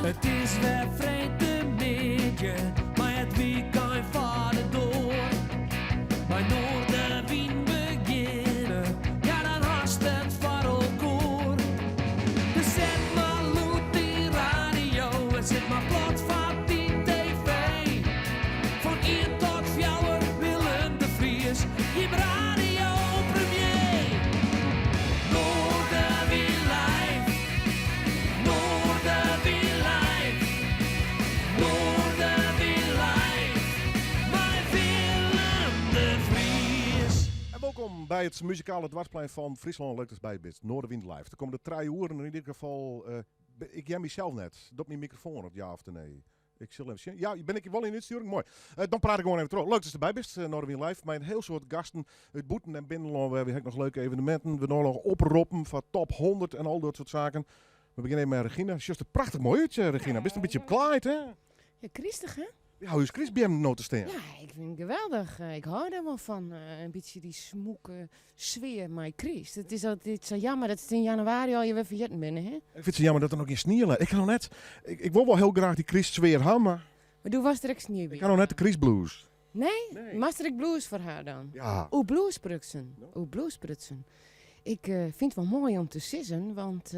It is wer freedtemiddei, mei it wykein foar de doar. Mei Noardewyn begjinne, ja dan hast it foar elkoar. Dus set mar lûd dyn radio en sit mar plat foar dyn TV. Fan ien tot fjouwer, Willem de Vries, jim radiopremier. Noardewyn live, Noardewyn live, Noardewyn live, mei Willem de Vries. En wolkom by it muzikale doarpsplein fan Fryslân. Leuk datst by bist. Noardewyn live. De kommende trije oeren yn ieder gefal. Ik hear mysels net. Docht myn mikrofoan op ja of nee? Ik sil even sjen. Ja, bin ik wol yn útstjoering? Moai. Dan praat ik gewoan even troch. Leuk datst derby bist, Noardewyn Live. Mei in hiel soad gasten út bûten en binnenlân. Wy ha ek noch leuke eveneminten. We noch oproppen foar top 100 en al dat soart saken. We begjinne even mei Regina. Sjochst der prachtich moai út, Regina. Bist in bytsje opklaaid, hè? Ja, krystich, hè? Wy hawwe ús krystbeammen no te stean. Ja, ik fyn it geweldich. Ik hâld dêr wol fan. In bytsje dy smûke sfear mei kryst. It is altyd sa jammer dat it yn jannewaarje al je wer ferjitten binne, hè? Ik fyn it sa jammer dat der noch gjin snie leit. Ik ha noch net, ik wol wol hiel graach dy krystsfear ha, mar. Mar doe was der ek snie by. Ik ha noch net de krystblues. Nee? Moatst der ek blues foar ha dan? Ja. Oer blues sprutsen, oer blues sprutsen. Ik fyn it wol moai om te sizzen, want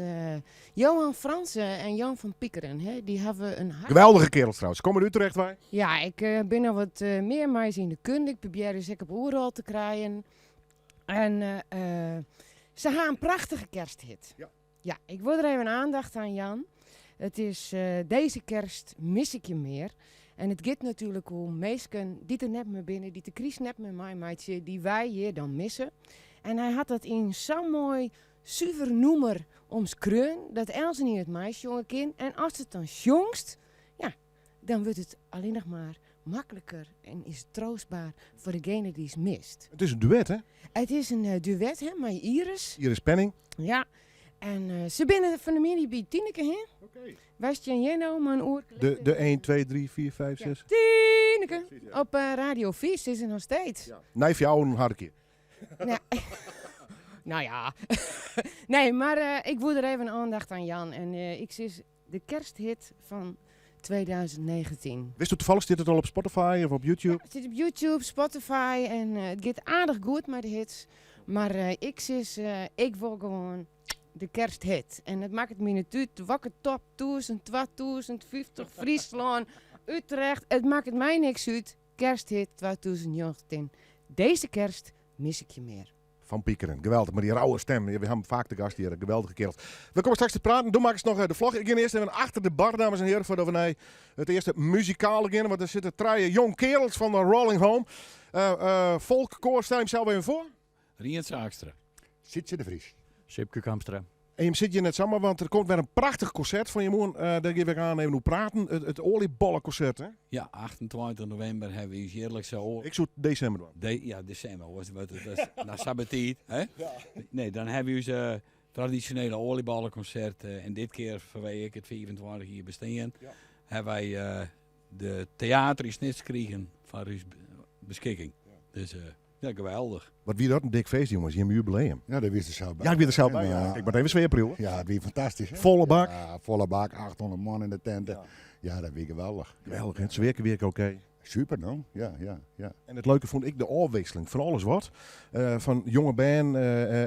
Johan Fransen en Jan van Piekeren, hè, dy hawwe in hart. Geweldige kerels trouwens. Komme út Utrecht wei. Ja, ik bin noch wat mear mei se yn de kunde. Ik probearje se ek op Oerol te krijen. En se ha in prachtige kersthit. Ja. Ja, ik wol der even aandacht aan jaan. It is Deze kerst mis ik je meer. En it giet natuerlik om minsken dy't der net mear binne, dy't de kryst net mear meimeitsje, dy't wy hjir dan misse. En hy hat dat yn sa'n moai suver nûmer omskreaun, dat eltsenien it meisjonge kin. En ast it dan sjongst, ja, dan wurdt it allinnich mar makliker en is it troastber foar degene dy'tst mist. It is in duet, hè? It is in duet, hè, mei Iris. Iris Penning. Ja. En se binne fan 'e middei by Tineke, hè? Oké. Wy stean hjir no mei in oerke De, de 1, 2, 3, 4, 5, 6. Tineke! Op Radio 5 is er noch steeds. Ja. Nei fjouweren harkje. Nee. Nou ja. Nee, mar ik woe der even oandacht aan jaan. En ik sis de kersthit fan 2019. Witsto tafallich, stiet it al op Spotify of op YouTube? Ja, it stiet op YouTube, Spotify en it giet aardich goed mei de hits. Mar ik sis, ik wol gewoan de kersthit. En it makket my net út wakker top 1000, 2000, 50, Fryslân, Utrecht. It makket my niks út. Kersthit 2019. Deze kerst mis ik je meer. Van Piekeren. Geweldich, mei dy rauwe stem. We ha him faak te gast hjir. Geweldige kerel. We komme straks te praten. Do makkest noch de vlog. Ik gean earst even achter de bar, dames en heren, foardat we nei it earste muzikale gean. Want der sitte trije jong kerels fan de Rolling Home. Folkkoar, stel jimsels even foar. Rients Saakstra. Sytse de Vries. Sipke Kamstra. En jim sitte hjir net samar, want der komt wer in prachtich konsert fan jim oan. Dêr gean we ek aan even oer praten. It oaljebollekoncert, hè? Ja, 28 novimber hawwe wy ús jierlikse oal-. Ik soe it desimber dwaan. De, ja, desimber, oars wurdt it dus noch sa betiid, hè? Ja. Nee, dan hawwe wy ús tradisjonele oaljebollekoncert en dit kear fanwege ek it 25 jier bestean, ja. hawwe wy de teater yn Snits krigen foar ús beskikking. Ja. Dus ja, geweldich. Wat wie dat in dik feest, jonges, jim jubileum. Ja, dêr wiest der sels by. Ja, ik wie der sels by. Ja. Ik moat even sfearpriuwe. Ja, it wie fantastysk. Hè? Folle bak. Ja, folle bak, 800 man yn de tinte. Ja, ja dat wie geweldich. Geweldich, hè? It sfearke wie ek oké. Super, no? Ja, ja, ja. En it leuke fûn ik de ôfwikseling fan alles wat. Fan jonge bern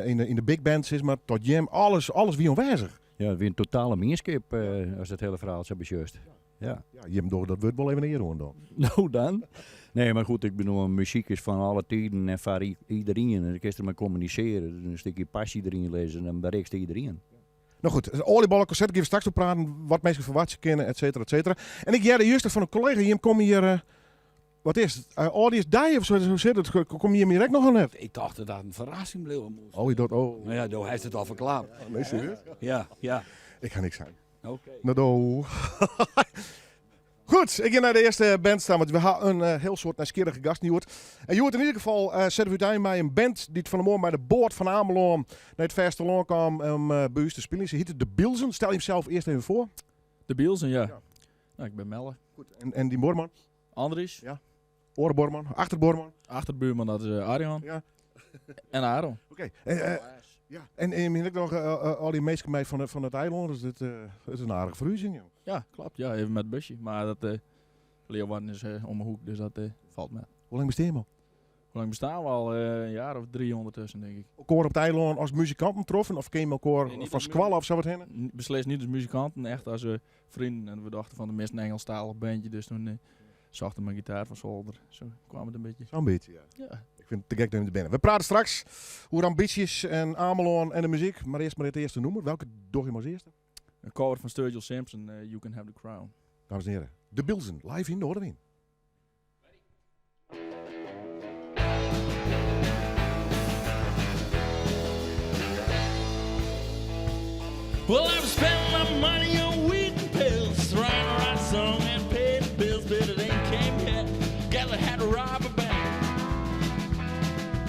yn de big band, sis mar, tot jim. Alles, alles wie oanwêzich. Ja, it wie in totale mienskip, ast it hiele ferhaal sa besjochst. Ja. Ja, jim dogge dat wurd wol even ear oan dan. No dan. Nee, mar goed, ik bedoel, muzyk is fan alle tiden en foar iderien. En dan kinst der mei kommunisearje, in stikje passy deryn lizze en dan berikst iderien. No goed, it oaljebollekoncert, gean we straks oer praten, wat minsken ferwachtsje kinne, et cetera, et cetera. En ik hearde juster fan in kollega, jim komme hjir, wat is it, âldjiersdei of sa, hoe sit it? Komme jim hjir ek noch of net? Ik tocht dat dat in ferrassing bliuwe moast. Oh, je dacht, oh. No ja, do hast it al ferklapt. Nee, serieus? Ja, ja. Ik ha niks sein. Oké. No do. Goed, ik gean nei de earste band ta, want we ha in hiel soad nijsgjirrige gasten hjoed. En hjoed yn ieder gefal sette we útein mei in band dy't fan 'e moarn mei de boat fan Amelân nei it fêstelân kaam om by ús te spyljen. Se hjitte De Bielzen. Stel jimsels earst even foar. De Bielzen, ja. ja. Nou, ik bin Melle. Goed, en, en dyn buorman? Andries. Ja. Oare buorman, achterbuorman? Achterbuorman, dat is Arjan. Ja. En Aaron. Oké. Okay. Ja. En, en ik noch al die minsken mei fan it eilân, dus dit is in aardige ferhuzing. Joh. Ja, klopt. Ja, even met het busje. Maar dat, Leeuwarden is om de hoek, dus dat valt mee. Hoe lang bestean je al? Hoe lang bestaan we al? Een jaar of 3 ondertussen, denk ik. Elkaar op het eilân as muzikanten troffen? Of ken je elkaar Nee, niet van als skoalle of zo wat heen? Beslist niet als muzikanten, echt als vrienden. En we dachten van de minste een Engelstalig bandje, dus toen zochten we mijn gitaar van zolder. Zo kwam het een beetje. Zo'n beetje, ja. Ja. Ik vind het te gek dat je er bent. We praten straks over ambities en Amelân en de muziek. Maar eerst maar het eerste nummer. Welke doe je maar als eerste? Een cover van Sturgill Simpson, You Can Have The Crown. Dames en heren, De Bilzen, live in Noardewyn. Well, I'm spending my money on weed and pills, trying to write a song and pay the bills, but it ain't came yet. Guess I had to rob a bank.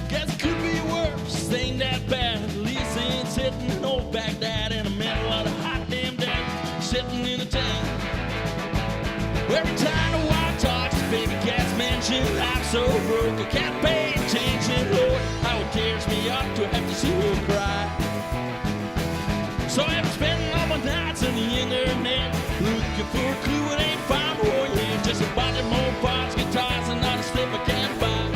Guess it could be worse, ain't that bad. At least ain't sitting in old Baghdad in the middle of the hot damn desert, sitting in a tent. Every time the wife talks, baby gets mentioned. I'm so broke, I can't pay attention. Lord, how it tears me up to have to see her cry. So I'm spending all my nights on the internet, looking for a clue and ain't found one yet. Just a bunch of more parts, guitars, and all the stuff I can't buy.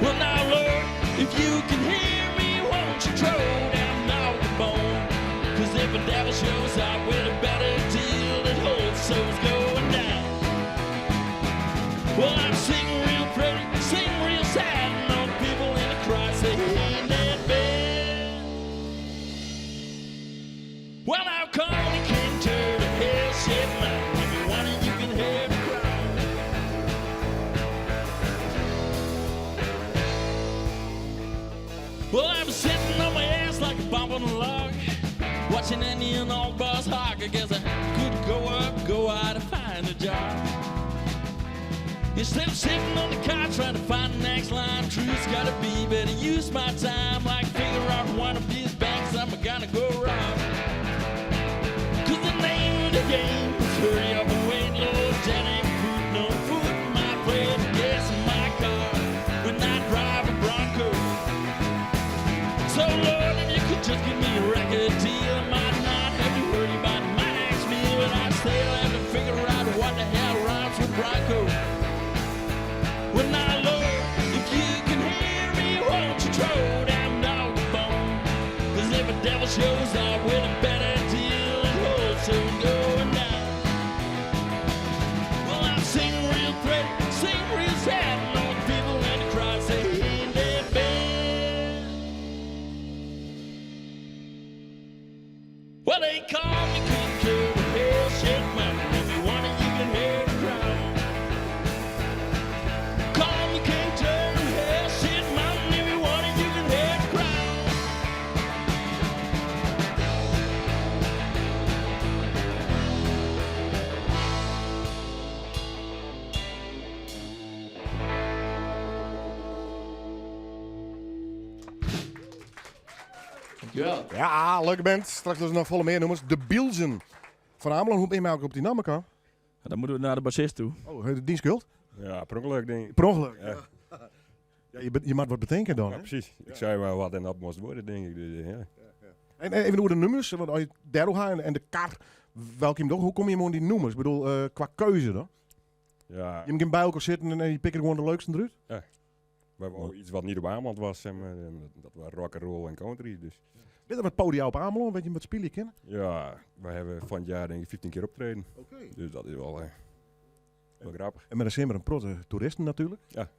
Well now, Lord, if you can hear me, won't you throw down all the bone? Because if a devil shows up with a better deal, that whole soul's going down. Well, I'm singing real pretty, singing real sad, and all the people in the crowd say, ain't that bad? Well, now call me King Turd, hell shit, man. If you want it, you can hear the crowd. Well, I'm sitting on my ass like a bump on a log, watching any and all bus hog. I guess I could go up, go out and find a job. Instead of sitting on the couch trying to find the next line, truth's got to be better use my time. Like figure out one of these banks I'm going to go rob. Because the name of the game is hurry up and wait, Lord. That ain't put no food in my plate, gas in my car when I drive a Bronco. So Lord, if you could just give me a record deal, I might not have to worry about my next meal, but I still have to figure out what the hell rhymes with Bronco. Well now, Lord, if you can hear me, won't you throw down dog the bone? Because if a devil shows up with a better deal, it holds soon going down. Well, I'm singing real pretty, singing real sad, and all the people in the crowd say, ain't that bad? Well, they call me King Turd, hell shit, man. If you want it, you can hear the crowd. Call me King Turd, hell shit, man. If you want it, you can hear the crowd. Dankjewel. Ja, leuke band. Straks dus nog volle meer nummers. De Bielsen. Van Ameland, hoe ben je mij ook op die naam kan? Ja, dan moeten we naar de bassist toe. Oh, de dienstschuld? Ja, per ongeluk denk ik. Per ongeluk? Ja. Ja, je maakt wat bedenken dan, Ja, hè? precies. Ik zei maar wat en dat moest worden, denk ik. Dus, ja. En even over de nummers, want als je daar gaat en de kar, welke hem toch, hoe kom je hem aan die nummers? Ik bedoel, qua keuze dan? Ja. Je moet bij elkaar zitten en je pikt er gewoon de leukste eruit? Ja. We hebben ook iets wat niet op Ameland was, zeg maar. En dat was rock and roll en country. Dus. Dit is wat podia op Ameland, weet je wat spelen kennen? Ja, wij hebben van het jaar denk ik 15 keer optreden. Oké. Dus dat is wel grappig. En met een simmer en protte toeristen natuurlijk. Ja.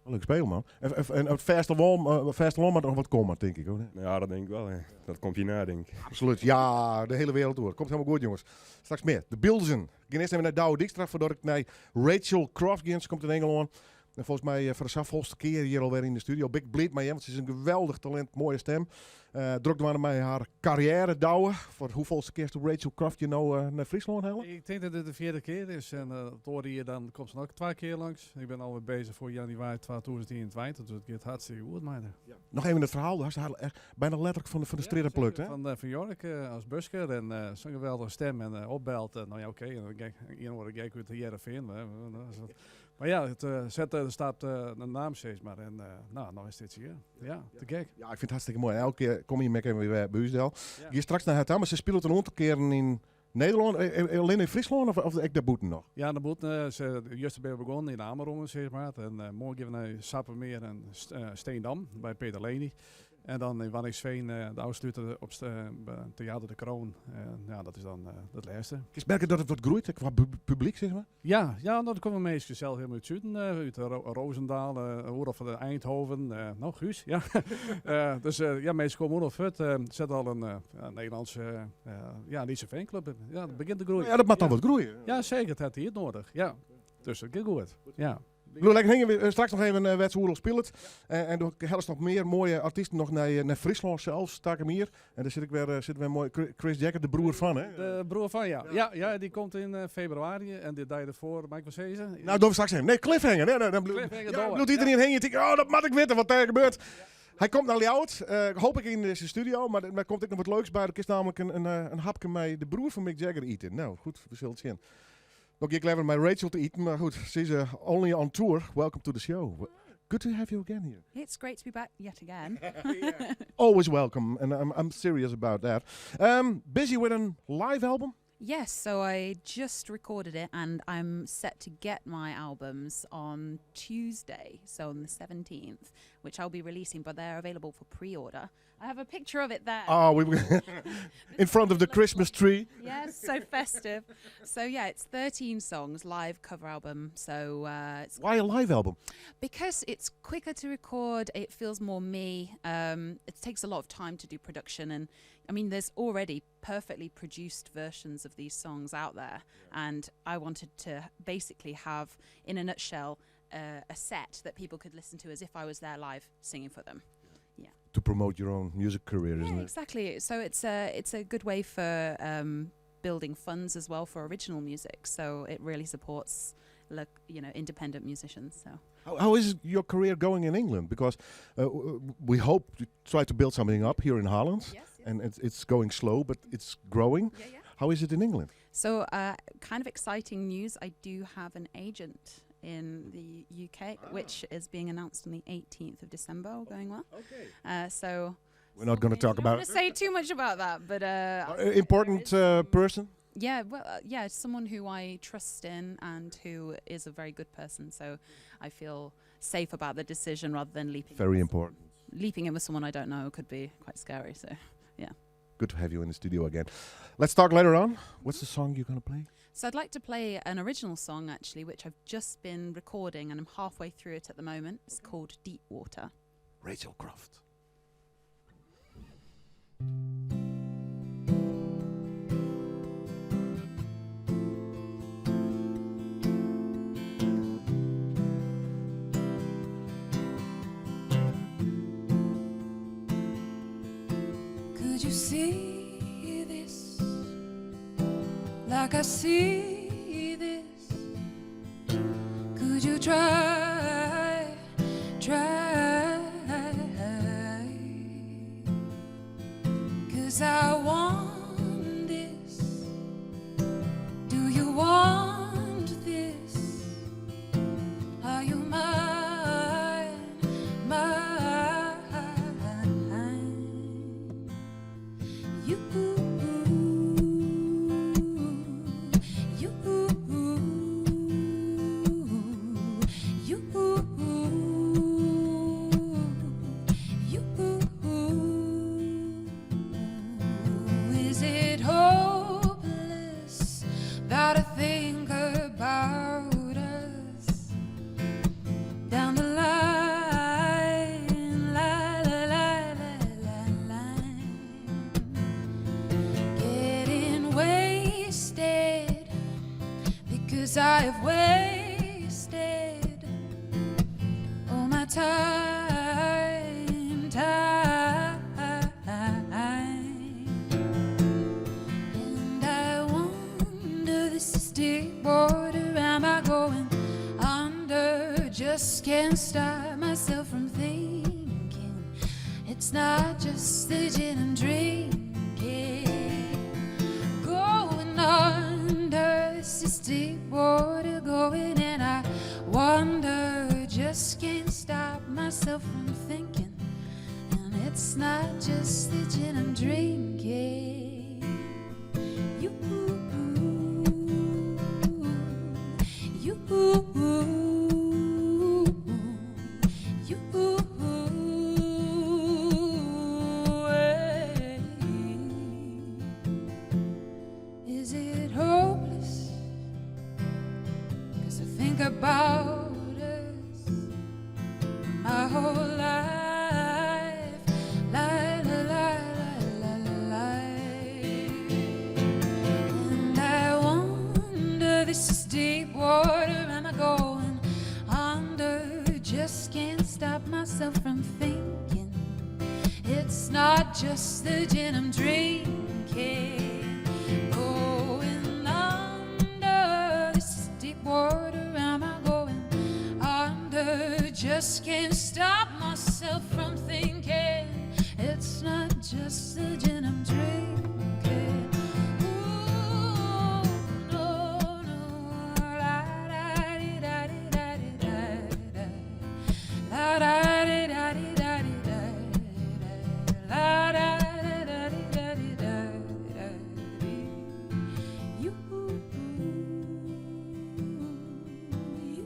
Wel leuk spelen, man. En het festival moet nog wat komen, denk ik. Hoor. Ja, dat denk ik wel. Hè. Dat komt hierna, denk ik. Absoluut. Ja, de hele wereld door. Komt helemaal goed, jongens. Straks meer. De Bilzen. Ik ga eerst even naar Douwe Dijkstra, voordat ik naar Rachel Croft ga. Ze komt in Engeland. En volgens mij voor de zoveelste keer hier alweer in de studio. Big Bleed, maar ja, want ze is een geweldig talent, mooie stem. Druk maar mij haar carrière douwen. Voor hoeveelste keer is de Rachel Croft je nou naar Friesland halen? Ik denk dat dit de 4e keer is. En het hoorde hier dan komt ze nog 2 keer langs. Ik ben alweer bezig voor januari 2021. Dus het gaat hartstikke goed, maar. Ja. Nog even het verhaal. Daar is haar echt bijna letterlijk van de Ja, strip zeker. plukt, hè? Van Jork als busker. En zo'n geweldige stem en opbelt. Nou ja, oké. En dan kijk, hier hoor ik uit de Heerenveen, hè. Dat is wat. Maar ja, it set de stap de naam sis mar. En nou, no is dit hjir. Ja, te gek. Ja, ik fyn it hartstikke moai. Elke kear kom je wer even by ús del. Ja. Gean straks nei har ta, mar se spilet in oantal kearen yn Nederlân, allinne yn Fryslân of ek dêrbûten noch? Ja, dêrbûten. Se, juster binne we begûn yn Amerongen, sis mar. En moarn gean we nei Sappemeer en Steendam by Peter Lely. En dan yn Waddinxveen de ôfsluter op by Theater de Kroon. En ja, dat is dan it lêste. Kinst merke dat it wat groeit kwa publyk, sis mar? Ja, ja, no, der komme minsken sels helemaal út it suden, út Roosendaal, oeral fan Eindhoven, no, Guus, ja. Dus ja, minsken komme oeral fuort. Set al in ja, Nederlânske ja, lytse fanclub. Ja, dat begjint te groeien. Ja, dat moat dan wat groeie. Ja, seker. Dat hat tiid nedich. Ja. Dus dat giet goed. Ja. Bliuw lekker hingjen. We straks noch even wêr't se oeral spilet. En do hellest noch mear moaie artysten noch nei Fryslân sels, takom jier. En dêr sit ik wer, sit wer moai Chris Jagger, de broer fan, hè? De broer fan, ja. Ja, ja, dy komt yn febrewaris en de dei derfoar, mei ik wol sizze? Nou, dogge we straks even. Nee, cliffhanger. Nee, nee, dan bliuwt, Cliffhanger ja, dogge we. bliuwt iedereen hingjen. Tinkt, oh, dat moat ik witte wat dêr gebeurt. Hy komt nei Ljouwert, hoop ik yn dizze studio, mar der komt ek noch wat leuks by. Der kinst namelijk in hapke mei de broer fan Mick Jagger ite. Nou, goed, we sille it sjen. No gean ik leaver mei Rachel te iten, mar goed, se is only on tour. Welcome to the show. Good to have you again here. It's great to be back yet again. Always welcome, and I'm serious about that. Busy with a live album? Yes, so I just recorded it and I'm set to get my albums on Tuesday, so on the 17th, which I'll be releasing, but they're available for pre-order. I have a picture of it there. Oh, we in front of the Christmas tree. Yes, so festive. So yeah, it's 13 songs, live cover album. So it's Why a live album? Because it's quicker to record, it feels more me. It takes a lot of time to do production, and there's already perfectly produced versions of these songs out there, and I wanted to basically have, in a nutshell, a set that people could listen to as if I was there live singing for them. Yeah. To promote your own music career, isn't Yeah, it? exactly. So it's a good way for building funds as well for original music. So it really supports independent musicians. So How is your career going in England? Because we hope to try to build something up here in Holland, and it's going slow, but it's growing. How is it in England? So, kind of exciting news. I do have an agent in the UK, which is being announced on the 18th of December. All going well. So We're not going to talk I don't about want to say too much about that, but Important person. Yeah, well, yeah, someone who I trust in and who is a very good person. So I feel safe about the decision rather than leaping. Very important. Leaping in with someone I don't know could be quite scary. So, yeah. Good to have you in the studio again. Let's talk later on. What's the song you're going to play? So I'd like to play an original song, actually, which I've just been recording and I'm halfway through it at the moment. It's called Deep Water. Rachel Croft. Could you see this like I see this? Could you try, try? Because I want this. Do you want this? Are you mine, mine? You, you, you, you. Is it hopeless that I think about us down the line, la la la la la line, getting wasted because I've wasted all my time, time. And I wonder, this is deep water, am I going under? Just can't stop myself from thinking it's not just the gin I'm drinking. Going under, this is deep water going, and I wonder. Just can't stop myself from thinking. And it's not just the gin I'm drinking. You, you, you. Is it hopeless? 'Cause I think about us my whole life. La la la la la la. And I wonder, this is deep water, am I going under? Just can't stop myself from thinking. It's not just the gin I'm drinking. Going under, this is deep water, am I going under? Just can't stop myself from thinking. It's not just the gin I'm drinking. Ooh, no, la da di da di da di da da, la da di da di da di da da, la da da da di da di da da di. You, you, you.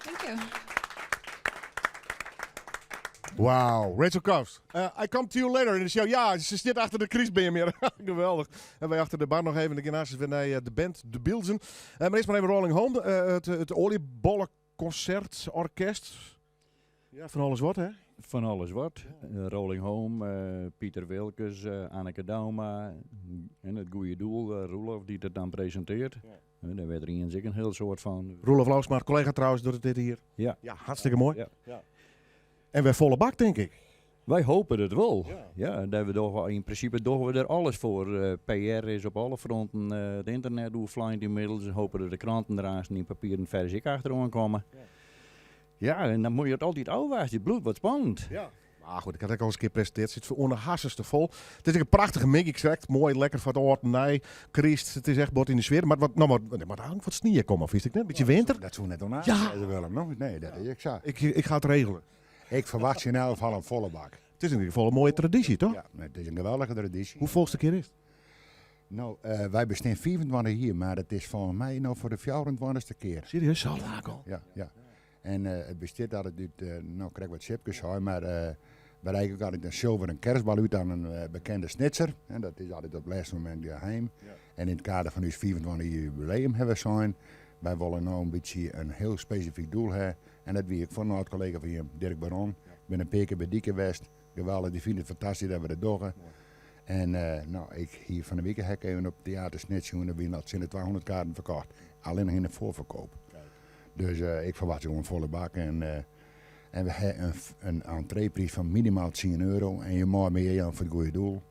Thank you. Wauw, Rachel Cuffs. I come to you later in de show. Ja, ze zit achter de krystbeam hier. Geweldig. En wij achter de bar nog even. De gymnasium weer naar de band, de Bilzen. Maar eerst maar even Rolling Home. Het oliebollenconcertorkest. Ja, van alles wat, hè? Van alles wat. Rolling Home, Pieter Wilkes, Anneke Dauma en het goede doel, Roelof, die het dan presenteert. Daar werd er eens een heel soort van. Roelof Lousma, collega trouwens, doet het dit hier. Ja. Ja, hartstikke mooi. Ja. Ja. En weer volle bak, denk ik. Wij hopen het wel. Ja, daar we toch, in principe doen we er alles voor. PR is op alle fronten. Het internet hoe flying inmiddels. We hopen dat de kranten eraan in papieren versie achteraan komen. Ja, en dan moet je het altijd afwachten. Het bloed wordt spannend. Ja. Maar goed, ik had ook al eens een keer gepresenteerd. Het zit voor onder te vol. Het is een prachtige mik. Ik zeg het, mooi, lekker van het oord, nij, Christ. Het is echt bot in de sfeer. Maar wat, nou, maar, maar eigenlijk wat sneeuw komen, of is het net? Een beetje winter? Dat zou net onaan. Ja. Dat wil hem nog. Nee, dat is ik zo. Ik ga het regelen. Ik verwacht je in elk geval een volle bak. Het is in ieder geval een mooie traditie, toch? Ja, het is een geweldige traditie. Hoe volste keer is het? Nou, wij bestaan 24 hier, maar het is volgens mij nou voor de 24e keer. Serieus, zo lang al? Ja, ja. En het bestaat altijd uit, nou krijg ik wat chipjes hoor, maar wij reiken ook altijd een zilveren kerstbal uit aan een bekende snitser. En dat is altijd op het laatste moment geheim. En in het kader van ons 24 jaar jubileum hebben we zijn, wij willen nou een beetje een heel specifiek doel hebben. En dat wie ik van een oud collega van hier, Dirk Baron. Ik ben een paar keer bij Dieke West. Geweldig, die vinden het fantastisch dat we dat doen. En ik hier van de week heb ik even op Theater Snits en er zijn er 200 kaarten verkocht. Alleen nog in de voorverkoop. Dus ik verwacht gewoon een volle bak. En we hebben een entreeprijs van minimaal tien euro. En je mag meer aan voor het goede doel.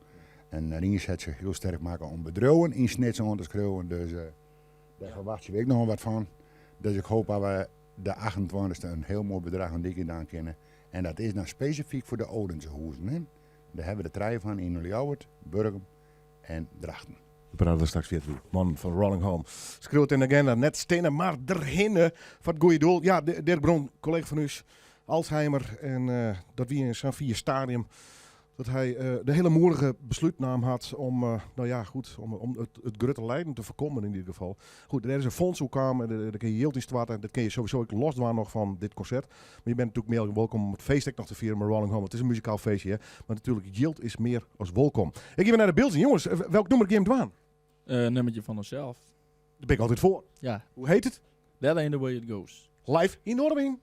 En Rinus heeft zich heel sterk maken om bedrijven in Snits aan te schreeuwen. Dus daar verwacht je ook nog wat van. Dus ik hoop dat we de 28e een heel mooi bedrag aan die gedaan kunnen. En dat is dan specifiek voor de Odense hoezen. Hè? Daar hebben we de trein van in Ljouwert, Burgum en Drachten. We praten er straks weer toe. Man van Rolling Home. Schreeuwt in de agenda. Net stenen, maar erhinnen voor het goede doel. Ja, Dirk Bron, collega van u, Alzheimer. En dat wie in zo'n 4 stadium. Dat hij de hele moedige besluitnaam had om nou ja, goed, om, om het, het grote lijden te voorkomen in ieder geval. Goed, er is een fonds hoe kwam, en daar kun je yield in starten. Dat kun je sowieso ook losdwaan nog van dit concert. Maar je bent natuurlijk meer welkom om het feest ook nog te vieren met Rolling Home. Het is een muzikaal feestje, hè. Maar natuurlijk, yield is meer als welkom. Ik ga naar de beelden. Jongens, welk nummer game dwaan? Nummertje van onszelf. Daar ben ik altijd voor. Ja. Hoe heet het? That Ain't The Way It Goes. Live in Noardewyn.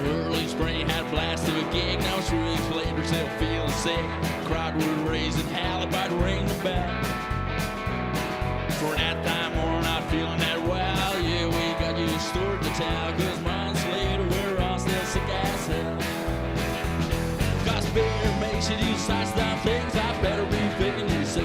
Early spring had a blast of a gig. Now it's 3 weeks later, still feeling sick. Crowd were raising hell about to ring the bell. For that time, we're not feeling that well. Yeah, we got you a story to tell. Because months later, we're all still sick as hell. Because beer makes you do such dumb things. I better be thinking yourself.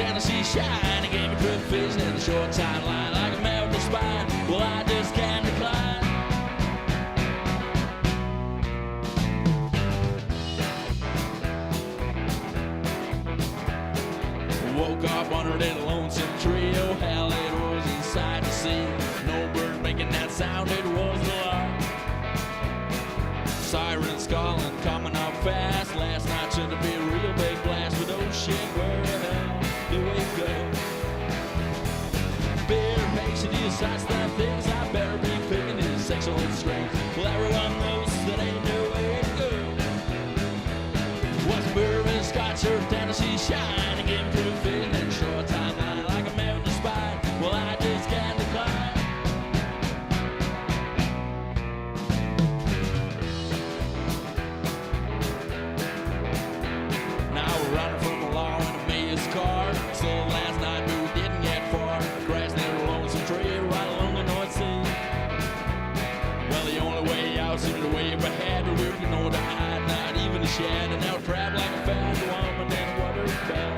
Tennessee shine. He gave me provision in the short timeline like a man with a spine. Well, I just can't decline. Woke up under that lonesome tree. Oh, hell, it was inside to see. No bird making that sound, it was the lark. Sirens calling, coming up fast. Last night should be a real big blast. But oh shit, where the hell do we go? Beer makes you decide that things I better be picking his sexual strength. Well, everyone knows that ain't no way to go. What's bourbon, scotch, or Tennessee shine? And give proof in that short timeline like a man with a spine. Well, I just can't decline. Now we're running from the law in a mayor's car. So last night, but we didn't get far. Crashed near a lonesome tree right along the North Sea. Well, the only way out seemed the way ahead, but we were nowhere to hide, not even a shed. And now we're trapped like a fat woman in a water bed.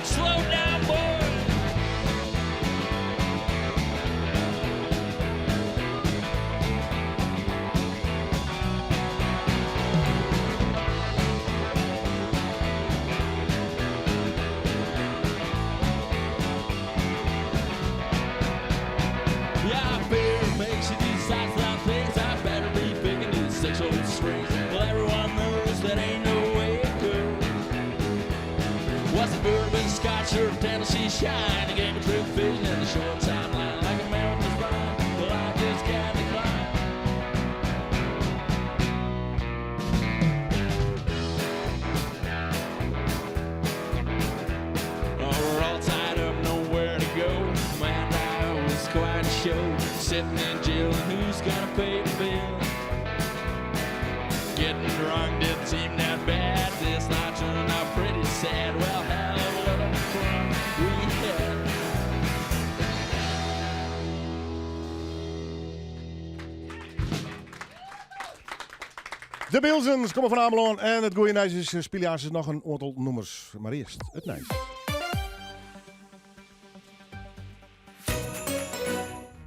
Slow down, boy. Yeah, beer makes you decide some things. I better be picking these 6 old strings. Well, everyone knows that ain't no way to go. What's the bourbon, scotch, or Tennessee shine? The game of true vision in the short timeline, like a man with a spine. Well, I just can't decline. Oh, we're all tied up, nowhere to go. Man, that was quite a show. Sitting in jail, and who's gonna pay the bill? Getting drunk didn't seem that bad. This night turned out pretty sad. Well, hell, what a fun we had. De Bilzens komme fan Amelân en it goede nijs is, spylje aansens noch in oantal nûmers. Mar earst it nijs.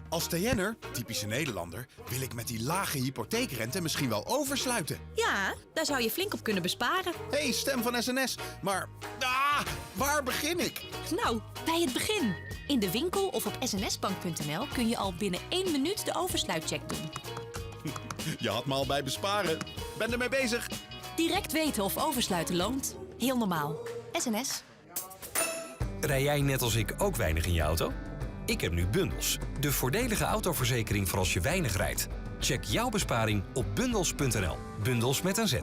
Als TN'er, typische Nederlander, wil ik met die lage hypotheekrente misschien wel oversluiten. Ja, daar zou je flink op kunnen besparen. Hey, stem van SNS. Maar, ah, waar begin ik? Nou, bij het begin. In de winkel of op snsbank.nl kun je al binnen 1 minuut de oversluitcheck doen. Je had me al bij besparen. Ben ermee bezig. Direct weten of oversluiten loont. Heel normaal. SNS. Rij jij net als ik ook weinig in je auto? Ik heb nu Bundels, de voordelige autoverzekering voor als je weinig rijdt. Check jouw besparing op bundels.nl. Bundels met een Z.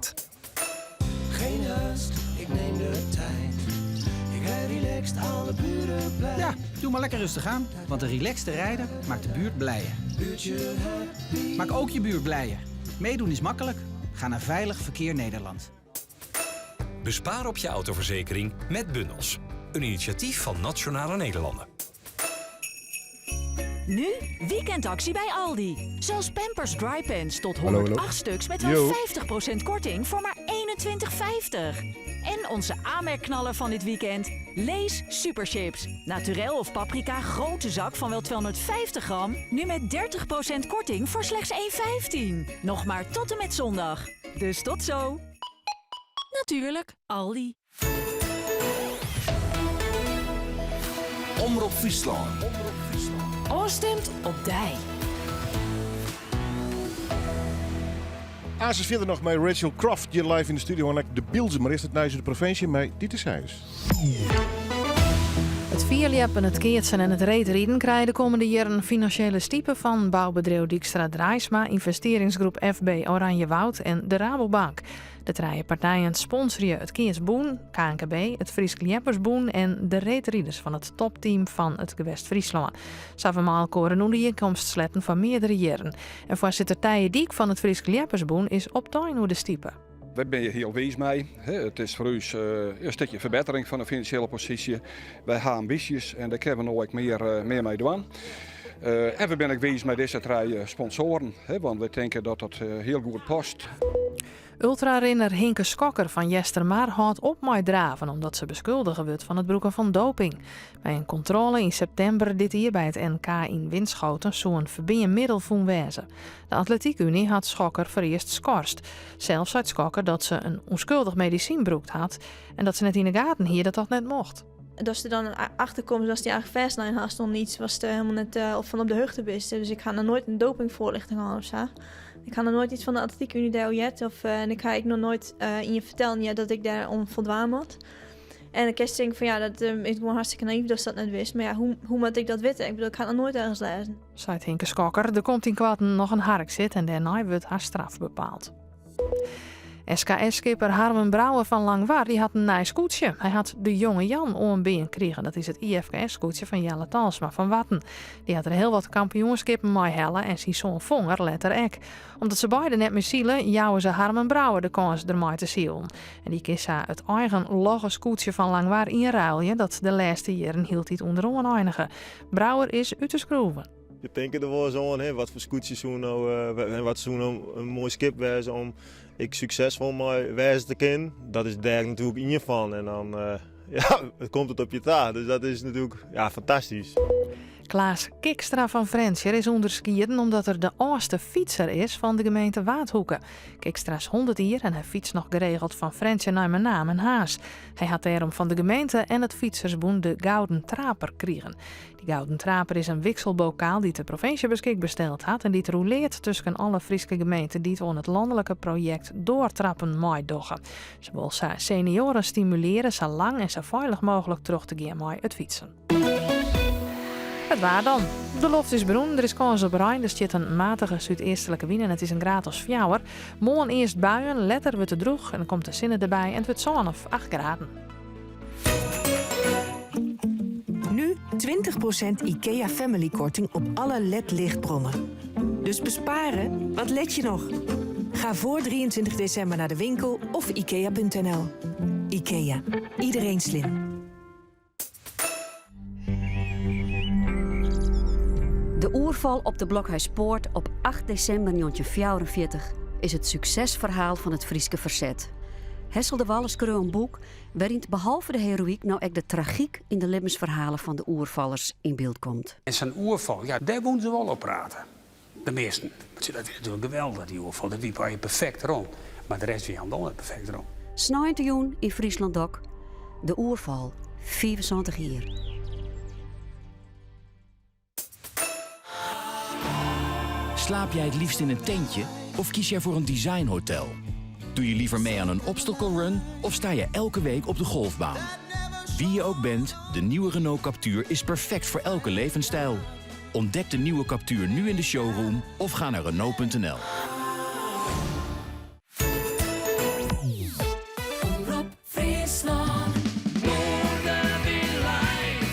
Geen haast, ik neem de tijd. Ik rij relaxed, alle buren blij. Ja, doe maar lekker rustig aan, want een relaxte rijder maakt de buurt blijer. Buurtje happy. Maak ook je buurt blijer. Meedoen is makkelijk. Ga naar Veilig Verkeer Nederland. Bespaar op je autoverzekering met Bundels. Een initiatief van Nationale Nederlanden. Nu weekendactie bij Aldi. Zelfs Pampers Dry Pants tot Hallo, hallo. 108 stuks met wel Yo. 50% korting voor maar 21,50. En onze aanmerkknaller van dit weekend. Lay's Superchips. Naturel of paprika grote zak van wel 250 gram. Nu met 30% korting voor slechts 1,15. Nog maar tot en met zondag. Dus tot zo. Natuurlijk, Aldi. Omrop Fryslân. Ofstimd op dy. Aansens fierder noch mei Rachel Croft hjir live yn de studio en ek de Bilzen. Mar earst it nijs út de provinsje mei Dieter Seijers. It fierljeppen, it keatsen en it reedriden krije de kommende jierren finansjele stipe fan boubedriuw Dykstra Draaisma, ynvestearringsgroep FB Oranjewoud en de Rabobank. De trije partijen sponsorje it Keatsbûn, KNKB, it Frysk Ljeppersbûn en de reedriders fan it topteam fan it Gewest Fryslân. Se hawwe mei elkoar in oerienkomst sletten foar meardere jierren. En foarsitter Tije Dyk fan it Frysk Ljeppersbûn is optein oer de stipe. Wy binne hjir hiel wiis mei. It is foar ús in stikje ferbettering fan de finansjele posysje. Wy ha ambysjes en dêr kinne we no ek mear, mear mei dwaan. En we binne ek wiis mei dizze trije sponsoaren, want wy tinke dat dat hiel goed past. Ultrarinner Hinke Schokker fan Eastermar hâldt op mei draven omdat se beskuldige wurdt fan it brûken fan doping. By in kontrôle yn septimber dit jier by it NK yn Winschoten soe in ferbean middel fûn wêze. De Atletykuny hat Schokker foarearst skorst. Sels seit Schokker dat se in ûnskuldich medisyn brûkt hat en dat se net yn 'e gaten hie dat dat net mocht. Datst der dan achter komst datst dy eigentlik fêstlein hast oan iets watst helemaal net fan op de hichte bist. Dus ik ha noch noait in dopingfoarlichting hân of sa. Ik ha noch noait iets fan de Atletykuny dêr heard of en ik ha ek noch noait ien fertellen heard dat ik dêr oan foldwaan moat. En dan kinst tinke fan ja, dat is gewoan hartstikke nayf datst dat net wist. Mar ja, hoe, hoe moat ik dat witte? Ik bedoel, ik ha it noch noait ergens lêzen. Seit Hinke Schokker. Der komt ynkoarten noch in harksit en dêrnei wurdt har straf bepaald. SKS-skipper Harmen Brouwer fan Langwar dy hat in nij skûtsje. Hy hat de Jonge Jan oanbean krigen. Dat is it IFKS-skûtsje fan Jelle Talsma fan Warten. Dy hat der hiel wat kampioenskippen mei helle en syn soan Fonger letter ek. Omdat se beide net mear sile, jouwe se Harmen Brouwer de kâns der mei te silen. En dy kin sa it eigen logge skûtsje fan Langwar ynruilje dat de lêste jierren hieltyd ûnderoan einige. Brouwer is út de skroeven. Je tinke der wolris oan, hè, wat foar skûtsje soe no, en wat soe no in moai skip wêze om ek suksesfol mei wêze te kinnen. Dat is dêr natuerlik ien fan. En dan ja, komt it op je ta. Dus dat is natuerlik ja, fantastysk. Klaas Kikstra fan Frjentsjer is ûnderskieden omdat er de âldste fytser is fan de gemeente Waadhoeke. Kikstra is 100 jier en hy fytst noch geregeld fan Frjentsjer nei Menaam en Harns. Hy hat dêrom fan de gemeente en it Fytsersbûn de Gouden Traper krigen. Dy Gouden Traper is in wikselbokaal dy't de provinsje beskikber steld hat en dy't rûleart tusken alle Fryske gemeenten dy't oan it lanlike projekt Doortrappen meidogge. Se wol sa senioaren stimulearje sa lang en sa feilich mooglik troch te gean mei it fytsen. It waar dan. De loft is berûn, der is kâns op rein, der stiet in matige súdeastlike wyn en it is in graad as fjouwer. Moarn earst buien, letter wurdt it drûch en komt de sinne derby en it wurdt sân of acht graden. Nu 20% IKEA Family korting op alle LED-lichtbronnen. Dus besparen, wat let je nog? Ga voor 23 december naar de winkel of ikea.nl. IKEA, iedereen slim. De oerfal op de Blokhuispoort op 8 desimber 1944 is it suksesferhaal fan it Fryske ferset. Hessel de Walle skreau in boek wêryn't behalve de heroïek no ek de tragyk yn de libbensferhalen fan de oerfallers yn byld komt. En sa'n oerfal, ja, dêr woene se wol op prate. De measten. Want dat wie natuerlik geweldich, dy oerfal. Dat wie by perfekt rûn. Mar de rest wie hielendal net perfekt rûn. Sneintejûn yn Fryslân Dok, De oerfal, 75 jier. Slaap jij het liefst in een tentje of kies jij voor een designhotel? Doe je liever mee aan een obstacle run of sta je elke week op de golfbaan? Wie je ook bent, de nieuwe Renault Captur is perfect voor elke levensstijl. Ontdek de nieuwe Captur nu in de showroom of ga naar Renault.nl. Omrop Fryslân, Noardewyn Live,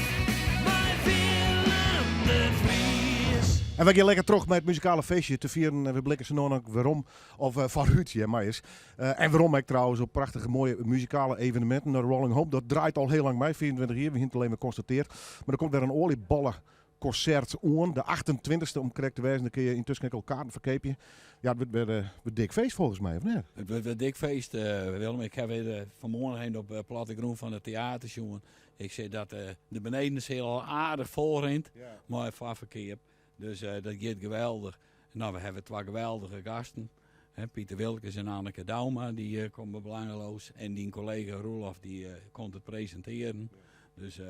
mei Willem de Vries. En we gean lekker troch mei it muzikale feestje te fieren. We blikke sa no noch werom, of foarút, ja, mei is. En werom ek trouwens op prachtige moaie muzikale eveneminten. De Rolling Home, dat draait al hiel lang mei, 24 jier, we hiene it al even konstateard. Mar der komt wer in oaljeballenkonsert oan, de 28e om krekt te wêzen. Dan kinne je yntusken ek al kaarten ferkeapje. Ja, it wurdt wer in dik feest folgens my, of net? It wurdt wer dik feest, Willem. Ik ha wer fan moarn even op de plattegrûn fan it teater sjoen. Ik sjoch dat de benedenseal al aardich fol rint mei foarferkeap. Dus dat giet geweldich. No, we hawwe twa geweldige gasten. Piter Wilkens en Anneke Douma, dy komme belangeloos. En dyn kollega Roelof, dy komt it presintearjen. Dus,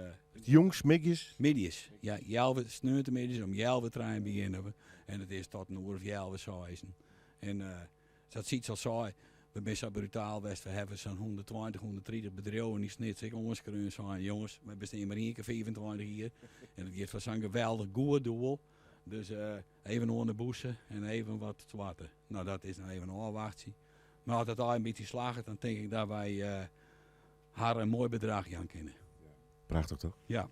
Jûns, middeis? Middeis, ja. Healwei, sneontemiddeis om healwei trijen begjinne we. En it is tot in oere of healwei seizen. En sa't Syts al sei, we binne sa brutaal west. We hawwe sa'n 120, 130 bedriuwen yn Snits ek oanskreaun. Sein, jonges, we bestean mar ien kear 25 jier. En it giet foar sa'n geweldich goed doel. Dus even oan de bûse en even wat stoarte. No, dat is noch even ôfwachtsjen. Mar as dat al in bytsje slagget, dan tink ik dat wy har in moai bedrach jaan kinne. Prachtich toch? Ja.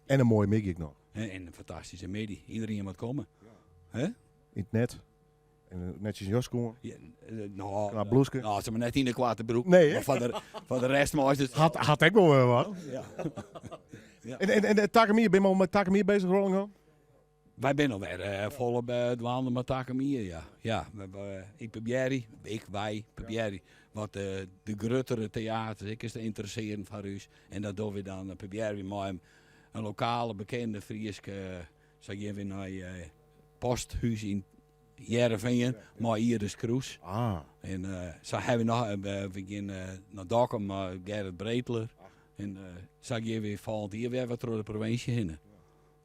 En in moaie middei ek noch. En in fantastyske middei. Iderien moat komme. Hè? Yn it net. En netsjes in jaske oan? Ja, no, Knap bloeske? No, se mar net yn de koarte broek. Nee, hè? Maar foar de, foar de rest mei it. Hat, hat ek wol wer wat. Ja. Ja. En, en, en Takom jier, bin je al mei Takom jier bezich, Rolling On? Wy binne alwer eh, folop eh, dwaande mei takom jier, ja. Ja, we, we, ik probearje, ik, wy probearje wat eh, de gruttere teaters ek ris te ynteressearjen foar ús. En dat dogge we dan, eh, probearje we mei in, in lokale bekende Fryske, sa gean we nei eh, Posthûs yn Hearrenfean mei Iris Kroes. Ah. En eh, sa hawwe we noch, eh, we gean eh, nei Dokkum mei Gerrit Breteler. En eh, sa gean we folgjend jier wer wat troch de provinsje hinne.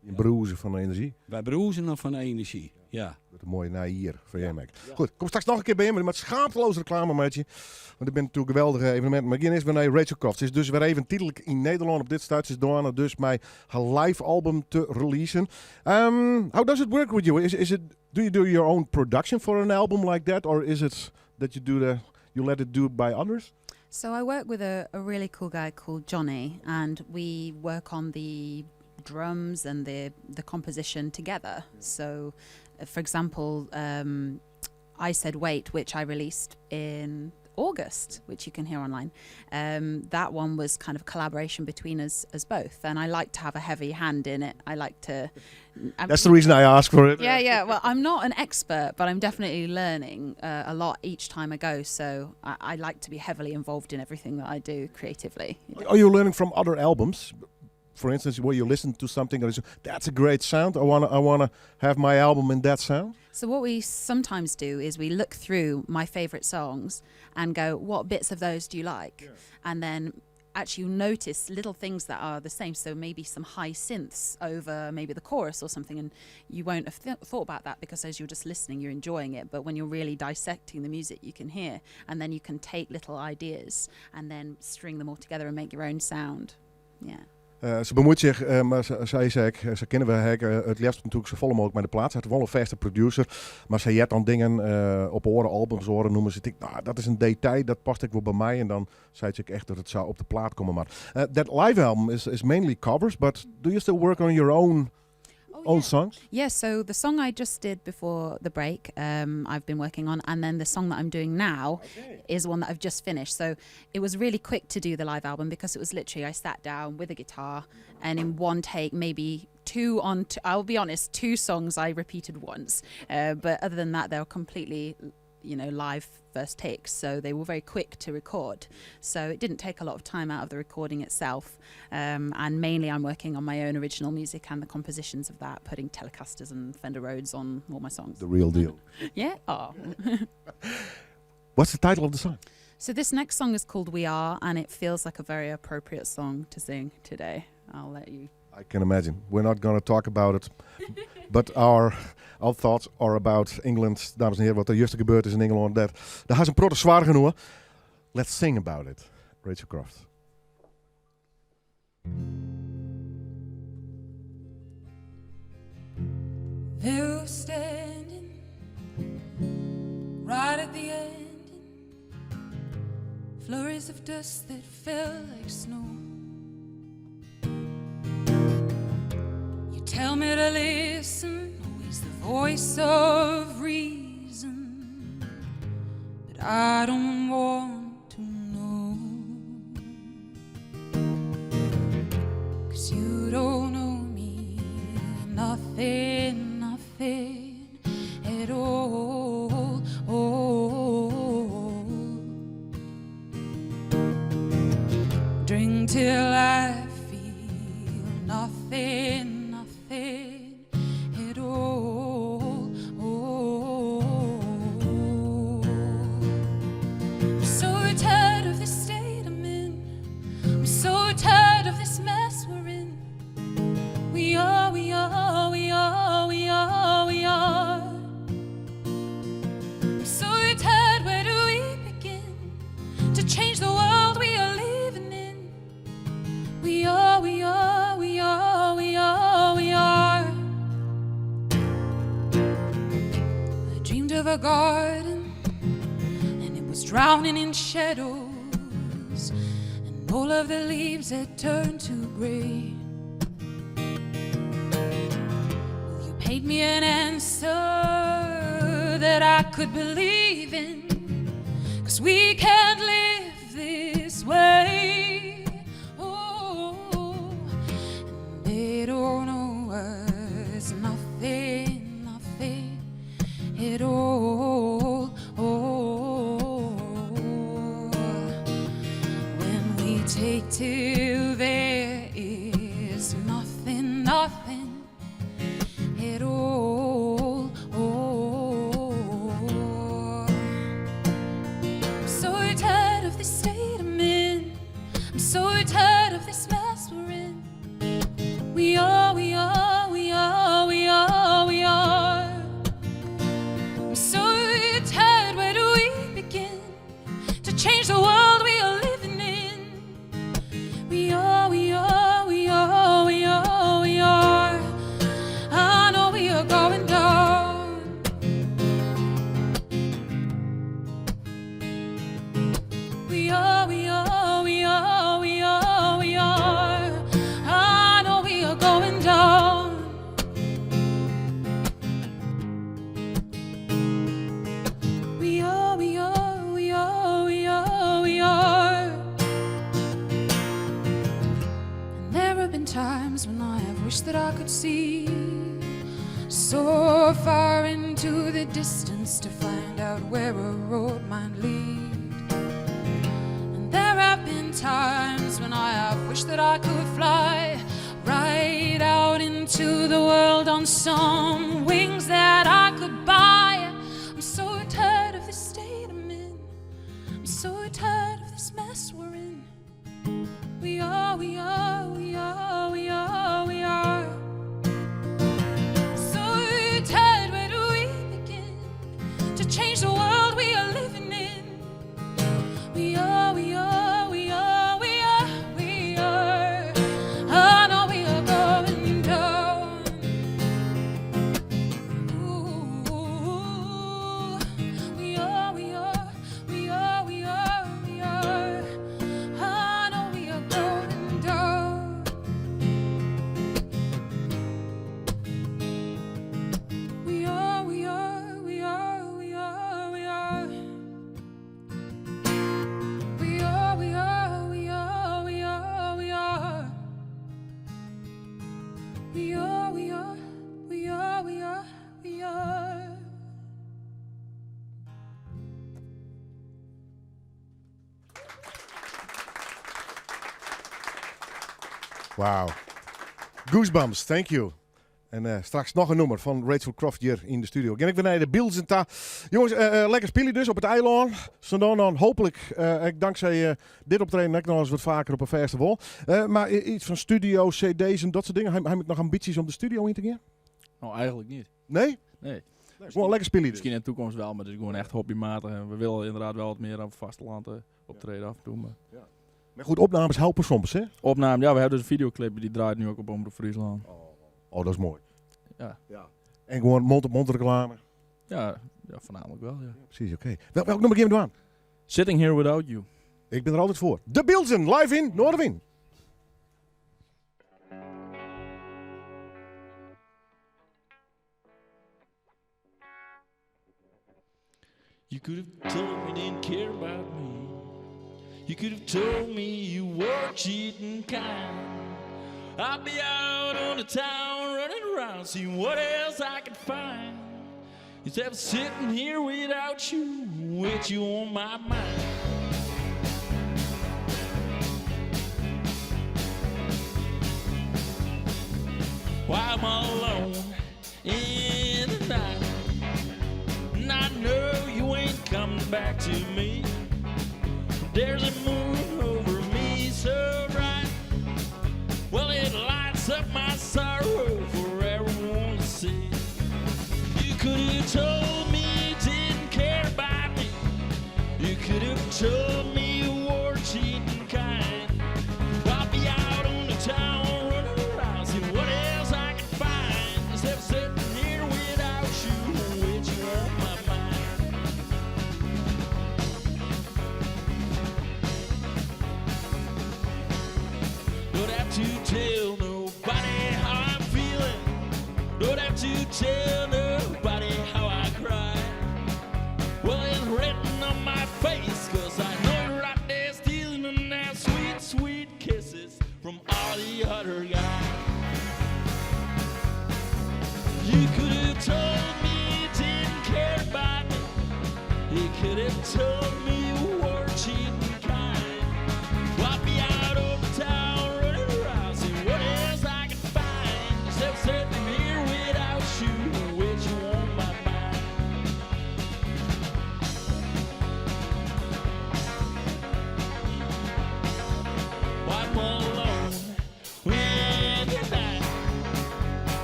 Je brûze fan de enerzjy. Wy brûze noch fan de enerzjy, ja. Dat is een mooi najier foar jim ek. Goed, kom straks noch in kear by jim, met schaamteloos reklame meitsje. Want it binne natuerlik geweldige eveneminten. Mar gean earst wer nei Rachel Croft. Se is dus wer even tydlik yn Nederlân op dit stuit. Se is dwaande dus mei har live album te releasen. Um, how does it work with you? Is it, do you do your own production for an album like that? Or is it that you do the, you let it do by others? So I work with a, a really cool guy called Johnny, and we work on the drums and the the composition together. So, uh, for example, um, I said wait, which I released in August, which you can hear online. Um, that one was kind of a collaboration between us as both, and I like to have a heavy hand in it. I like to. I'm- That's the reason I asked for it. Yeah, yeah. Well, I'm not an expert, but I'm definitely learning uh, a lot each time I go. So I, I like to be heavily involved in everything that I do creatively. Are you learning from other albums? For instance, where you listen to something and you say, that's a great sound. I wanna, I wanna have my album in that sound. So what we sometimes do is we look through my favorite songs and go, what bits of those do you like? And then actually you notice little things that are the same. So maybe some high synths over maybe the chorus or something, and you won't have th- thought about that because as you're just listening, you're enjoying it. But when you're really dissecting the music, you can hear, and then you can take little ideas and then string them all together and make your own sound. Yeah. Eh, ze bemoeit zich, eh, maar ze, zij zei, ik, ze kennen we haar, eh, het liefst natuurlijk zo volle mogelijk met de plaats. Ze had wel een vaste producer, maar zij jet dan dingen eh, op oren, albums, oren noemen ze het. Ik, nou, dat is een detail, dat past ik wel bij mij. En dan zei ze echt dat het zou op de plaat komen. Maar eh, that live album is, is mainly covers, but do you still work on your own, own songs? Yeah, so the song I just did before the break, um, I've been working on, and then the song that I'm doing now is one that I've just finished. So it was really quick to do the live album because it was literally I sat down with a guitar and in one take, maybe two on, t- I'll be honest, two songs I repeated once. Uh, but other than that, they were completely you know live first takes so they were very quick to record so it didn't take a lot of time out of the recording itself um, and mainly I'm working on my own original music and the compositions of that putting Telecasters and Fender Rhodes on all my songs The real deal. yeah oh. What's the title of the song? so this next song is called We Are and it feels like a very appropriate song to sing today I'll let you I can imagine. We're not going to talk about it. But our, our thoughts are about England. Dames en heren, wat er juist gebeurd is in Engeland. Dat, daar has een protte zwaar genoeg. Let's sing about it. Rachel Croft. They were standing right at the end, flurries of dust that fell like snow. You tell me to listen, always the voice of reason, but I don't want to know. Cause you don't know me, nothing, nothing at all. Drink till I feel nothing, nothing at all. I'm so tired of this state I'm in. I'm so tired of this mess we're in. We are, we are, we are, we are, we are. I'm so tired, where do we begin to change the world we are living in? We are, we are, we are, we are, we are. I dreamed of a garden and it was drowning in shadows, and all of the leaves had turned to gray. Will you paint me an answer? that I could believe in. Cause we can't live this way. Oh, and they don't know us nothing, nothing at all. Oh, when we take till there is nothing, nothing at all. Oh, I'm so tired of this state I'm in. I'm so tired of this mess we're in. We are, we are, we are, we are, we are. I'm so tired. Where do we begin to change the world we are living in? We are, we are, we are, we are, we are. I know we are going down. We are, we are, we are, we are, we are. I know we are going down. We are, we are, we are, we are, we are. And there have been times when I have wished that I could see so far into the distance to find out where a road might lead. And there have been times when I have wished that I could fly right out into the world on some wings that I could buy. I'm so tired of this state I'm in. I'm so tired of this mess we're in. We are, we are, we are, we are, we are. So tired, where do we begin to change the world we are living in? We are, we are, we are, we are, we are. I know we are going down. Ooh, we are, we are, we are, we are, we are. I know we are going down. We are, we are, we are, we are, we are. We are, we are, we are, we are, we are. We are, we are, we are, we are, we are. Wauw. Goosebumps, thank you. En eh, straks noch in nûmer fan Rachel Croft hjir yn de studio. Gean ik wer nei de Bylzen ta. Jonges, eh, eh, lekker spylje dus op it eilân. Sa dan dan hooplik, eh, ek tanksij eh, dit optreden, ek noch ris wat faker op in festival. Eh, mar yts fan studio, cd's en dat soart dingen. Ha jim noch ambysjes om de studio yn te gean? Nou, eigenlijk niet. Nee? Nee. Nee, gewoan lekker spylje dus. Miskien yn de takomst wol, mar it is gewoan echt hobbymatich. En we wolle ynderdaad wol wat mear op it fêstelân optrede af en toe. Mar. Ja. Mar goed, opnames helpe soms, hè? Opname, ja, we hawwe dus in fideoklip dy draait no ek op Omrop Fryslân. Oh, dat is moai. Ja. Ja. En gewoan mond-op-mond reklame. Ja, foarnaamlik wol, ja. Ja, presys, oké. Welk nûmer gean we dwaan? Sitting Here Without You. Ik bin der altyd foar. De Bylzen, live yn Noardewyn. You could have told me you didn't care about me. You could have told me you were cheating kind. I'd be out on the town running around, seeing what else I could find. Instead of sitting here without you, with you on my mind. Why I'm all alone in the night. And I know you ain't coming back to me. There's a moon over me so bright. Well, it lights up my sorrow for everyone to see. You could have told me you didn't care about me. You could have told me you were cheating kind. I'll be out on the town running around, see what else I can find. Instead of sitting here without you, with you on my mind. Don't have to tell nobody how I'm feeling. Don't have to tell nobody how I cry. saw the other guy. You could have told me you didn't care about me. You could have told me you were cheating kind. Well, I'd be out of town running around, see what else I can find. Still sitting here without you, with you on my mind. I'm all alone with your night.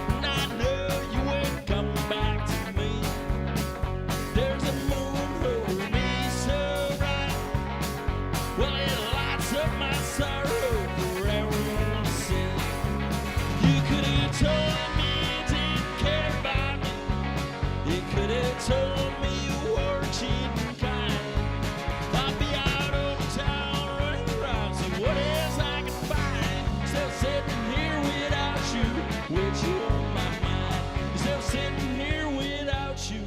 And I know you won't come back to me. There's a moon over me so bright. Well, it lights up my sorrow for everyone to see. You could have told me you didn't care about me. You could have told me you were cheating kind. I'd be out of town running around, see what else I can find. Still sitting here without you, with you on my mind. Still sitting here without you,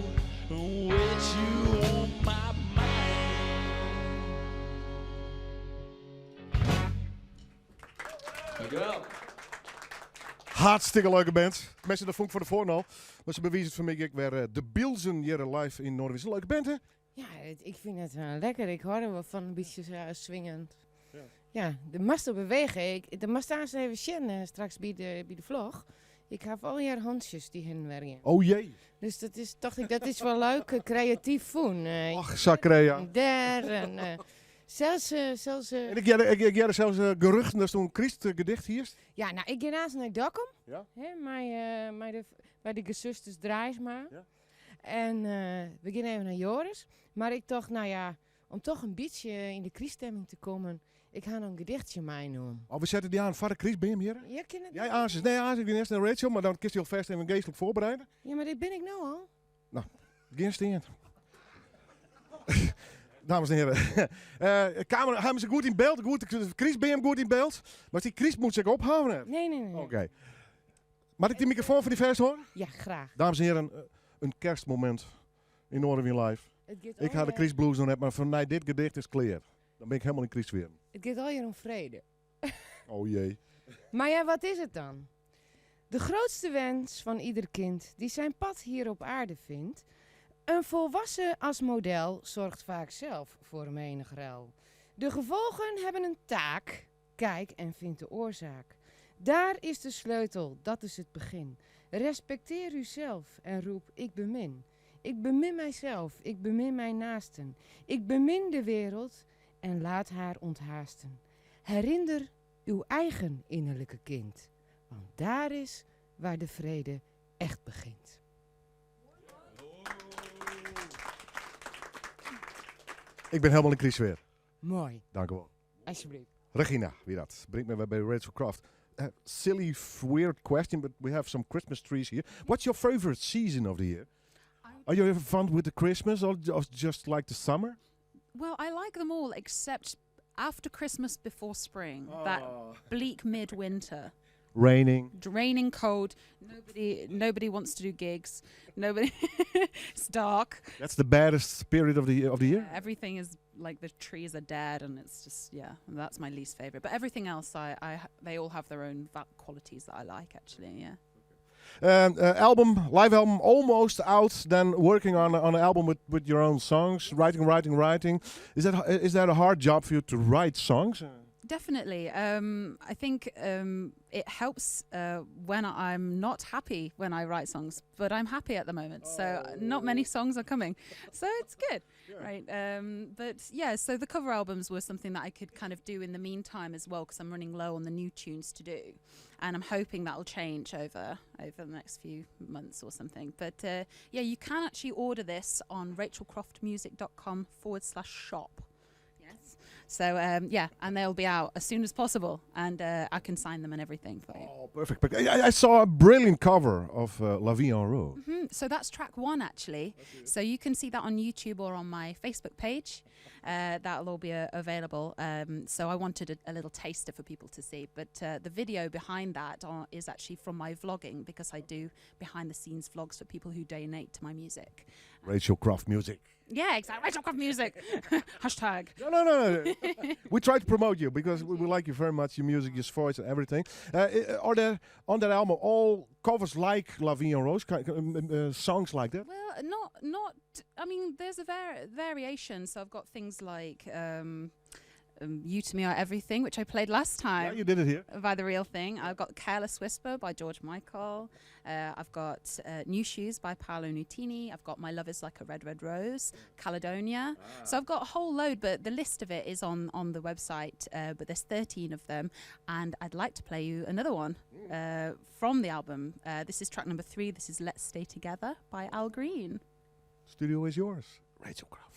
with you on my mind. Dankjewel. Hartstikke leuke band. Mensen, dat vond ik voor de voornal. Maar ze bewijzen het voor mij ik weer de Bielsen hier live in Noardewyn. Een leuke band, hè? Ja, ik vind het wel lekker. Ik hoor er wel van, een beetje swingend. Ja. Ja, de mast bewegen. De mast staan ze even zien, straks bij de vlog. Ik heb al jaar handjes die hen werken. Oh jee. Dus dat is, dacht ik, dat is wel leuk, creatief voen. Ach, sacré, ja. Daar en zelfs En ik ik zelfs geruchten dat toen Christ gedicht hier is. Ja, nou, ik ga naast naar Dokkum. Ja. Hè, bij de gezusters Draaisma. Ja. En we gaan even naar Joris. Maar ik dacht, nou ja, om toch een beetje in de kryststemming te komen, ik ga nog een gedichtje meenemen. Oh, we zetten die aan. Vader Chris, ben je hem hier? Ja, ken het. Jij aanzien? Nee, aanzien. Ik ben eerst naar Rachel, maar dan kun je alvast even geestelijk voorbereiden. Ja, maar dit ben ik nou al. Nou, geen steen. Dames en heren. Camera, hebben ze goed in beeld? Goed, Chris, ben je hem goed in beeld? Maar die Chris moet zich ophouden. Nee, nee, nee. Oké. Mag ik die microfoon voor die vers horen? Ja, graag. Dames en heren, een kerstmoment in Noardewyn Live. Het gaat Ik had de al, Chris Blues nog net, maar voor mij dit gedicht is clear. Dan ben ik helemaal in Chris weer. Het gaat al hier om vrede. Oh jee. Maar ja, wat is het dan? De grootste wens van ieder kind die zijn pad hier op aarde vindt. Een volwassen als model zorgt vaak zelf voor menig ruil. De gevolgen hebben een taak. Kijk en vind de oorzaak. Daar is de sleutel, dat is het begin. Respecteer uzelf en roep ik bemin. Ik bemin mijzelf, ik bemin mijn naasten. Ik bemin de wereld en laat haar onthaasten. Herinner uw eigen innerlijke kind. Want daar is waar de vrede echt begint. Ik ben helemaal in Chris weer. Mooi. Dank u wel. Alsjeblieft. Regina, wie dat? Brengt me weer bij Rachel Croft. Silly, weird question, but we have some Christmas trees here. What's your favorite season of the year? Are you ever fun with the Christmas or just like the summer? Well, I like them all except after Christmas, before spring. That bleak midwinter. Raining. Raining, cold. Nobody wants to do gigs. Nobody. It's dark. That's the baddest period of the year. Everything is like the trees are dead, and it's just, yeah. That's my least favorite. But everything else, I they all have their own qualities that I like actually. Yeah. Album, live album, almost out. Then working on an album with your own songs, writing, writing, writing. Is that a hard job for you to write songs? Definitely. I think it helps when I'm not happy when I write songs, but I'm happy at the moment, so not many songs are coming. So it's good, right? But yeah, so the cover albums were something that I could kind of do in the meantime as well, because I'm running low on the new tunes to do, and I'm hoping that'll change over the next few months or something. But yeah, you can actually order this on rachelcroftmusic.com/shop. Yes. So yeah, and they'll be out as soon as possible, and I can sign them and everything for you. Oh, perfect. But I saw a brilliant cover of La Vie en Rose. So that's track one, actually. So you can see that on YouTube or on my Facebook page. That'll all be available. So I wanted a little taster for people to see. But the video behind that is actually from my vlogging, because I do behind the scenes vlogs for people who donate to my music. Rachel Croft Music. Yeah, exactly. Rachel Croft Music. Hashtag. No, no, no, no. We try to promote you because we like you very much, your music, your voice, and everything. Are there on that album all covers like La Vie en Rose, songs like that? Well, not. I mean, there's a variation. So I've got things like You to Me Are Everything, which I played last Yeah, time. you did it here. By The Real Thing. I've got Careless Whisper by George Michael. I've got New Shoes by Paolo Nutini. I've got My Love Is Like a Red, Red Rose, Caledonia. So I've got a whole load, but the list of it is on the website. But there's 13 of them. And I'd like to play you another one from the album. This is track number 3. This is Let's Stay Together by Al Green. Studio is yours. Rachel Croft.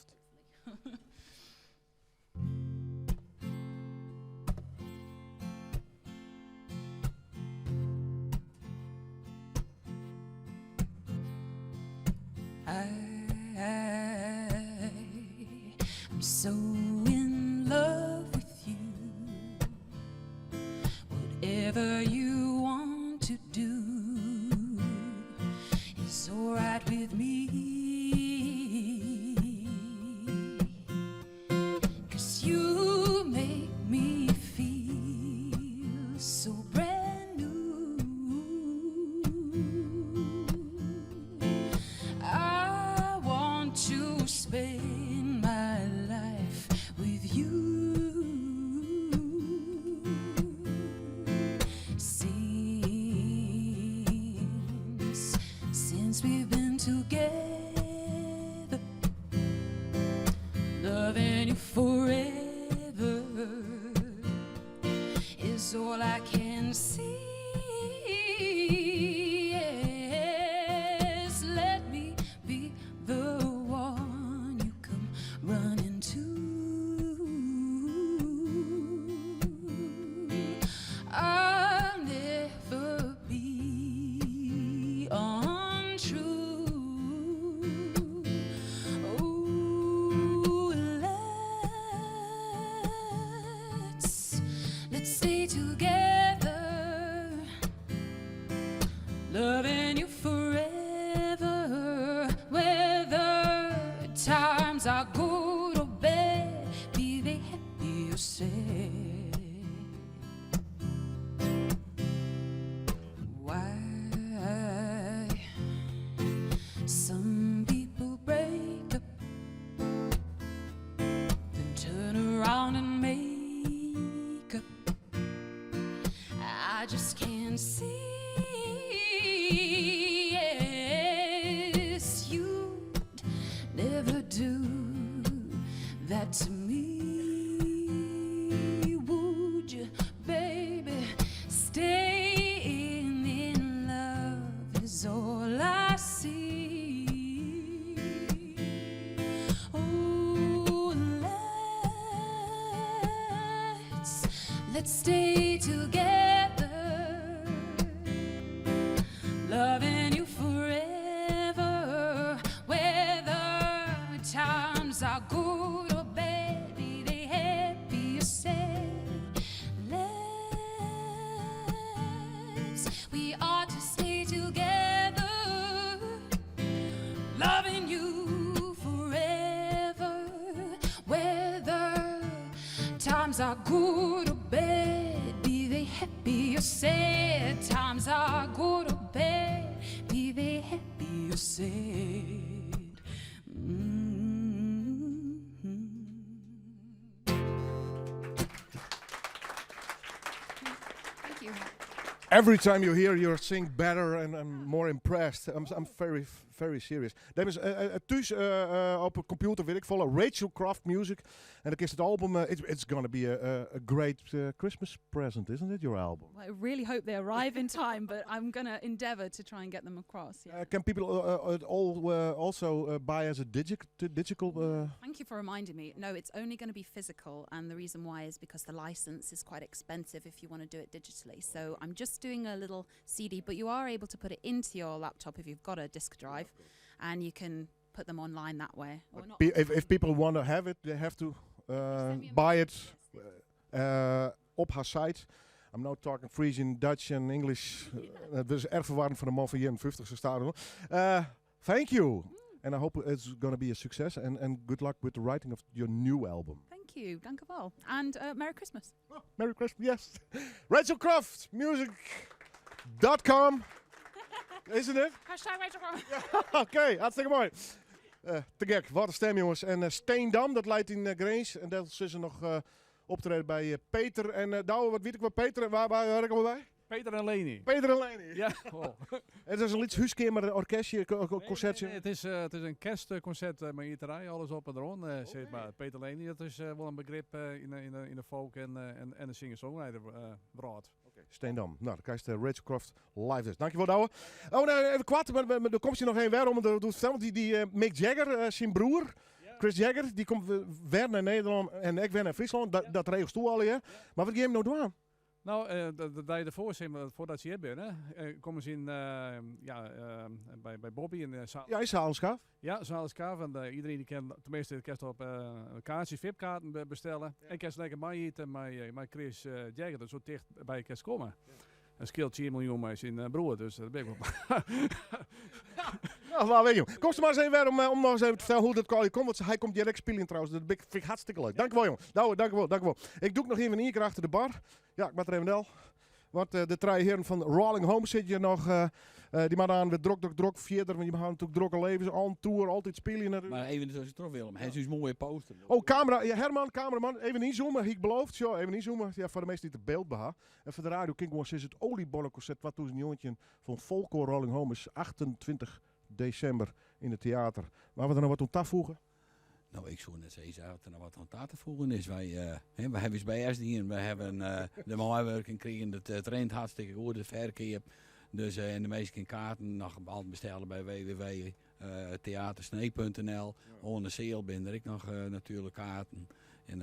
I'm so in love with you. Whatever you want to do is all right with me. Because you make me feel so brand new. I want to spend my life with you. Since we've been together, loving you forever is all I can see. Yes, let me be the one you come running to. I'll never be untrue. Oh, let's stay together, loving you forever, whether times are good or bad, be they happy or sad. Why some people break up, then turn around and make up. I just can't see. Yes, you'd never do that to me, would you, baby? Staying in love is all I see. Oh, let's stay together, loving you forever, whether times are good or bad, be they happy or sad. We ought to stay together, loving you forever, whether times are good or bad, be they happy or sad. Times are good or bad, be they happy or sad. Thank you. Every time you hear you sing better and I'm more impressed. I'm very, very serious. Dames, thús op de computer weet ik follow Rachel Croft Music. En dan is het album. It's going to be a great Christmas present, isn't it? Your album. Well, I really hope they arrive in time, but I'm going to endeavour to try and get them across. Yeah. Can people all also buy as a digital? Thank you for reminding me. No, it's only going to be physical, and the reason why is because the license is quite expensive if you want to do it digitally. So I'm just doing a little CD, but you are able to put it into your laptop if you've got a disk drive, and you can put them online that way. Or But not. if people want to have it, they have to Send me a buy message. it op haar site. I'm now talking Frisian, Dutch and English. Dat is erg verwarrend voor de man van 51 zo staat er. Thank you. And I hope it's gonna be a success. And good luck with the writing of your new album. Thank you, dankjewel. And Merry Christmas. Oh, Merry Christmas, yes. Rachel Croft, music.com. Isn't it? Hashtag Rachel Croft. Oké, hartstikke moai. Te gek, wat in stim jonges. En Steendam, dat leit yn Grins. En dêr sille se noch optrede by Peter en Douwe, wat wit ik wat Peter, waar hear ik al by? Peter en Leni. Peter en Leni. Ja. Oh. Het is in lyts húskeamerorkestje, konsertsje. Nee, het is in kerstkonsert mei iterij, alles op en deroan, sis mar. Peter Leni, dat is wol in begrip yn de folk en de singer-songwriter wrâld. Oké, Steendam. Nou, dan krijg je Rachel Croft live dus. Dankjewel, Douwe. Oh, nou, even koart, mar der komt hjir noch ien wer om te fertellen. Want dy Mick Jagger, syn broer, Chris Jagger, dy komt wer nei Nederlân en ek wer nei Fryslân. Dat regelst do allegear. Mar wat gean jim no dwaan? Nou, de dei derfoar, sis mar, foardat se hjir binne, komme se yn, ja, by Bobby yn de Ja, yn Zalen Skaaf. Ja, Zalen Skaaf. En iedereen die ken, tenminste, kinst op kaartsjes, VIP-kaarten bestelle. En kinst lekker mei-ite mei Chris Jagger, dat so ticht by kinst komme. En skeelt 10 miljoen mei syn broer, dus dat bin ik wol. Nou, waar weet je. Kom mar ris even wer om noch ris even te fertellen hoe't it allegear komt. Want hy komt hjir ek spyljen trouwens. Dat fyn ik hartstikke leuk. Dankjewol, jong. Douwe, dankjewol, dankjewol. Ik dûk noch even ien kear achter de bar. Ja, ik moat der even del. Want de trije hearen fan Rolling Home sitte hjir noch. Dy moatte oan wer drok, drok, drok fierder. Want dy hawwe natuerlik drokke levens. On tour, altyd spylje natuerlik. Mar even tuskentroch, Willem. Hy is ús moaie poster. Oh, kamera. Ja, Herman, cameraman. Even ynzoome, hie ik beloofd. Sjoch, even ynzoome. Ja, foar de minsken dy't der byld by ha. En foar de radio kin ik gewoan sizze, it Oliebolleconcert 2019 fan Folkkoar Rolling Home is 28 desimber yn it teater. Moatte we der noch wat oan tafoege? No, ik soe net sizze dat der noch wat oan ta te foegen is. Wy, hè, wy hawwe ús bêst dien. Wy hawwe de meiwurking krigen. It rint hartstikke goed, de ferkeap. Dus, en de minsken kaarten noch altyd bestelle by www.theatersneek.nl. Oan de seal binne der ek noch natuerlik kaarten. En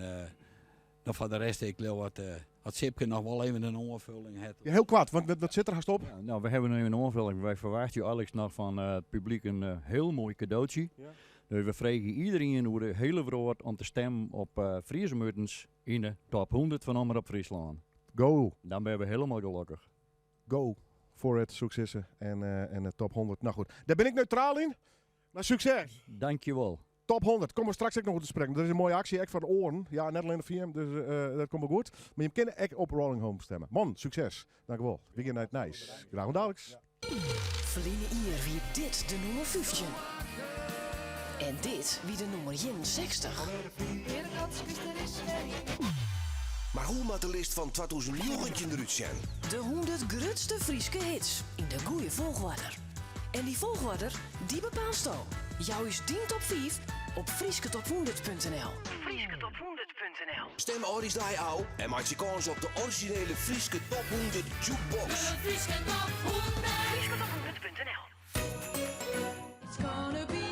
no foar de rest, ik leau dat at Sipke noch wol even in oanfulling hat. Ja, hiel koart, want wat sit der hast op? Ja, no, we hawwe noch even in oanfulling. Wy ferwachtsje eigentlik noch fan it publyk in hiel moai kadootsje. Dus we freegje iderien oer de hiele wrâld om te stimmen op Fries om Utens yn de top 100 fan Omrop Fryslân. Go! Dan binne we hielendal gelokkich. Go for it, soe ik sizze. En de top 100. No goed, dêr bin ik neutraal yn. Mar sukses! Dankjewol. Top 100, komme we straks ek noch oer te sprekken. Dat is in moaie aksje, ek foar de oaren. Ja, net allinnich foar jim, dus dat komt wol goed. Mar jim kinne ek op Rolling Home stimme. Man, sukses. Dankjewol. Wy gean nei it nijs. Graach oant daliks. Ferline jier wie dit de nûmer 15. En dit wie de nûmer 61. Mar hoe moat de list fan 2019 derút sjen? De 100 grutste Fryske hits yn de goede folchoarder. En dy folchoarder, dy bepaalsto. Jou ús dyn top 5 op frysketop100.nl. Frysketop100.nl Stim âldjiersdei ôf en meitsje kâns op de orizjinele Fryske Top 100 Jukebox. Fryske Top 100. Frysketop100.nl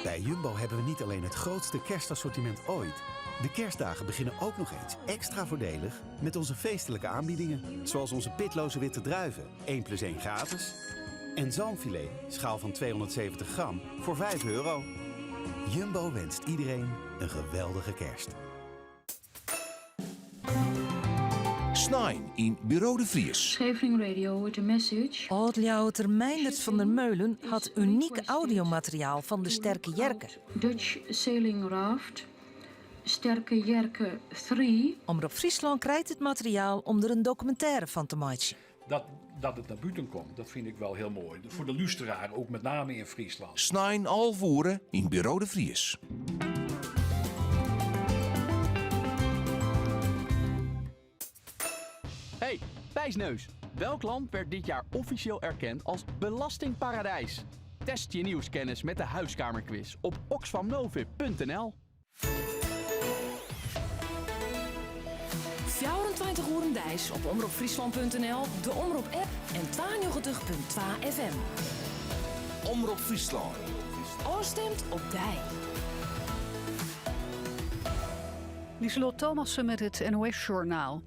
Bij Jumbo hebben we niet alleen het grootste kerstassortiment ooit. De kerstdagen beginnen ook nog eens extra voordelig met onze feestelijke aanbiedingen. Zoals onze pitloze witte druiven, 1 plus 1 gratis. En zalmfilet, schaal van 270 gram, voor 5 euro. Jumbo wenst iedereen een geweldige kerst. Snein yn Buro de Vries. Scheveningen Radio with a message. Ald-Ljouwerter Meindert van der Meulen hat unyk audiomateriaal fan de Sterke Jerke. Dutch sailing raft Sterke Jerke 3. Omrop Fryslân krijt it materiaal om der in dokumintêre fan te meitsjen. Dat het naar buiten komt, dat vind ik wel heel mooi. Voor de lústeraar, ook met name in Friesland. Snein 11 oere yn Buro de Vries. Hey, wijsneus. Welk land werd dit jaar officieel erkend als belastingparadijs? Test je nieuwskennis met de huiskamerquiz op oxfamnovip.nl. 24 oeren deis op omropfryslan.nl, de Omrop app en 92.2 FM. Omrop Fryslân. Ofstimd op dy. Lieselot Thomassen met het NOS-journaal.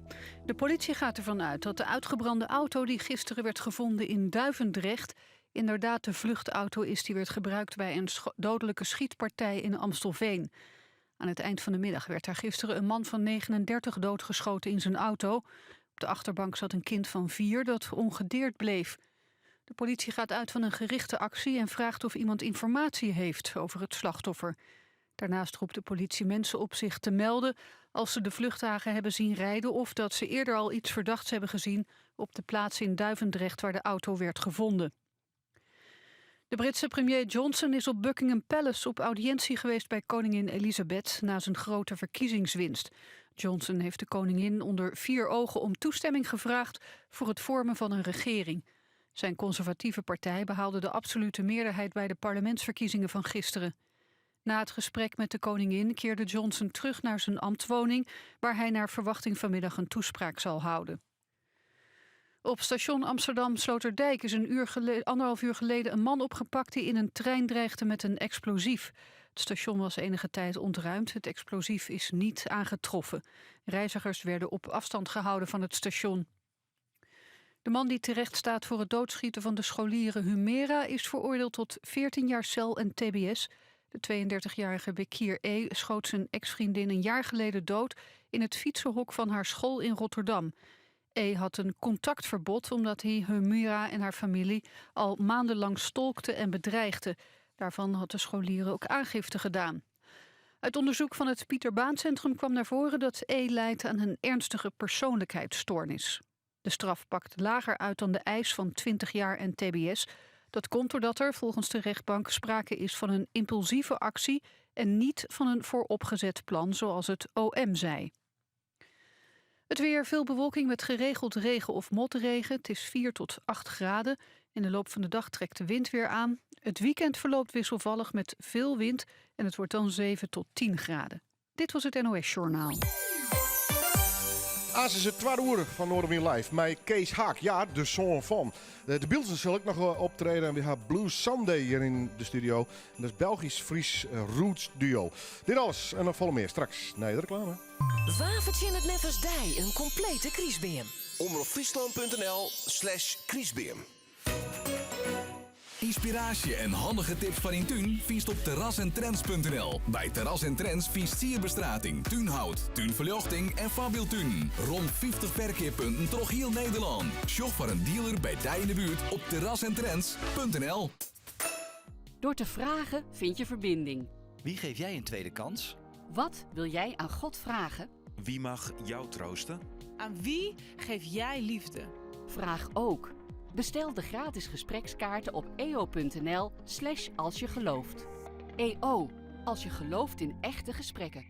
De politie gaat ervan uit dat de uitgebrande auto die gisteren werd gevonden in Duivendrecht inderdaad de vluchtauto is die werd gebruikt bij een dodelijke schietpartij in Amstelveen. Aan het eind van de middag werd daar gisteren een man van 39 doodgeschoten in zijn auto. Op de achterbank zat een kind van 4 dat ongedeerd bleef. De politie gaat uit van een gerichte actie en vraagt of iemand informatie heeft over het slachtoffer. Daarnaast roept de politie mensen op zich te melden als ze de vluchtwagen hebben zien rijden of dat ze eerder al iets verdachts hebben gezien op de plaats in Duivendrecht waar de auto werd gevonden. De Britse premier Johnson is op Buckingham Palace op audiëntie geweest bij koningin Elizabeth na zijn grote verkiezingswinst. Johnson heeft de koningin onder vier ogen om toestemming gevraagd voor het vormen van een regering. Zijn conservatieve partij behaalde de absolute meerderheid bij de parlementsverkiezingen van gisteren. Na het gesprek met de koningin keerde Johnson terug naar zijn ambtswoning, waar hij naar verwachting vanmiddag een toespraak zal houden. Op station Amsterdam Sloterdijk is een uur anderhalf uur geleden een man opgepakt die in een trein dreigde met een explosief. Het station was enige tijd ontruimd. Het explosief is niet aangetroffen. Reizigers werden op afstand gehouden van het station. De man die terecht staat voor het doodschieten van de scholieren Humera is veroordeeld tot 14 jaar cel en tbs. De 32-jarige Bekir E. schoot zijn ex-vriendin een jaar geleden dood in het fietsenhok van haar school in Rotterdam. E. had een contactverbod omdat hij Humera en haar familie al maandenlang stalkte en bedreigde. Daarvan had de scholieren ook aangifte gedaan. Uit onderzoek van het Pieter Baan Centrum kwam naar voren dat E. lijdt aan een ernstige persoonlijkheidsstoornis. De straf pakt lager uit dan de eis van 20 jaar en tbs. Dat komt doordat er volgens de rechtbank sprake is van een impulsieve actie en niet van een vooropgezet plan zoals het OM zei. Het weer, veel bewolking met geregeld regen of motregen. Het is 4 tot 8 graden. In de loop van de dag trekt de wind weer aan. Het weekend verloopt wisselvallig met veel wind en het wordt dan 7 tot 10 graden. Dit was het NOS Journaal. Aas is het tweede uur van Noardewyn Live. Met Kees Haak, ja, de zoon van. De Beatles zullen ook nog wel optreden. En we hebben Blue Sunday hier in de studio. En dat is Belgisch-Fries roots duo. Dit alles en nog veel meer straks na de reclame. Wa fertsjinnet neffens dy in komplete krystbeam? Omropfriesland.nl/krystbeam. Ynspiraasje en handige tips foar dyn tún fynst op terrasentrends.nl. By Terras en Trends fynst sierbestrating, túnhout, túnferljochting en foarbyldtunen. Rom 50 ferkeappunten troch hiel Nederlân. Sjoch foar in dealer by dy yn de buert op terrasentrends.nl. Door te vragen vind je verbinding. Wie geef jij een tweede kans? Wat wil jij aan God vragen? Wie mag jou troosten? Aan wie geef jij liefde? Vraag ook. Bestel de gratis gesprekskaarten op eo.nl slash als je gelooft. EO, als je gelooft in echte gesprekken.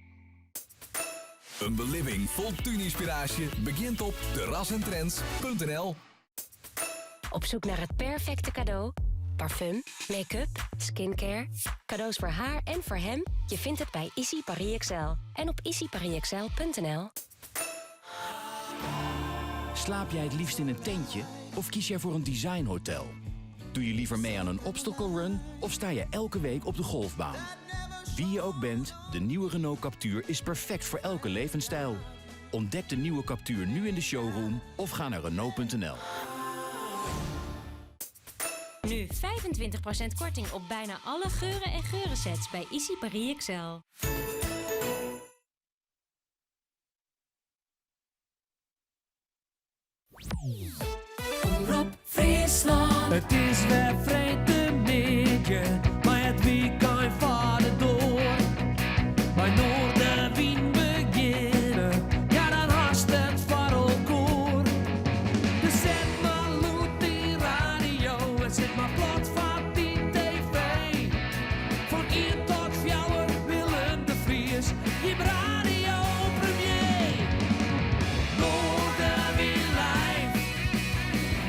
In belibbing fol túnynspiraasje begjint op terrasentrends.nl. Op zoek naar het perfecte cadeau? Parfum, make-up, skincare. Cadeaus voor haar en voor hem? Je vindt het bij Ici Paris XL en op iciparisxl.nl. Slaap jij het liefst in een tentje of kies jij voor een designhotel? Doe je liever mee aan een obstacle run of sta je elke week op de golfbaan? Wie je ook bent, de nieuwe Renault Captur is perfect voor elke levensstijl. Ontdek de nieuwe Captur nu in de showroom of ga naar Renault.nl. Nu 25% korting op bijna alle geuren en geurensets bij Ici Paris XL. Omrop Fryslân. It is wer freedtemiddei, mar it wykein foar de doar. By Noardewyn begjinne, ja dan hast it foar elkoar. Dus set mar lûd dyn radio en set mar plat foar dyn TV. Fan ien tot fjouwer Willem de Vries, jim radio premier. Noardewyn live,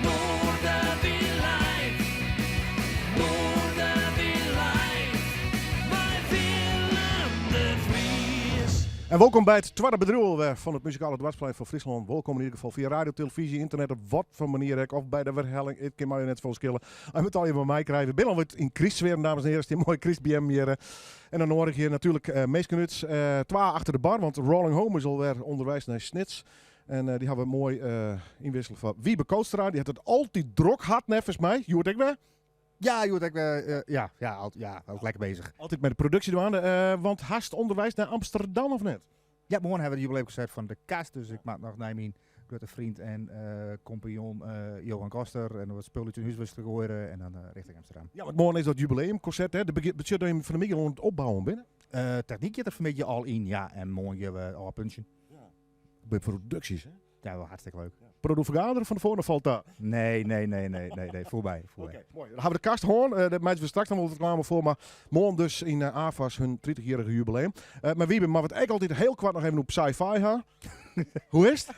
Noardewyn live, Noardewyn live, mei Willem de Vries. En welkom by it twadde bedriuw wer fan it muzikale doarpsplein fan Fryslân. Wolkom yn ieder gefal fia radio, televyzje, ynternet, op wat foar manier ek. Of by de werhelling, it kin my net folle skele. En we je mei krije. We binne al wat yn krystsfear, dames en heren. Dy moaie krystbeam hjir. En dan hoor ik hjir natuerlik minsken út. Twa achter de bar, want Rolling Home is alwer ûnderweis nei Snits. En dy hawwe we moai ynwissele foar Wiebe Kootstra. Dy hat it altyd drok hân, neffens my. Hjoed ek wer? Ja, hjoed ek wer. Ja, ja, ook lekker bezig. Altyd mei de produksje dwaande. Want hast ûnderweis nei Amsterdam of net? Ja, moarn hawwe we it jubileumkonsert fan De Kast. Dus ik moat noch nei myn grutte vriend en compagnon Johan Koster. En wat spul út syn hús te goaien en dan richting Amsterdam. Ja, want moarn is dat jubileumkonsert, hè? Dat betsjut dat jim fan 'e middei oan it opbouwen binne? Technyk giet der fan 'e middei al yn, ja. En moarn gean we ôfpuntsjen. Ja. By produksjes, hè? Ja, wel hartstikke leuk. Ja. Produ fergaderen fan tefoaren falt ta? Nee, nee, nee, nee, nee, nee, foarby. Oké, okay, moai. Dan hawwe we de kast hân. Dêr meitsje we straks noch wol reklame foar. Mar moarn dus yn AFAS hun 30-jierrige jubileum. Mar Wiebe, moatte we it ek altyd hiel koart noch even oer Psy-Fi ha. Hoe is it?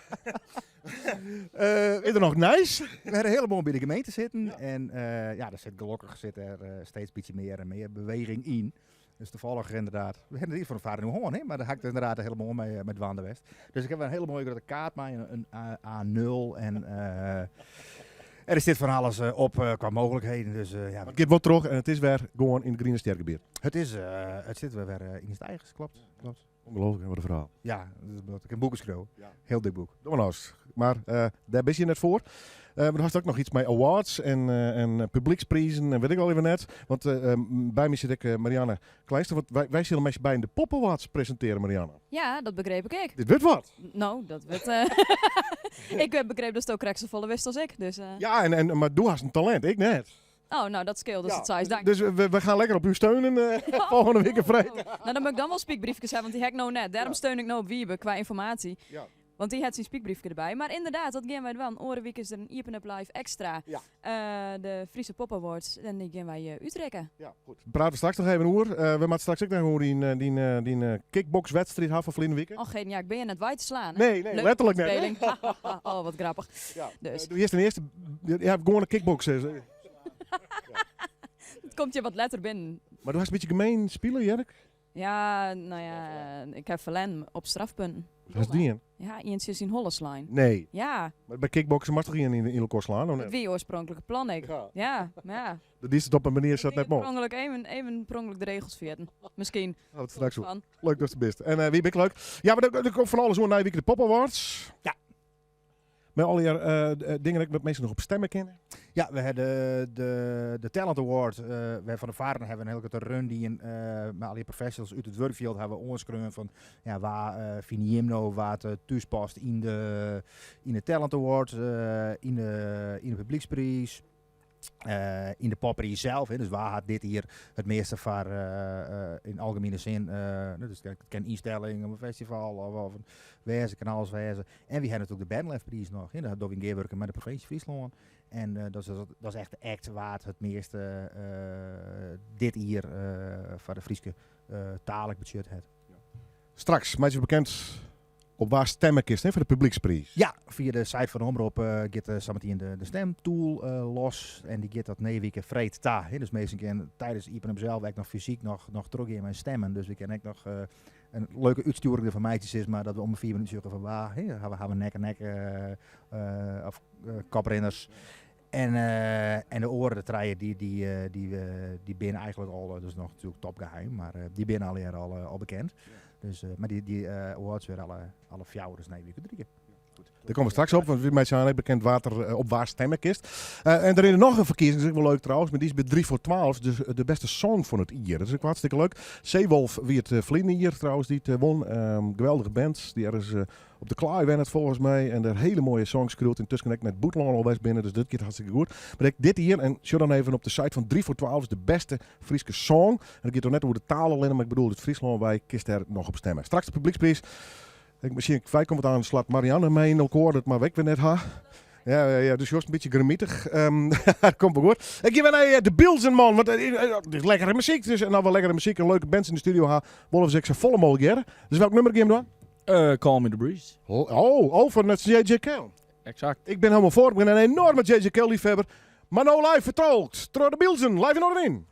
Is der noch nijs? We hawwe hiel moai by de gemeente sitten. Ja. En ja, der sit gelokkich sit der steeds bytsje mear en mear beweging yn. Dus tafallich ynderdaad. We hawwe it fan de vader nu hân, hè? Mar dêr ha ik ynderdaad hiel moai mei dwaande west. Dus ik ha in hiele moaie grutte kaart mei, in A0 en der sit fan alles op kwa mooglikheden. Dus, ja. It giet wol troch en it is wer gewoan yn it Griene Stjergebiet. It is, it sit wer yn de steigers, klopt. Klopt. Ongelooflijk, hè, wat in ferhaal. Ja, dat ik in boek skriuw. Ja. Hiel dik boek. Doe mar los. Mar dêr bist je net foar. Mar do hast ek noch iets mei awards en publyksprizen en wit ik allegear net. Want by my sit ek Marianne Kleinstra. Want wy sille mei beiden de Pop Awards presintearje, Marianne. Ja, dat begreep ik ek. Dit wurdt wat. No, dat wurdt. Ik begreep datsto krekt safolle wist as ik. Dus. Ja, en, mar do hast in talint, ik net. Oh, no, dat skeelt as it sa is. Dank. Dus we gaan lekker op u steunen volgende week freed. No, dan moat ik dan wol spykbriefkes ha, want dy ha ik no net. Dêrom steun ik no op Wiebe kwa ynformaasje. Ja. Want dy hat syn spykbriefke derby. Mar ynderdaad, dat gean wy dwaan. Oare wike is der in Iepen Up Live Extra. Ja. De Friese Pop Awards. En dy gean wy útrikke. Ja, goed. Prate we straks noch even oer. We moatte straks ek noch oer dyn kickbokswedstriid ha fan ferline wike. Och heden, ja, ik bin hjir net wei te slaan. Nee, nee, letterlik net. Oh, wat grappich. Ja. Dus. Doe earst in earste, ja, gewoan in kickboksen. It komt hjir wat letter binnen. Mar do hast in bytsje gemeen spile, hear ik? Ja, no ja, ik ha ferlern op strafpunten. Wat hast dien? Ja, ien tsjin syn holle slein. Nee. Ja. Mar by kickboksen moatst toch ien yn elkoar slaan, of net? Dat wie oarspronklik it plan ek. Ja. Ja, ja. Dat diest it op in manier sa't net Ik wie mocht. per ûngelok even, even per ûngelok de regels ferjitten. Miskien. Oh, wat straks Van. Leuk datst der bist. En wie ek leuk. Ja, mar der komt fan alles oan nije wike de Pop Awards. Ja. Mei allegear dingen ek wêr't minsken noch op stemme kinne. Ja, we hawwe de Talent Award. Wy fan de Varen hawwe in hiel grutte run dien mei allegear professionals út it wurkfjild hawwe we oanskreaun fan ja, wa fine jim no wa't thús past yn de Talent Award, yn de publykspriis. Yn de poppriis sels, hè, dus wa hat dit jier it measte foar yn algemiene sin, dus it kin ynstelling of in festival of in wêze, kin alles wêze. En wy hawwe natuerlik de Bernlefpriis noch, hè, dat dogge we yn gearwurking mei de provinsje Fryslân. En dat is echt de act wa't it measte dit jier foar de Fryske taal betsjut hat. Straks meitsje we bekend op wa stemme kinst, hè, foar de publykspriis. Ja, fia de site fan de Omrop giet sametien de stemtool los. En dy giet dat nije wike freed ta. Hè. Dus minsken kinne tidens Iepen Up sels ek noch fysyk noch trochgean mei stemmen. Dus we kinne ek noch in leuke útstjoering derfan meitsje, sis mar, dat we om de 5 minuten sjogge fan wa, hè, ha we nek en nek of koprinners. En de oare, de trije, dy binne eigentlik al, dat is noch natuerlik topgeheim, mar dy binne allegear al bekend. Dus, mar dy awards wurde alle fjouwer dus nije wike útrikt. Dêr komme we straks op, want wy meitsje ek bekend wa't der op wa stemme kinst. En der is noch in ferkiezing, dat is ek wol leuk trouwens, mar dy is by 3 foar 12, dus de bêste song fan it jier. Dat is ek hartstikke leuk. Zeewolf wie it ferline jier trouwens dy't won. Geweldige band, dy't ergens op de Klaai wennet folgens my en dêr hiele moaie songs skriuwt. Yntusken ek nei it bûtenlân al west binne, dus dit giet hartstikke goed. Mar ek dit jier, en sjoch dan even op de site fan 3 foar 12, is de bêste Fryske song. En it giet dan net oer de taal allinne, mar ik bedoel út Fryslân wei kinst dêr noch op stemme. Straks de publykspriis. Ik miskien ik komt wat aan slacht Marianne my yn elkoar, dat moatte we ek wer net ha. Ja, ja, ja, dus jost in bytsje grimmitich. Komt wol goed. Ik gean wer nei de Bilzen, man. Want it is lekkere muzyk. Dus, en as we lekkere muzyk en leuke bands yn de studio ha, wolle we se ek sa folle mooglik hearre. Dus welk nûmer gean we dwaan? Call Me The Breeze. Oh, oh, fan it JJ Cale. Exact. Ik bin hielendal foar. Ik bin in enoarme JJ Cale liefhebber. Mar no live fertolkt troch de Bilzen. Live yn Noardewyn.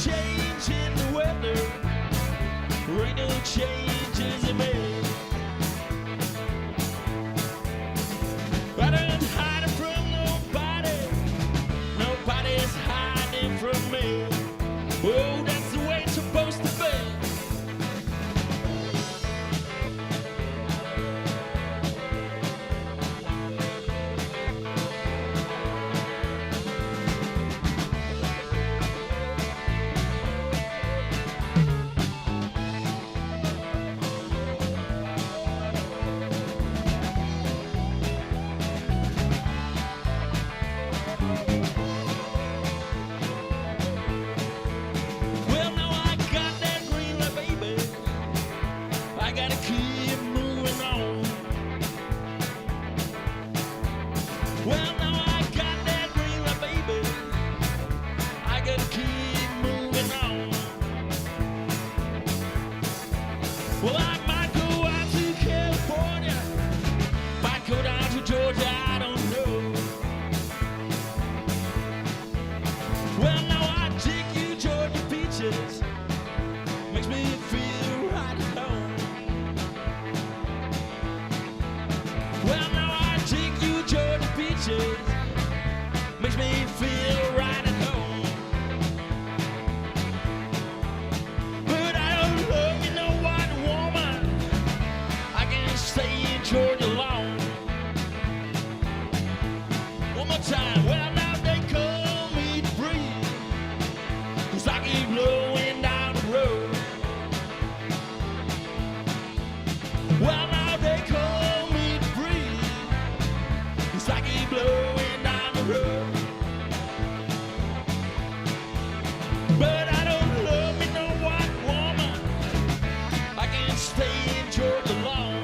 change in the weather. There ain't no changes in me. I don't hide from nobody. Nobody's hiding from me. Oh, that's the way it's supposed to be. Well, now I got that green light, baby. I gotta keep moving on. Well, now I got that green light, baby. I gotta keep moving on. Well, I might go out to California, might go down to Georgia, I don't know. Well, now I dig you Georgia peaches, makes me feel right at home. Well, now I dig you Georgia peaches, makes me feel right at home. But I don't love you no white woman. I can't stay in Georgia long. One more time. Well, now they call me the breeze, 'cause I keep blowing down the road. Well, now they call me the breeze, 'cause I keep blowing down the road. But I don't love me no white woman. I can't stay in Georgia long.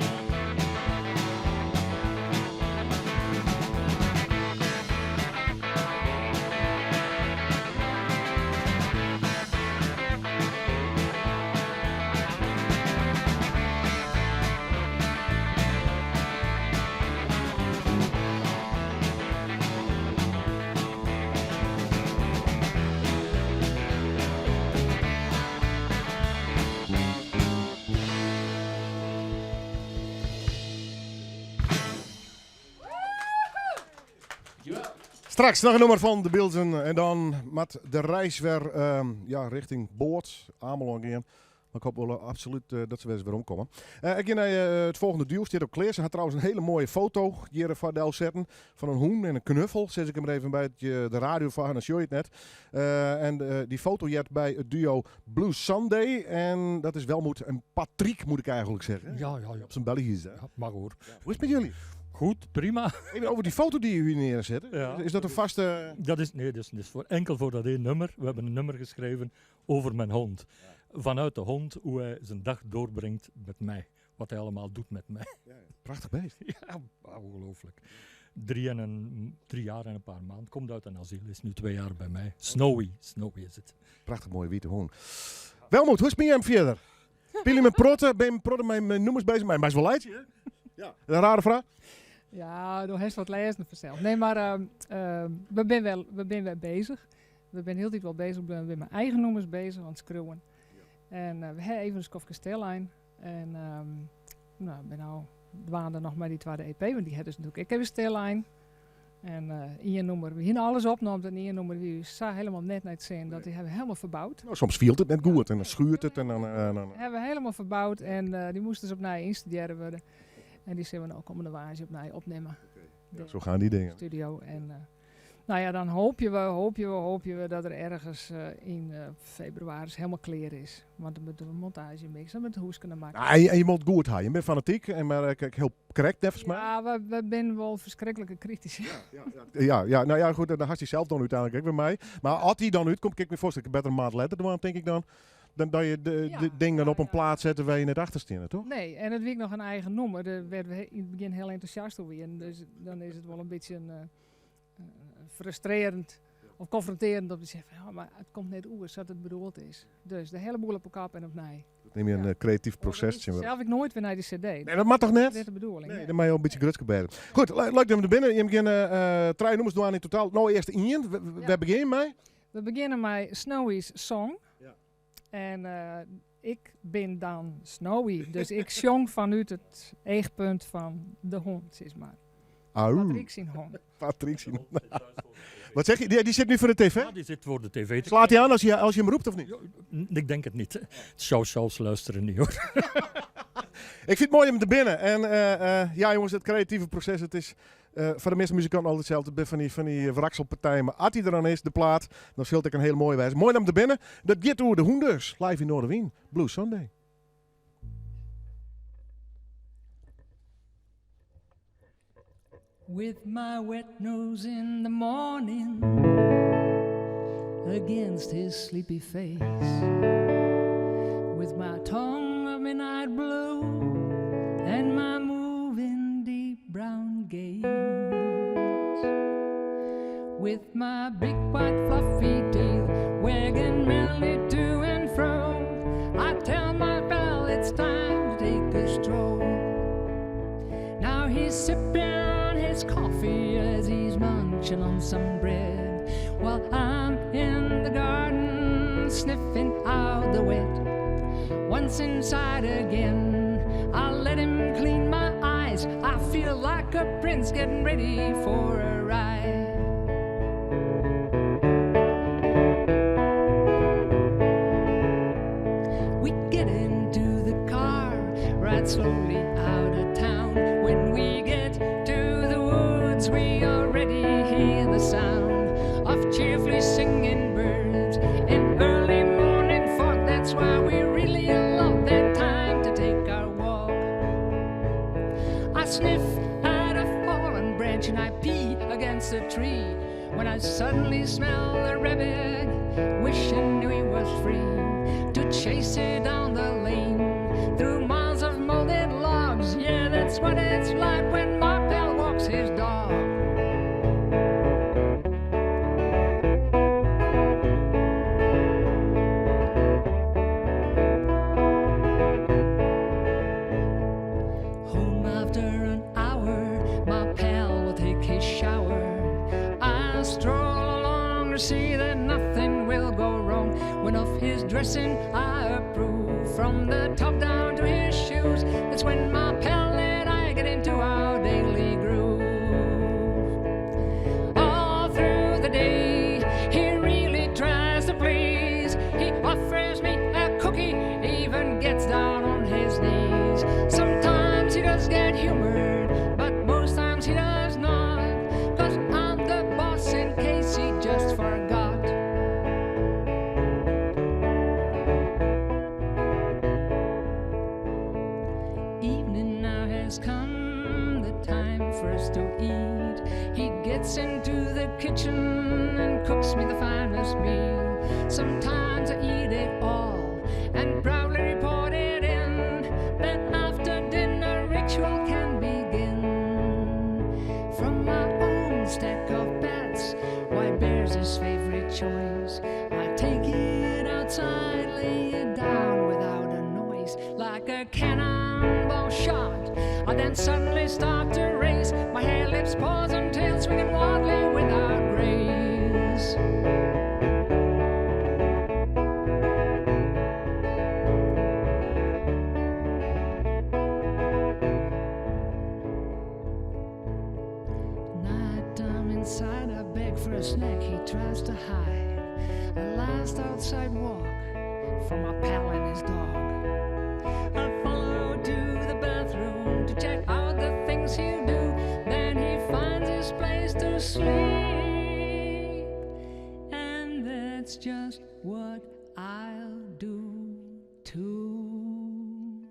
Straks noch in nûmer fan De Bilzen en dan moat de reis wer ja, rjochting boat Amelân gean. Mar ik hoopje wol absolút dat se wer ris weromkomme. Ik gean nei it folgjende duo, stiet al klear. Se ha trouwens in hiele moaie foto hjir foar delsetten fan in hûn en in knuffel. Sis ik him even by de radio foar, dan sjoch je it net. En dy foto heart by it duo Blue Sunday. En dat is Welmoed en Patrick, moet ik eigenlijk zeggen. Ja. Op zijn Belgisch, hè? Ja, mag hoor. Ja. Hoe is het met jullie? Goed, prima. Even over die foto die jullie neerzetten. Ja. Is dat een vaste... Dat is, nee, dat is enkel voor dat één nummer. We hebben een nummer geschreven over mijn hond. Vanuit de hond, hoe hij zijn dag doorbrengt met mij. Wat hij allemaal doet met mij. Ja, ja. Prachtig beest. Ja, ongelooflijk. 3 jaar en een paar maanden. Komt uit een asiel, is nu 2 jaar bij mij. Snowy, Snowy is het. Prachtig mooie witte hond. Welmoed, hoe is het met hem verder? Ben je met protten? Ben je met protten met mijn nummers bezig? Maar is wel leid, hè? Ja. Een rare vraag. Ja, door heeft wat lezen vanzelf. Nee, maar we zijn wel bezig. We zijn heel tijd wel bezig. Ik ben met mijn eigen nummers bezig, aan het schreeuwen. En we hebben even een skofje stil-lijn. En ik ben nou dwaande nog maar die tweede EP, want die hebben dus natuurlijk ik even stil-lijn. En één nummer, we hebben alles opgenomen en één nummer die zag helemaal net naar het zin, dat die hebben we helemaal verbouwd. Nou, soms viel het net goed en dan schuurt het en dan dan Hebben we helemaal verbouwd en die moesten dus opnieuw instuderen worden. En die zullen we ook komende waas opnieuw opnemen. Oké. Ja, De zo gaan die dingen. Studio en nou ja, dan hoop je wel, hoop je wel, hoop je wel dat er ergens in februari helemaal klaar is. Want dan moeten we montage mixen, met de hoes kunnen maken. Nou, en je moet goed houden. Je bent fanatiek en maar kijk, heel correct, volgens mij. Ja, we zijn wel verschrikkelijke kritisch. Ja, ja, ja. Ja, ja, nou ja, goed, daar had hij zelf dan uiteindelijk ook bij mij. Maar als hij dan uitkomt, kijk ik me voorstellen, ik beter een maand letter doen, denk ik dan. Dan dat je de dingen op een plaats zet waar je net achter staat, toch? Nee, en het wiek nog een eigen nummer. Daar werden we in het begin heel enthousiast over. En dus dan is het wel een beetje een frustrerend of confronterend om te zeggen van, ja, maar het komt net oer, zoals het bedoeld is. Dus de hele boel op elkaar en opnieuw. Dat neem je een, creatief proces, Dat zeg maar. zelf ik nooit weer naar die cd. Nee, dat mag toch net? Dat is de bedoeling, Nee, nee. dan mag je al een beetje grutske bij. Goed, leuk dat we er binnen. Je begint 3 nummers doen in totaal. Nou, eerst één. Waar begin je mee? We beginnen met Snowy's Song. En ik bin dan Snowy, dus ik sjong fanút it eachpunt fan de hûn, sis mar. Patrick syn hûn. Patrick syn hûn. Wat zeg je? Die zit nu voor de tv? Ja, die zit voor de tv. Slaat hij aan als je hem roept of niet? Ik denk het niet. Chow-chows luisteren niet hoor. Ik vind het mooi om te binnen. En ja jongens, het creatieve proces, het is voor de meeste muzikanten altijd hetzelfde. Van die wrakselpartijen. Maar als hij er dan is, de plaat, dan zult ik een hele mooie wijze. Mooi om te binnen. Dat gaat door de Hoenders. Live in Noardewyn. Blue Sunday. With my wet nose in the morning against his sleepy face, with my tongue of midnight blue and my moving deep brown gaze, with my big white fluffy tail wagging merrily to and fro, I tell my pal it's time to take a stroll. Now he's sipping his coffee as he's munching on some bread, while I'm in the garden sniffing out the wet. Once inside again, I let him clean my eyes. I feel like a prince getting ready for a ride. We get into the car, ride slowly out of town. When we get to the woods, we already hear the sound of cheerfully singing birds in early morning fog. That's why we really love that time to take our walk. I sniff at a fallen branch and I pee against a tree when I suddenly smell a rabbit, wishing he was free to chase it down the lane through miles of molded logs. Yeah, that's what it's like when my pal walks his dog. Home after an hour, my pal will take his shower. I stroll along to see that nothing will go wrong. When of his dressing I approve, from the top down to his shoes. That's when my pal and I get into our daily groove. All through the day, he really tries to please. He offers me a cookie, even gets down on his knees. Sometimes he does get humored, but most times he does not. 'Cause I'm the boss in case he just forgot. Evening now has come, the time for us to eat. He gets into the kitchen and cooks me the finest meal. Sometimes I eat it all and proudly report it in. Then after dinner ritual can begin. From my own stack of pets, white bear's his favorite choice. I take it outside, lay it down without a noise, like a cannonball shot. I then suddenly start to race, my hair, lips, paws, and tail swinging wildly without grace. Nighttime inside, I beg for a snack. He tries to hide. A last outside walk for my pal and his dog. I follow to the bathroom to check out the things he'll do. Then he finds his place to sleep. And that's just what I'll do too.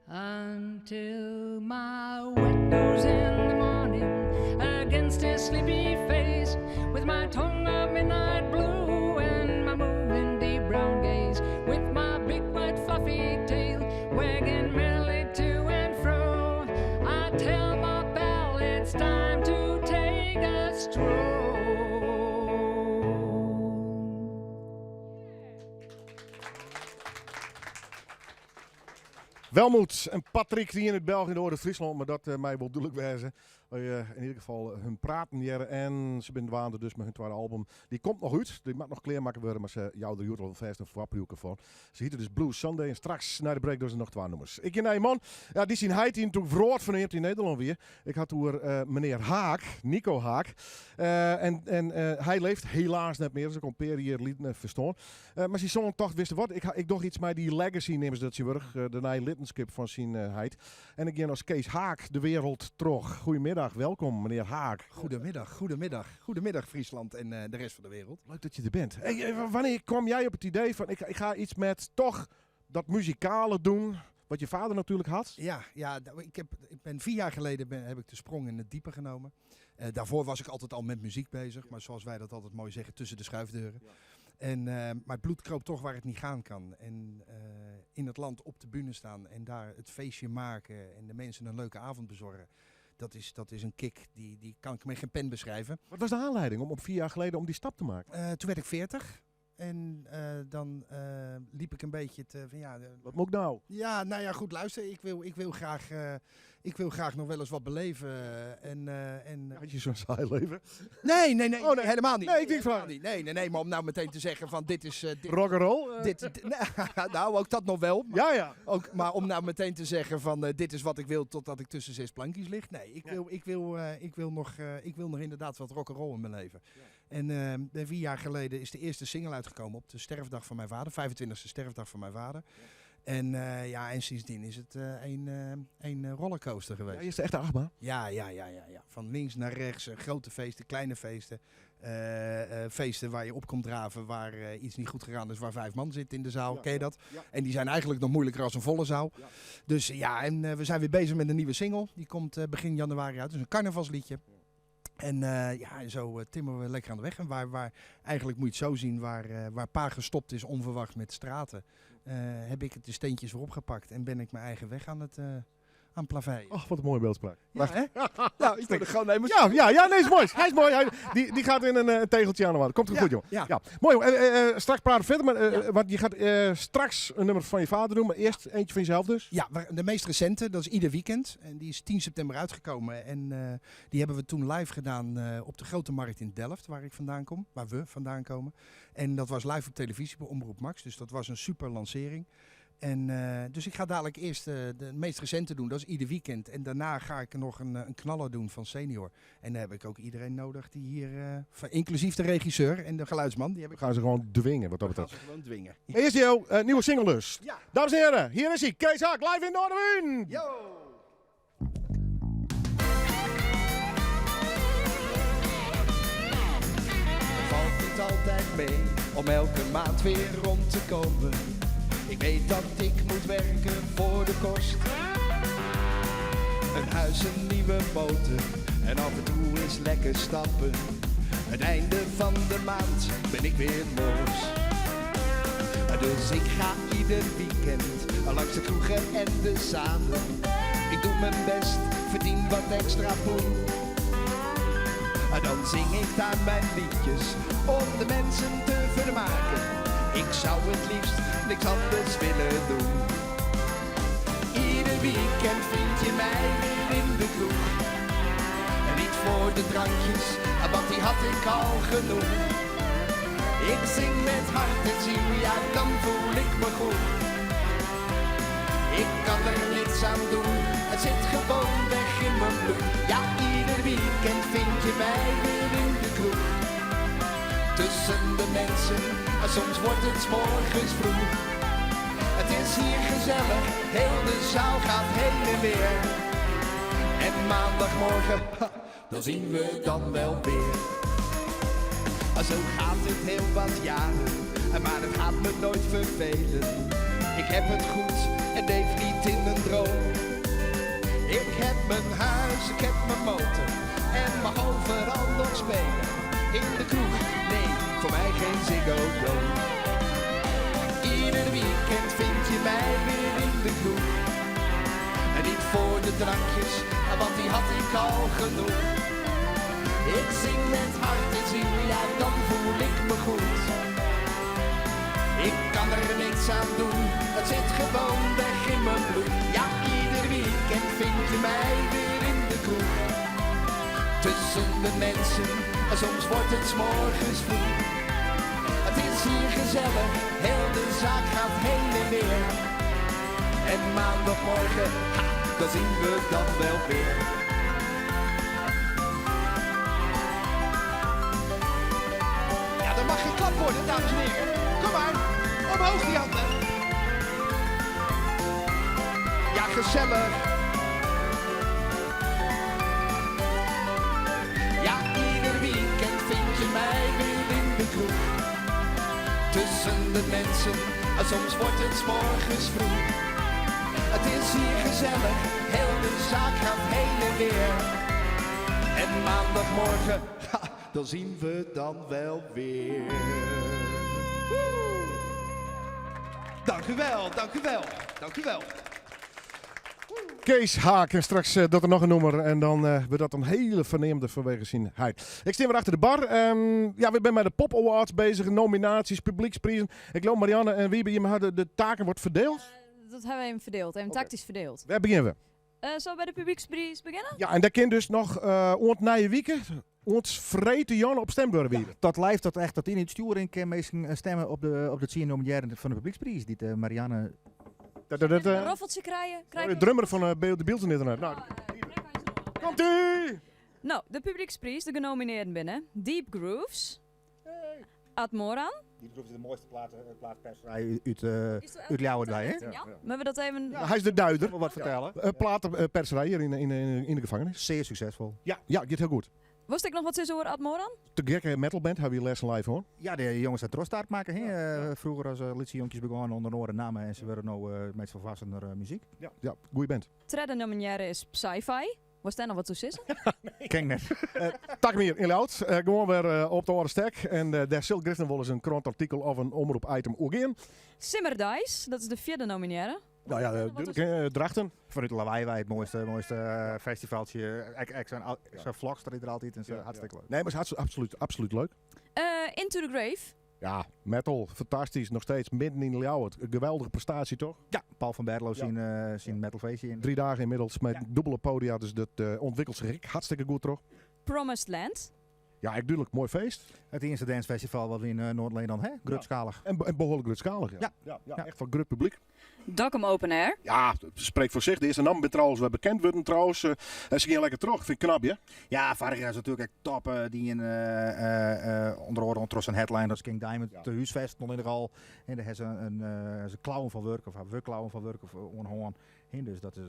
Until my wet nose in the morning against his sleepy face, with my tongue of midnight blue and my moving deep brown gaze, with my big white fluffy tail wagging merrily to and fro, I tell my pal it's time to take a stroll. Welmoed en Patrick, de iene út België, de oare út Fryslân, mar dat mei wol dúdlik wêze. Yn ieder gefal hun praten hearre en se binne dwaande dus mei hun twadde album. Dy komt noch út, dy moat noch klearmakke wurde, mar se jouwe der hjoed al fêst in foarpriuwke fan. Se hjitte dus Blue Sunday en straks nei de break dogge se noch twa nûmers. Ik gean nei in man, ja, dy syn heit dy't natuerlik wrâldferneamd yn Nederlân wie. Ik ha it oer menear Haak, Nico Haak. En en hy leeft helaas net mear, is ek al in pear jier lyn ferstoarn. Mar syn soan tocht, witste wat, ik, ik doch iets mei dy legacy, neame se dat tsjintwurdich, de neilittenskip fan syn heit. En ik gean as Kees Haak de wereld troch. Goedemiddag, welkom menear Haak. Goedemiddag, goedemiddag. Goedemiddag Friesland en de rest van de wereld. Leuk dat je er bent. Hey, wanneer kwam jij op het idee van ik, ik ga iets met toch dat muzikale doen, wat je vader natuurlijk had? Ja, ja ik ben 4 jaar geleden heb ik de sprong in het diepe genomen. Daarvoor was ik altijd al met muziek bezig, maar zoals wij dat altijd mooi zeggen, tussen de schuifdeuren. Maar het bloed kroop toch waar het niet gaan kan. En in het land op de bühne staan en daar het feestje maken en de mensen een leuke avond bezorgen. Dat is een kick, die kan ik met geen pen beschrijven. Wat was de aanleiding om 4 jaar geleden om die stap te maken? Toen werd ik 40. En dan liep ik een beetje te van ja. Wat moet ik nou? Ja, nou ja, goed, luister. Ik wil graag nog wel eens wat beleven. En Had je zo'n saai leven? Nee, nee, nee, Oh, nee. helemaal niet. Nee, ik denk helemaal van- niet. Nee, nee, nee, maar om nou meteen te zeggen van dit is... dit, Rock'n'roll? Dit, nee, nou, ook dat nog wel. Maar, Ja. Ook, maar om nou meteen te zeggen van dit is wat ik wil totdat ik tussen zes plankjes lig. Nee, ik wil nog inderdaad wat rock'n'roll in mijn leven. En 4 jaar geleden is de eerste single uitgekomen op de sterfdag van mijn vader. 25e sterfdag van mijn vader. En ja, en sindsdien is het een rollercoaster geweest. Ja, is het echt de achtbaan? Ja. Van links naar rechts, grote feesten, kleine feesten. Feesten waar je op komt draven, waar iets niet goed gegaan is, waar vijf man zit in de zaal. Ken je dat? Ja. En die zijn eigenlijk nog moeilijker als een volle zaal. Dus ja, en we zijn weer bezig met een nieuwe single. Die komt begin januari uit. Dus een carnavalsliedje. En ja, en zo timmeren we lekker aan de weg. En waar eigenlijk moet je het zo zien, waar Pa gestopt is onverwacht met straten, heb ik het de steentjes weer opgepakt en ben ik mijn eigen weg aan plaveien. Ach, wat een mooie beeldspraak. Ja, hè? Nou, ik word er gewoon helemaal Ja, nee, is mooi. Hij is mooi. Die gaat in een tegeltje aan de wand. Komt er Ja, goed, joh. ja. Mooi, joh. Straks praten we verder, maar, want je gaat straks een nummer van je vader doen, maar eerst eentje van jezelf dus. Ja, de meest recente, dat is Ieder Weekend. En die is 10 september uitgekomen. En die hebben we toen live gedaan op de Grote Markt in Delft, waar ik vandaan kom. Waar we vandaan komen. En dat was live op televisie bij Omroep Max. Dus dat was een super lancering. En dus ik ga dadelijk eerst de meest recente doen, dat is Ieder Weekend. En daarna ga ik nog een knaller doen van Senior. En daar heb ik ook iedereen nodig die hier, inclusief de regisseur en de geluidsman. Die heb ik Gaan ze gewoon dwingen, wat dat We gaan betreft. ze gewoon dwingen. Eerst jouw nieuwe single dus. Ja. Dames en heren, hier is hij, Kees Haak, live in Noardewyn. Yo! Het valt niet altijd mee om elke maand weer rond te komen. Ik weet dat ik moet werken voor de kost. Een huis, een nieuwe motor en af en toe eens lekker stappen. Het einde van de maand ben ik weer los. Dus ik ga ieder weekend langs de kroegen en de zalen. Ik doe mijn best, verdien wat extra poen. En dan zing ik daar mijn liedjes om de mensen te vermaken. Ik zou het liefst niks anders willen doen. Ieder weekend vind je mij weer in de kroeg. En niet voor de drankjes, want die had ik al genoeg. Ik zing met hart en ziel, ja dan voel ik me goed. Ik kan er niks aan doen, het zit gewoon weg in mijn bloed. Ja, ieder weekend vind je mij weer in de kroeg. Tussen de mensen, en soms wordt het 's morgens vroeg. Het is hier gezellig, heel de zaal gaat heen en weer. En maandagmorgen, ha, dan zien we dan wel weer. Zo gaat het heel wat jaren, maar het gaat me nooit vervelen. Ik heb het goed en leef niet in een droom. Ik heb mijn huis, ik heb mijn motor en mag overal nog spelen. In de kroeg, nee, voor mij geen Ziggo Dome. Ieder weekend vind je mij weer in de kroeg. En niet voor de drankjes, want die had ik al genoeg. Ik zing met hart en ziel, ja dan voel ik me goed. Ik kan er niks aan doen, het zit gewoon weg in mijn bloed. de mensen, en soms wordt het 's morgens vroeg. Het is hier gezellig, heel de zaak gaat heen en weer. En maandagmorgen, ha, dan zien we dan wel weer. Ja, er mag geklapt worden, dames en heren. Kom maar, omhoog die handen. Ja, gezellig. Ja, ieder weekend vind je mij weer in de kroeg. Tussen de mensen, en soms wordt het 's morgens vroeg. Het is hier gezellig, heel de zaak gaat heen en weer. En maandagmorgen, ha, dan zien we dan wel weer. Woe! Dank u wel, dank u wel, dank u wel. Kees Haak en straks dat er nog een nummer en dan wordt dat een hele verneemde vanwege zijn heid. Ik sta weer achter de bar. Ja, we zijn bij de Pop Awards bezig, nominaties, publieksprijzen. Ik geloof Marianne en Wiebe, je hadden de taken wordt verdeeld. Dat hebben we even verdeeld, even tactisch verdeeld. Waar beginnen we? Zullen we bij de publieksprijs beginnen? Ja, en daar kan dus nog ont nije wieken, ont vreten Jan op stemdeur weer. Dat lijft dat echt dat in het sturen kan mensen stemmen op de 10 nomineerden van de publieksprijs die de Marianne Dat Een roffeltje krijgen, krijgen de drummer van de Beelden internet. Nou, komt-ie! Nou, de publieksprijs, de genomineerden binnen. Deep Grooves. Hey. Ad Moran. Deep Grooves is de mooiste plaatperserij uit Ljouwert bij, hè? Ja. Ja. Maar we dat even... Ja, hij is de duider. Wil wat vertellen. Ja. Platenperserij hier in de gevangenis. Zeer succesvol. Ja, ja, gaat heel goed. Was ik nog wat tussen over Ad Moran? De gekke metalband hebben we hier les live hoor. Ja, de jongens uit Trostaart maken. Hè? Vroeger als lietse jonkjes begonnen onder oren namen en ze werden nou met volwassener muziek. Ja, ja, goeie band. Tweede nominaire is Psy-Fi. Was daar nog wat tussen? Nee. Ken ik net. Takmeer in Ljouwert. Gewoon weer op de orde stek. En daar zal Griffin wel eens een krantartikel of een omroep-item ook in. Simmerdice, dat is de vierde nominaire. Nou ja, Wat natuurlijk, is hè, Drachten. Vanuit Lawaai, wij het mooiste festivaltje. Ik zo'n zo'n vlog staat er altijd en zo. Hartstikke leuk. Nee, maar het is absoluut leuk. Into the Grave. Ja, metal, fantastisch. Nog steeds midden in Ljouwert. Een geweldige prestatie, toch? Ja, Paul van Berlo zien metalfeestje in. 3 dagen inmiddels met dubbele podia, dus dat ontwikkelt zich hartstikke goed, toch? Promised Land. Ja, ik duidelijk, mooi feest. Het eerste dancefestival wat we in Noord-Nederland, hè? Grootschalig. Ja. En behoorlijk grootschalig, ja. Ja, ja, echt van groot publiek. Dokkum Open Air. Ja, dat spreekt voor zich. De eerste naam ben trouwens wel bekend worden trouwens. En ze gingen lekker terug. Vind ik knap, hè? Ja, vorig jaar is natuurlijk echt top. Die in onder andere trots een headline als King Diamond te huisvest nog in de al. En daar hebben ze een klauwen van werk of haar klauwen van werk of onhoorn. En dus dat is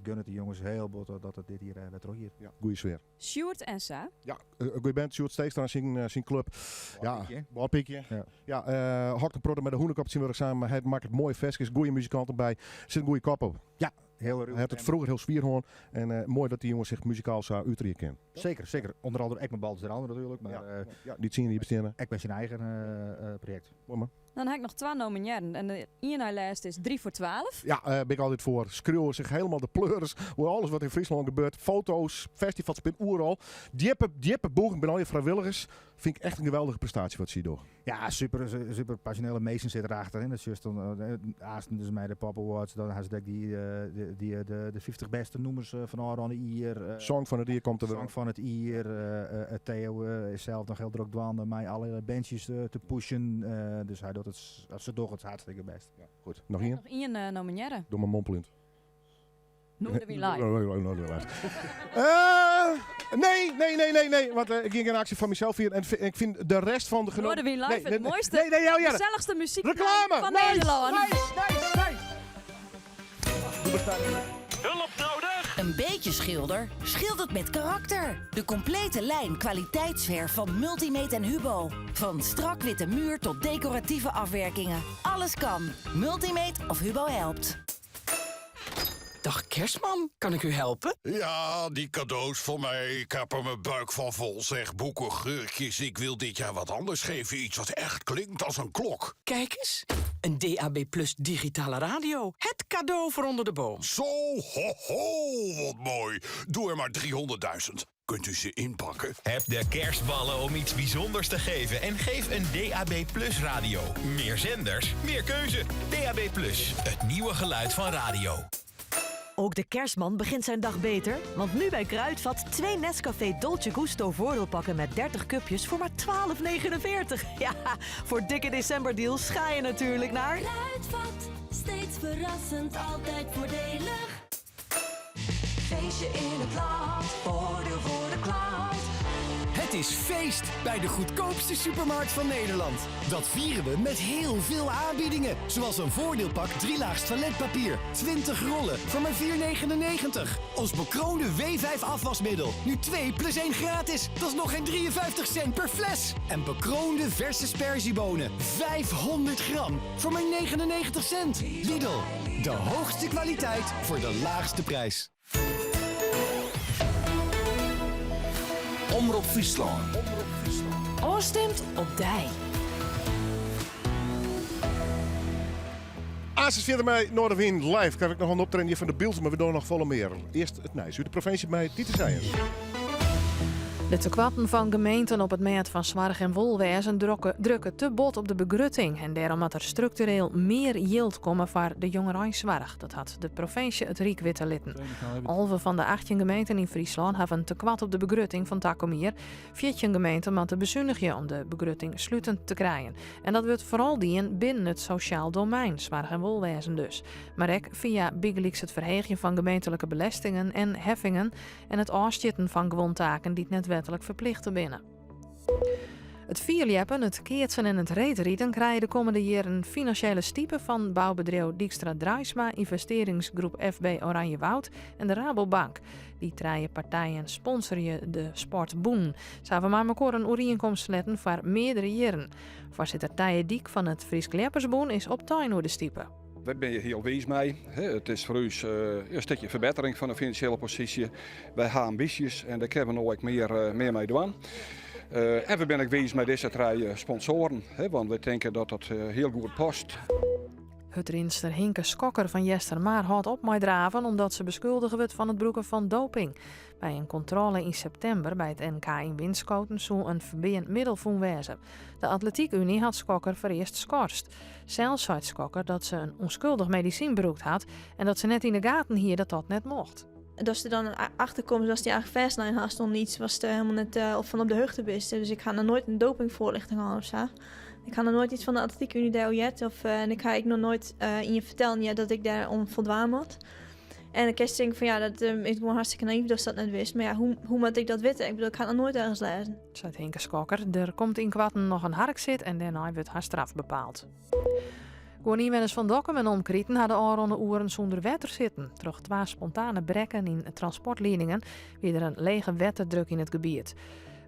gun het de jongens heel bot dat het dit hier werd terug hier. Ja, goeie sfeer. Sjoerd en Sa. Ja, goeie band. Sjoerd Steegstra zijn club. Ja, Boorpiekje. Boorpiekje. Ja. Ja Hok de Protter met de Hoenekop zien we samen. Hij maakt het mooie versjes, goeie muzikanten bij. Er zit een goeie kop op. Ja, heel ruw. Hij had het vroeger heel zwierhoorn. En mooi dat die jongens zich muzikaal zou uitdrukken kennen. Zeker, zeker. Onder andere Ekman Baldus de andere natuurlijk. Maar, Ja. Ja, die zien die bestaan. Ekman zijn eigen project. Mooi man. Dan heb ik nog 2 nomineerden. En de ene lijst is 3 voor 12. Ja, ben ik altijd voor. Schreeuwen zich helemaal de pleuris. Hoe alles wat in Friesland gebeurt. Foto's, festivals, pin oeral. Diepe, diepe boeg, ik ben al je vrijwilligers. Vind ik echt een geweldige prestatie wat ze doen. Ja, super, super passionele meesten zitten erachter. Dat is juist dan Aasten dus bij de Pop Awards. Dan hebben ze die de 50 beste noemers van Aron Ier. Song van het Ier komt er weer. Song van het Ier. Theo is zelf nog heel druk dwaande om mij alle bandjes te pushen. Dus hij doet het ze doen het hartstikke best. Ja, goed. Nog één? Nog één nominaire. Doe maar mompelend. Noorderwind Live. Nee, nee, nee, nee, nee. Nee, nee, nee, nee, nee. Want ik ging in actie van mezelf hier. En ik vind de rest van de geno- Noorderwind Live, Nee, het nee, nee. mooiste, Nee, nee, ja, ja. gezelligste muziek Reclame! van Nice, Nederland. nice, nice, nice. Hulp nodig! Een beetje schilder schildert met karakter. De complete lijn kwaliteitsverf van Multimate en Hubo. Van strak witte muur tot decoratieve afwerkingen. Alles kan. Multimate of Hubo helpt. Dag kerstman, kan ik u helpen? Ja, die cadeaus voor mij. Ik heb er mijn buik van vol, zeg. Boeken, geurtjes. Ik wil dit jaar wat anders geven. Iets wat echt klinkt als een klok. Kijk eens, een DAB Plus digitale radio. Het cadeau voor onder de boom. Zo, ho, ho, wat mooi. Doe er maar 300.000. Kunt u ze inpakken? Heb de kerstballen om iets bijzonders te geven en geef een DAB Plus radio. Meer zenders, meer keuze. DAB Plus, het nieuwe geluid van radio. Ook de kerstman begint zijn dag beter. Want nu bij Kruidvat twee Nescafé Dolce Gusto voordeelpakken met 30 cupjes voor maar 12,49. Ja, voor dikke decemberdeals ga je natuurlijk naar... Kruidvat, steeds verrassend, altijd voordelig. Feestje in het land, voordeel voor de klant. Het is feest bij de goedkoopste supermarkt van Nederland. Dat vieren we met heel veel aanbiedingen. Zoals een voordeelpak drielaags toiletpapier. 20 rollen voor maar 4,99. Ons bekroonde W5 afwasmiddel. Nu 2 plus 1 gratis. Dat is nog geen 53 cent per fles. En bekroonde verse sperziebonen. 500 gram voor maar 99 cent. Lidl, de hoogste kwaliteit voor de laagste prijs. Omrop Fryslân. Ofstimd op dy. Aanst fierder mei Noardewyn live. Krij ik noch in optreden fan de Bilzen, mar we dogge noch folle mear. Earst it nijs út de provinsje mei Tiete Sijens. De tekoarten fan gemeenten op it mêd fan soarch en wolwêzen drukke te bot op de begrutting. En dêrom moat der struktureel mear jild komme foar de jongereinsoarch. Dat hat de provinsje it Ryk witte litten. 11 fan de 18 gemeenten yn Fryslân hawwe in tekoart op de begrutting fan takom jier. 14 gemeenten moatte besunigje om de begrutting slutend te krijen. En dat wurdt foaral dien binnen it sosjaal domein, soarch en wolwêzen dus. Mar ek fia bygelyks it ferheegjen fan gemeentlike belestingen en heffingen en it ôfstjitten fan guon taken dy't net wetlik ferplichte binne. It fierljeppen, it keatsen en it reedriden krije de kommende jierren finansjele stipe fan boubedriuw Dijkstra Draisma, ynvestearringsgroep FB Oranjewoud en de Rabobank. Dy trije partijen sponsorje de sportbûnen. Se hawwe mei mekoar in oerienkomst sletten foar meardere jierren. Foarsitter Teije Dyk fan it Frysk Ljeppersbûn is optein oer de stipe. Wy binne hjir hiel wiis mei. It is foar ús in stikje ferbettering fan de finansjele posysje. Wy ha ambysjes en dêr kinne we no ek mear, mear mei dwaan. En we binne ek wiis mei dizze trije sponsoaren, want wy tinke dat dat hiel goed past. Hurdrinster Hinke Schokker fan Eastermar hâldt op mei draven omdat se beskuldige wurdt fan it brûken fan doping. By in kontrôle yn septimber by it NK yn Winschoten soe in ferbean middel fûn wêze. De Atletiek Unie hat Schokker foarearst skorst. Sels seit Schokker dat se in ûnskuldich medisyn brûkt hat en dat se net yn de gaten hie dat dat net mocht. Datst der dan achter komst datst dy eigentlik fêstlein hast oan iets watst helemaal net fan op de hichte bist. Dus ik ha noch noait in dopingfoarlichting hân of sa. Ik ha noch noait iets fan de Atletiek Unie dêr heard of en ik ha ek noch noait ien fertellen heard dat ik dêr oan foldwaan moat. En dan kinst tinke fan ja, dat is gewoan hartstikke nayf datst dat net wist. Mar ja, hoe, hoe moat ik dat witte? Ik bedoel, ik ha it noch noait ergens lêzen. Seit Hinke Schokker. Der komt ynkoarten noch in harksit en dêrnei wurdt har straf bepaald. Guon ynwenners fan Dokkum en omkriten ha de ôfrûne oeren sûnder wetter sitten. Troch twa spontane brekken yn transportliedingen wie der in lege wetterdruk yn it gebiet.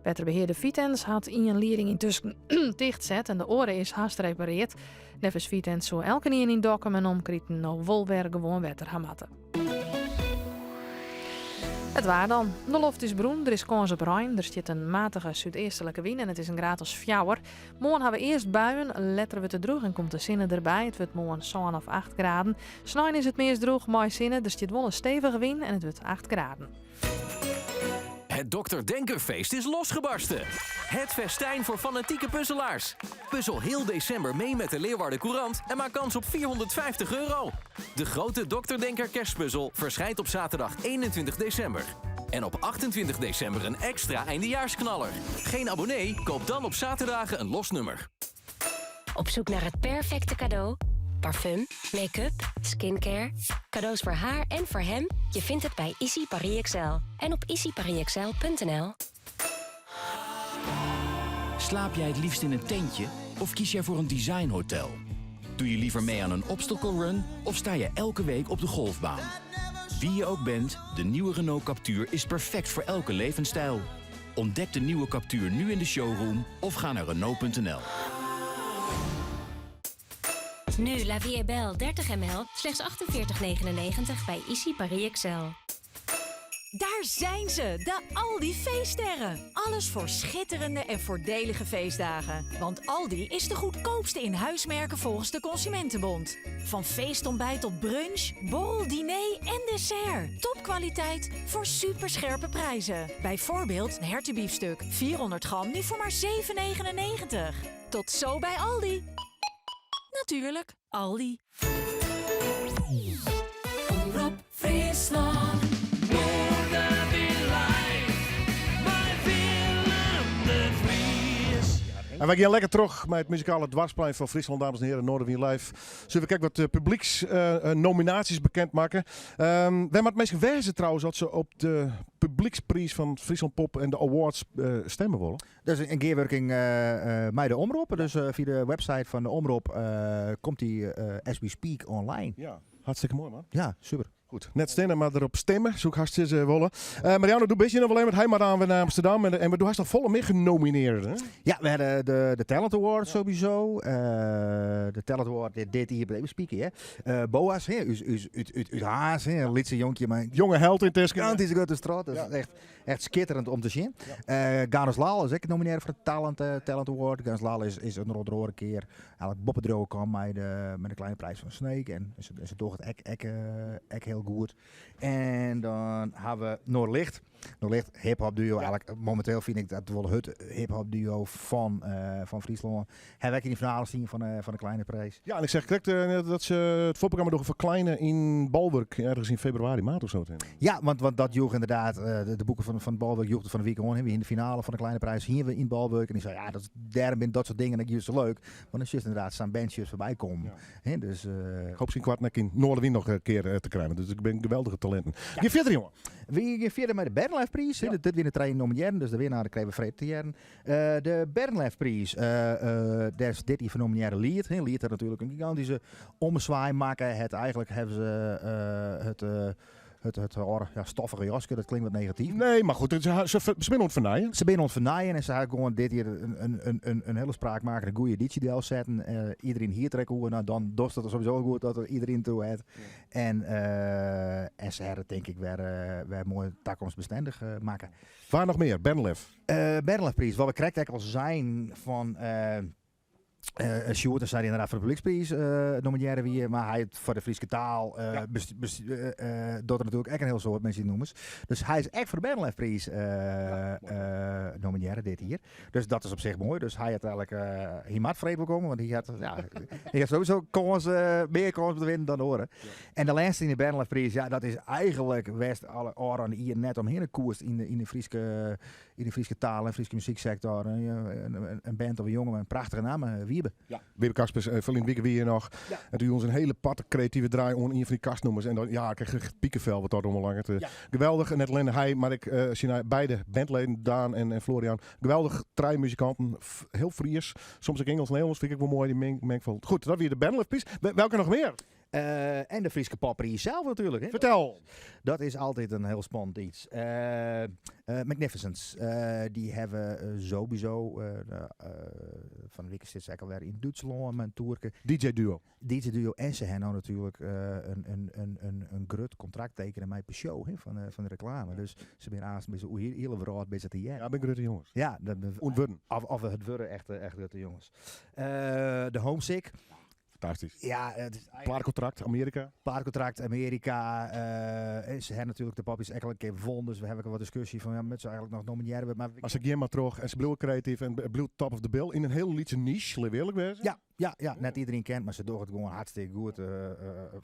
Wetterbehearder Vitens hat ien lieding yntusken tichtset en de oare is hast repareard. Neffens Vitens soe elkenien yn Dokkum en omkriten no wol wer gewoan wetter ha moatte. It waar dan. De loft is brún, der is kâns op rein, der stiet in matige súdeastlike wyn en it is in graad as fjouwer. Moarn ha we earst buien, letter wurdt it drûch en komt de sinne derby. It wurdt moarn sân of acht graden. Snein is it meast drûch mei sinne, der stiet wol in stevige wyn en it wurdt acht graden. Het Dr. Denkerfeest is losgebarsten. Het festijn voor fanatieke puzzelaars. Puzzel heel december mee met de Leeuwarden Courant en maak kans op 450 euro. De grote Dr. Denker kerstpuzzel verschijnt op zaterdag 21 december. En op 28 december een extra eindejaarsknaller. Geen abonnee? Koop dan op zaterdagen een los nummer. Op zoek naar het perfecte cadeau? Parfum, make-up, skincare. Cadeaus voor haar en voor hem? Je vindt het bij Ici Paris XL en op iciparisxl.nl. Slaap jij het liefst in een tentje of kies jij voor een designhotel? Doe je liever mee aan een obstacle run of sta je elke week op de golfbaan? Wie je ook bent, de nieuwe Renault Captur is perfect voor elke levensstijl. Ontdek de nieuwe Captur nu in de showroom of ga naar Renault.nl. Nu La Vie est Belle 30 ml, slechts 48,99 bij Ici Paris XL. Daar zijn ze, de Aldi feeststerren. Alles voor schitterende en voordelige feestdagen. Want Aldi is de goedkoopste in huismerken volgens de Consumentenbond. Van feestontbijt tot brunch, borrel, diner en dessert. Topkwaliteit voor superscherpe prijzen. Bijvoorbeeld een hertenbiefstuk, 400 gram, nu voor maar 7,99. Tot zo bij Aldi. Natuurlijk, Aldi. Omrop Fryslân. En wy gean lekker troch mei it muzikale dwarsplein fan Fryslân, dames en heren, Noardewyn Live. Sille we krekt wat publyksnominaasjes bekend makke. Wêr moat minsken wêze trouwens as se op de publykspriis fan Friesland Pop en de awards stimme wolle? Dat is in gearwurking mei de Omrop. Dus fia de website fan de Omrop komt dy as we speak online. Ja, hartstikke moai man. Ja, super. Goed, net stinne, mar derop stimme, soe ik hast sizze wolle. Mariano, do bist hjir noch wol even, want hy moat aan wer nei Amsterdam. En do hast noch folle mear genominearden, hè? Ja, we hadden de Talent Award sowieso. De Talent Award dit jier, even spieken, hè. Boas, hè, ús, ús, út, út, út Harns, hè, in lytse jonkje, mar Jonge held yntusken. Gigantysk grutte strot, dat is echt, echt skitterend om te sjen. Garus Lal is ek nominearre foar de Talent Award. Garus Lal is in oare kear Eigenlijk boppe driuwen kaam mei de Kleine Prijs van Sneek. En se docht it ek hiel goed. En dan ha we Noorderlicht. Noorderlicht, hip-hop duo. Eigenlijk, momenteel fyn ik dat wol it hip-hop duo fan Fryslân. Ha wy ek yn de finale stien fan de Kleine Prijs. Ja, en ik seach krekt dat se it foarprogramma dogge foar Kleine yn Bolwurk, ergens yn febrewaris, maart of so. Ja, want dat joech ynderdaad de boeken fan Bolwurk joech it fan de wike oan. We yn de finale fan de Kleine Prijs hiene we yn Bolwurk. En dy sei, ja, dat, dêrom binne dat soart dingen ek juist sa leuk. Want dan sjochst ynderdaad sa'n bandsjes foarby kommen. Ja. dus, Ik hoop se ynkoarten ek yn Noardewyn noch in kear te krijen. Dus it binne geweldige talinten. Ja. Gean fierder, jonge. We gean fierder mei de Bernlefpriis. Ja. Dit wiene de trije nominearren, dus de winnaar krije we freed te hearren. De Bernlefpriis, dêr is dit jier foar nominearre Liet. Liet hat natuerlik in gigantyske omswaai makke. Het, eigenlijk hawwe se it, it, ja, stoffige jaske, dat klinkt wat negatyf. Nee, mar goed, se binne oan it fernijen. Se binne oan it fernijen en se ha gewoan dit jier in hiele spraakmakende goede editie delsetten. Iderien hie it der ek oer. No, dan dochst it sowieso goed dat iderien it deroer hat. En se ha it tink ik wer moai takomstbestendich makke. Wa noch mear? Bernlef? Bernlefpriis, wat we krekt ek al seinen fan Sjoerd en sei ynderdaad foar de publykspriis nominearre wie, mar hy het foar de Fryske taal docht er natuerlik ek in hiel soad mei syn nûmers. Dus hy is ek foar de Bernlefpriis nominearre dit jier. Dus dat is op sich moai. Dus hy hat eigenlik, hy moat freed wol komme, want hy hat, ja, hy hat sowieso kâns, mear kâns om te winnen dan de oaren. En de lêste yn de Bernlefpriis, ja, dat is eigenlik wêr'tst alle ôfrûne jier net omhinne koest yn de Fryske yn de Fryske taal en Fryske muzyksektor. In band of in jonge mei in prachtige namme, Wiebe. Ja, Wiebe Kaspers, ferline wike wie hjir noch. Ja. En toen joech ons in hiele aparte kreative draai oan ien fan dy kastnûmers. En dan, ja, ik krige echt pikevel wat dat oanbelanget. Geweldich, net allinne hy, mar ek syn beide bandleden, Daan en Florian. Geweldich, trije muzikanten, hiel Fries. Soms ek Ingelsk, Nederlânsk, fyn ik ek wol moai, dy mengfal. Goed, dat wie de Bernlefpriis. Welke noch mear? En de Fryske Poppriis sels natuerlik. Hè? Fertel! Dat is altyd in hiel spannend iets. Magnificence, dy hawwe sowieso fan de wike sit se ek alwer yn Dútslân mei in toerke. DJ Duo. DJ Duo en se ha no natuerlik in grut kontrakt tekene mei Peugeot hè, fan de reklame. Dus se binne aanst by oer hiele wrâld binne se te hearren. Ja, binne grutte jonges. Ja, dat, Oan 't wurden. Of it wurde echt grutte jonges. De Homesick. Fantastysk. Ja, it is Plaatkontrakt, Amearika. Plaatkontrakt, Amearika. Se ha natuerlik de Poppies ek al in kear wûn, dus we hawwe ek al wat diskusje fan, ja, moatte se eigenlik noch nominearre wurde. Mar Mar se gean mar troch en se bliuwe kreatyf en it bliuwt top of the bill yn in hiele lytse niche, lit earlik wêze. Ja, ja, ja, net iderien kent, mar se dogge it gewoan hartstikke goed.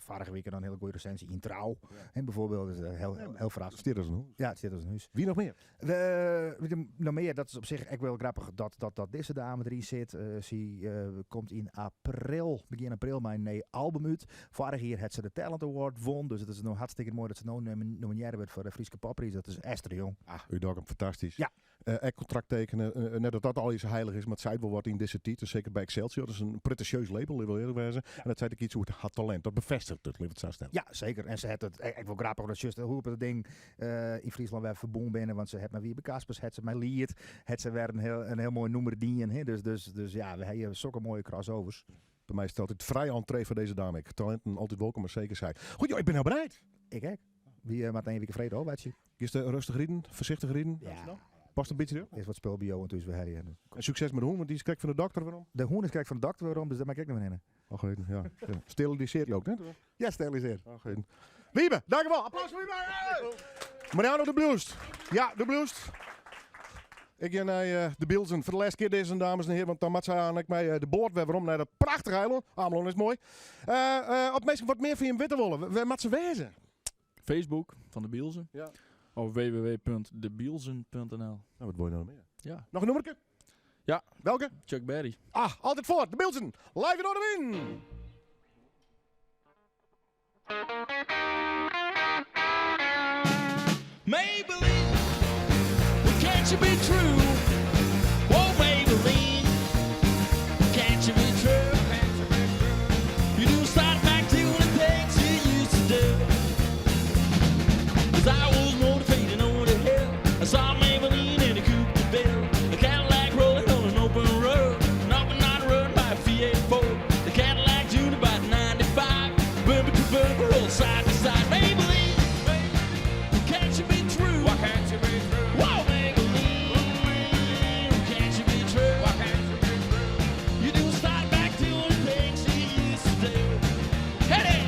Foarige wike dan in hiele goede resinsje yn Trouw, hè, bijvoorbeeld. Dus hiel, hiel ferrassend. Stiet as in hûs. Ja, it stiet as in hûs. Wie noch mear? We, noch mear, dat is op sich ek wol grappich dat dizze dame deryn sit. Sy komt yn april, begjin april, mei in nij album út. Foarich jier hat se de Talent Award wûn, dus it is no hartstikke moai dat se no nominearre wurdt foar de Fryske Poppriis. Dat is Esther de Jong. Ah, út Dokkum, fantastysk. Ja. Ek kontrakt tekene, net dat dat allegear sa heilich is, mar it seit wol wat yn dizze tiid. En seker by Excelsior, dat is in pretensjeus label, lit wol earlik wêze. En dat seit ek iets oer har talint. Dat befêstiget it, lit we it sa stelle. Ja, seker. En se hat it ek wol grappich, dat sjochst hoe op it ding yn Fryslân wer ferbûn binne, want se hat mei Wiebe Kaspers, hat se mei Liet, hat se wer in hiel moai nûmer dien. Hè? Dus ja, we ha hjir sokke moaie crossovers. By my is it altyd frije entree foar dizze dame ek. Talinten altyd wolkom, mar seker sy. Goed, jo, ik bin no bereid. Ik ek. Wy moatte ien wike freed ôfwachtsje. Giest rêstich riden, foarsichtich riden? Ja. Past in bytsje Is wat spul by jo en thús wer helje. En sukses mei de hûn, want dy is krekt fan de dokter werom. De hûn is krekt fan de dokter werom, dus dêr mei ik ek noch hinne. Och, ja. Sterilisearje jo ek net? Ja, sterilisearje. Och, Wiebe, dankjewol. Applaus foar Wiebe. Mariano, do bliuwst. Ja, do bliuwst. Ik gean nei de Bielzen foar de lêste kear dizze, dames en hearen, want dan moat sy aan ek mei de boat wer werom nei dat prachtige eilân. Amelân is moai. As minsken wat mear fan jim witte wolle, wêr moat se wêze? Facebook fan de Bielzen. Ja. Of www.debielzen.nl. Nou, wat wol je no mear? Ja. Noch in nûmerke? Ja. Welke? Chuck Berry. Ah, altyd foar. De Bilzen. Live yn Noardewyn. Maybelline, can't you be true? Oh, Maybelline, can't you be true? You do start back doing the things you used to do. 'Cause I was motivated on the hill. I saw Maybelline in a Coupe de Ville. A Cadillac rolling on an open road. An open night run by a Fiat Ford. The Cadillac tuned about 95. Bumper to bumper, roll side to side. Maybelline, can't you be true? Why can't you be true? Whoa, Maybelline, can't you be true? Why can't you be true? You do start back doing the things you used to do. Hit it!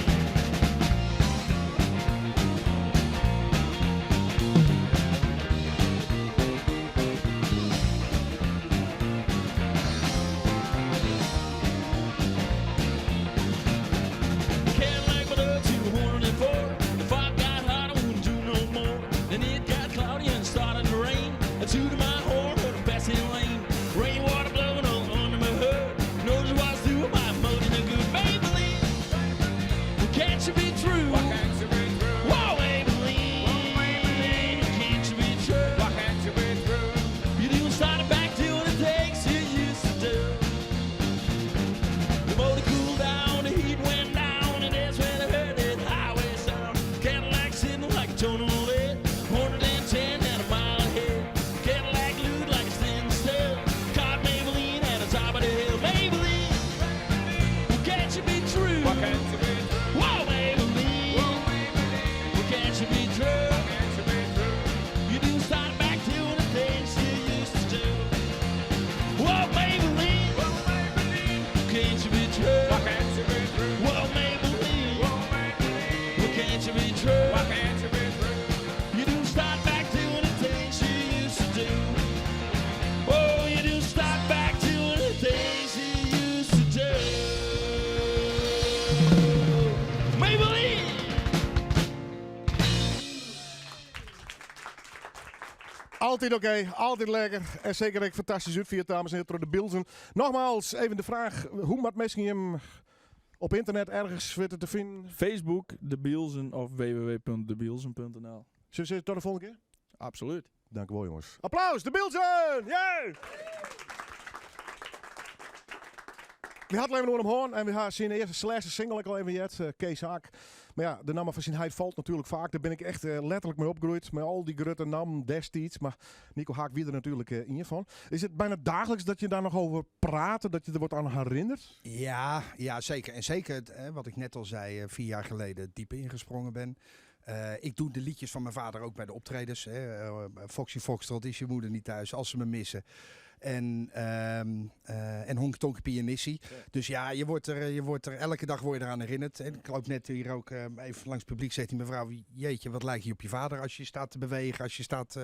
Cadillac with a 204. The fog got hot, I wouldn't do no more. Then it got cloudy and started to rain. I tooted my horn on the passing lane. Rainwater blowing all under my hood. Knows what I was doing, my motor no good. Maybelline, can't you be true? Why can't you be true? Whoa, Maybelline, can't you be true? Why can't you be true? You do start back doing the things you used to do. The motor cooled down, the heat went down, and that's when I heard that highway sound. Cadillac sitting like a ton of lead, 110 and a mile ahead. Cadillac looked like it's standing still. Caught Maybelline at the top of the hill. Maybelline, can't you be true? Why can't you be true? Whoa, Maybelline, can't you be true? Why can't you be true? You do start back doing the things you used to do. Whoa, Maybelline. Can't you be true? Why can't you be true? Well, Maybelline. Well, can't you be true? Why can't you be true? You do start back doing the things you used to do. Oh, you do start back doing the things you used to do. Maybelline. Altyd oké, altyd lekker. En seker ek fantastysk útfierd, dames en hearen, troch de Bilzen. Nogmaals, even de fraach. Hoe moat minsken jim op ynternet ergens witte te finen? Facebook, De Bilzen of www.debilzen.nl. Zullen we tot de volgende keer? Absoluut. Dank u wel, jongens. Applaus, De Bilzen! Yay! Wy ha it even oer him hân en wy ha syn earste lêste single ek al even heard, Kees Haak. Mar ja, de namme fan syn heit falt natuerlik faak. Dêr bin ik echt letterlik mei opgroeid, mei al dy grutte nammen destiids. Mar Nico Haak wie der natuerlik ien fan. Is it byna daagliks dat je dêr noch oer prate, dat je der wat oan herinnert? Ja, ja, zeker. En zeker, het, hè, wat ik net al zei, 4 jaar geleden diep ingesprongen ben. Ik doe de liedjes van mijn vader ook bij de optredens. Hè. Foxy Foxtrot, is je moeder niet thuis, als ze me missen. En Honky Tonky Pianissie. Dus ja, je wordt er, elke dag word je eraan herinnerd. En ik loop net hier ook even langs het publiek, zegt die mevrouw, jeetje, wat lijkt je op je vader als je staat te bewegen, als je staat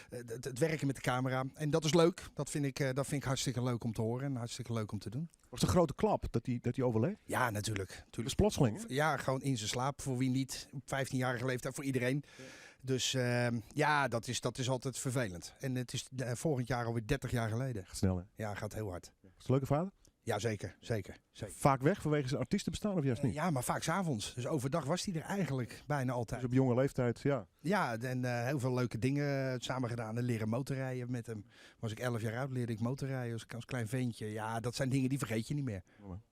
het werken met de camera. En dat is leuk. Dat vind ik hartstikke leuk om te horen en hartstikke leuk om te doen. Was het een grote klap dat hij overleed? Ja, natuurlijk. Tuurlijk. Dat is plotseling, hè? Ja, gewoon in zijn slaap. Voor wie niet, op 15-jarige leeftijd, voor iedereen. Dus ja, dat is altijd vervelend. En het is volgend jaar alweer 30 jaar geleden. Gaat snel, hè? Ja, gaat heel hard. Is het een leuke vader? Ja, zeker. Zeker, zeker. Vaak weg vanwege zijn artiestenbestaan of juist niet? Ja, maar vaak 's avonds. Dus overdag was hij er eigenlijk bijna altijd. Dus op jonge leeftijd, ja. Ja, en heel veel leuke dingen samen gedaan. En leren motorrijden met hem. Was ik 11 jaar oud, leerde ik motorrijden als klein ventje. Ja, dat zijn dingen die vergeet je niet meer.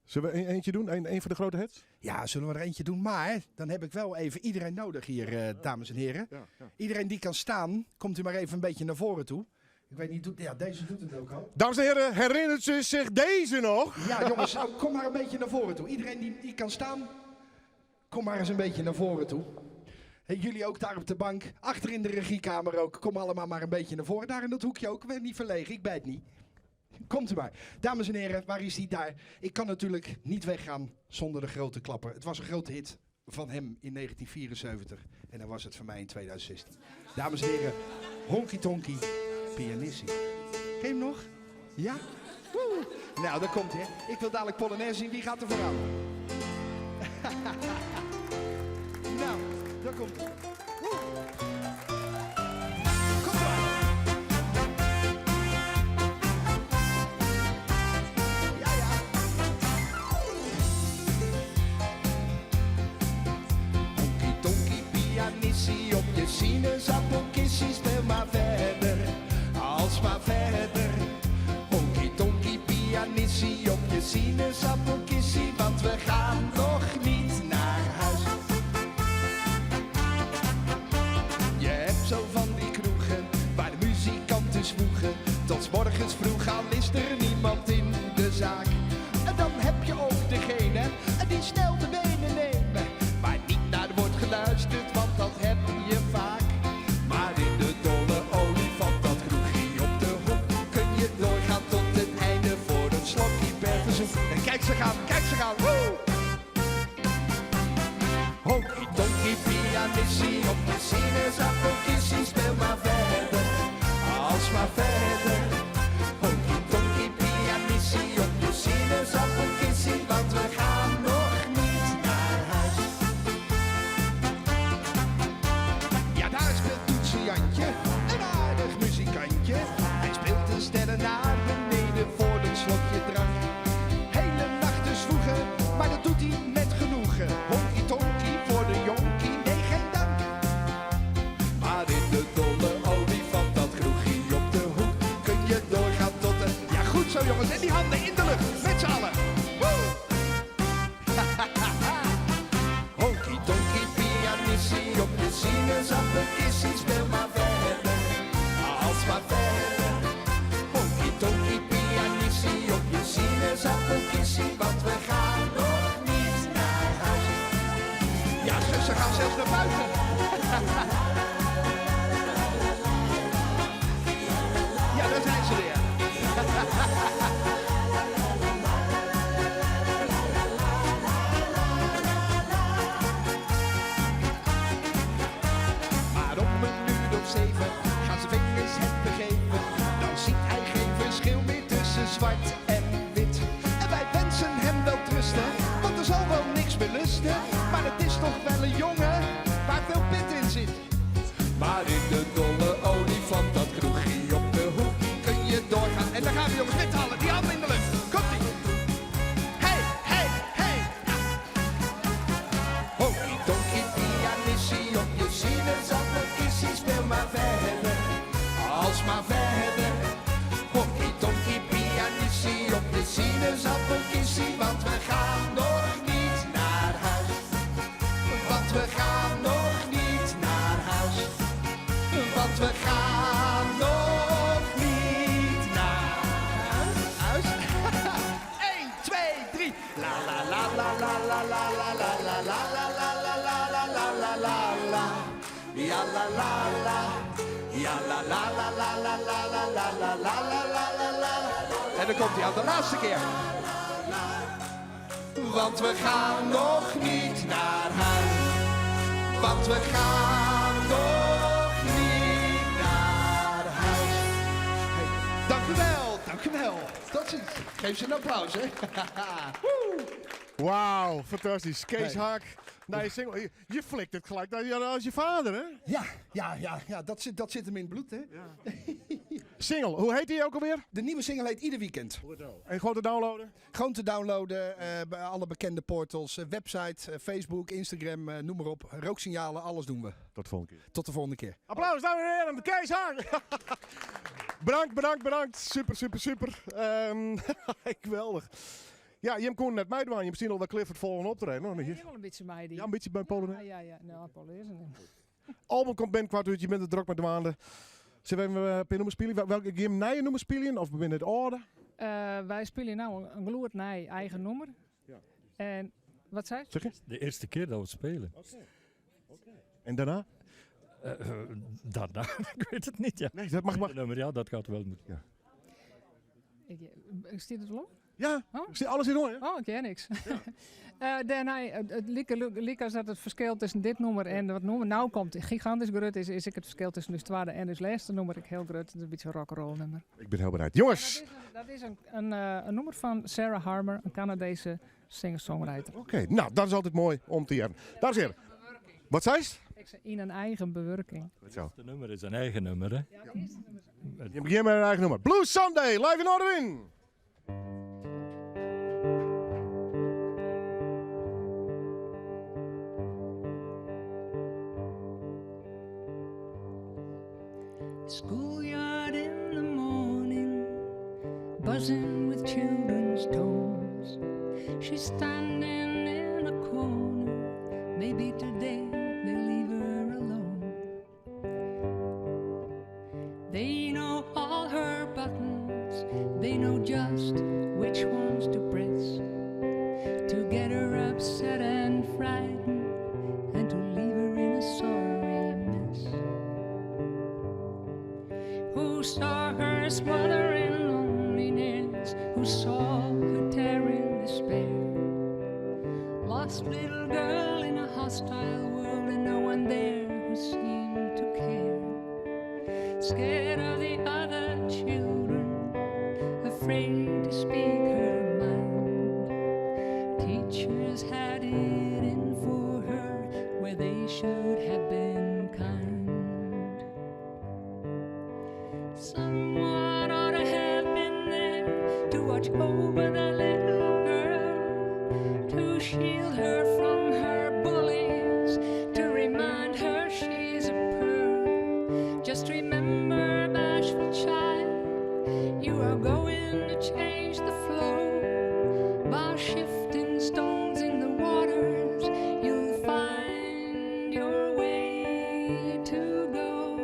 Zullen we eentje doen? Een van de grote hits? Ja, zullen we er eentje doen? Maar dan heb ik wel even iedereen nodig hier, dames en heren. Iedereen die kan staan, komt u maar even een beetje naar voren toe. Ik weet niet, ja, deze doet het ook al. Dames en heren, herinnert u zich deze nog? Ja, jongens, oh, kom maar een beetje naar voren toe. Iedereen die kan staan, kom maar eens een beetje naar voren toe. Hey, jullie ook daar op de bank, achter in de regiekamer ook. Kom allemaal maar een beetje naar voren. Daar in dat hoekje ook. Ben niet verlegen, ik bijt niet. Komt u maar. Dames en heren, waar is die daar? Ik kan natuurlijk niet weggaan zonder de grote klapper. Het was een grote hit van hem in 1974. En dan was het voor mij in 2016. Dames en heren, Honky Tonky Pianissie. Ken je hem nog? Ja? Woe. Nou, daar komt hij. hè. Ik wil dadelijk Polonaise zien. Wie gaat er vooraan? Nou, daar komt hij. Woe. Komt maar. pianissie op je sinaasappelkissie, want we gaan nog niet naar huis. Je hebt zo van die kroegen waar de muzikanten zwoegen. Tot 's morgens vroeg al is er niemand in de zaak. En dan heb je ook degene die snel de benen nemen. Waar niet naar wordt geluisterd, want dat heb je vaak. Maar in de dolle olifant, dat kroegje op de hoek, kun je doorgaan tot het einde voor een slokje per verzoek. En kijk ze gaan, kijk ze gaan, woe! Honky tonky pianissie op de sinaasappelkissie, speel maar verder, als maar verder. Honky tonky pianissie op de sinaasappelkissie, want we gaan nog niet naar huis. Ja, daar speelt Toetsen Jantje, een aardig muzikantje. Hij speelt de sterren naar beneden voor een slokje drank. Hele nachten zwoegen, maar dat doet hij met genoegen. Honky tonky voor de jonkie, nee geen dank. Maar in de dolle olifant, dat kroegje op de hoek, kun je doorgaan tot de... Ja, goed zo jongens, en die handen in de lucht, met z'n allen. Woe! Honky tonky pianissie op je sinaasappelkissie, speel maar verder, als maar verder. Honky tonky pianissie op je sinaasappelkissie, want we gaan nog niet naar huis. Ja, ze gaan zelfs naar buiten. Ja, daar zijn ze weer. Maar om een uur of zeven gaan ze vingers het begeven. Dan ziet hij geen verschil meer tussen zwart en wit. En wij wensen hem wel trusten, want er zal wel niks meer lusten. Maar het is toch wel een jongen waar veel pit in zit. Maar in de dolle olifant, dat kroegje op de hoek, kun je doorgaan. En daar gaan we jongens met z'n allen, die handen in de lucht. Komt-ie. Hey, hey, hey. Honky tonky pianissie op je sinaasappelkissie, speel maar verder, als maar verder. Honky tonky pianissie op je sinaasappelkissie, want we gaan nog niet naar huis. Want we gaan nog niet naar huis. Want we gaan nog niet naar huis. 1, 2, 3. La la la la la la la la la la la la la la la la la la la la. Ja la la la. Ja la la la la la la la la la la la la la la. En dan komt hij aan de laatste keer. Want we gaan nog niet naar huis. Want we gaan nog niet naar huis. Hey, dank u wel, dank u wel. Tot ziens. Geef ze een applaus, hè. Woe. Wauw, fantastisch. Kees Hey. Haak. Nou, je, single, je flikt het gelijk naar als je vader, hè? Ja, dat zit hem in het bloed, hè? Single, hoe heet die ook alweer? De nieuwe single heet Ieder Weekend. En gewoon te downloaden? Gewoon te downloaden bij alle bekende portals, website, Facebook, Instagram, noem maar op. Rooksignalen, alles doen we. Tot de volgende keer. Tot de volgende keer. Applaus, dames en heren, Kees Haak. Bedankt, bedankt, bedankt. Super, super, super. Geweldig. Ja, je kon net mij doen. Je misschien al wel Clifford volgende optreden. Nog niet. Ja, wel een beetje mij die. Ja, een beetje bij Polen. Ja. Nou, Polen is een. Album komt binnen kwart uurtje, je bent er druk met de maanden. Zullen we even noemen spelen? Welke game nij noemen spelen? Of binnen het orde? Wij spelen nou een gloed nij eigen nummer. Ja. En wat zei je? Zeg je? De eerste keer dat we het spelen. Oké. En daarna? Daarna, ik weet het niet. Ja. Nee, dat mag maar. Nummer, ja, dat gaat wel moeten. Ja. Ik zit het al? Ja, oh? Zit alles in orde? Oh, ik ken niks. Ja. Daarna, het lieke als dat het verschil tussen dit nummer en wat nummer nou komt gigantisch groot is, is ik het verschil tussen de tweede en de laatste nummer ik heel groot. Het is een beetje een rock'n'roll nummer. Ik ben heel bereid. Jongens! Ja, dat is een nummer van Sarah Harmer, een Canadese singer-songwriter. Oké, nou dat is altijd mooi om te horen. Dames en heren, wat zei ze? Ik zei in een eigen bewerking. Het eerste nummer is een eigen nummer, hè? Ja, het eerste nummer is Je begint met een eigen nummer. Blue Sunday, live in Noardewyn! Schoolyard in the morning, buzzing with children. teacher's tones. She's standing in a corner. Maybe today they'll leave her alone. They know all her buttons, they know just which ones to press to get her upset and frightened and to leave her in a sorry mess. Who saw her smother in loneliness? Who saw her tear in despair? Lost little girl in a hostile world and no one there who seemed to care. Scared of the other children, afraid to speak her mind. Teachers had it in for her where they should have been kind. Someone ought to have been there to watch over the little girl, to shield her from her bullies, to remind her she's a pearl. Just remember, bashful child, you are going to change the flow by shifting stones in the waters. You'll find your way to go.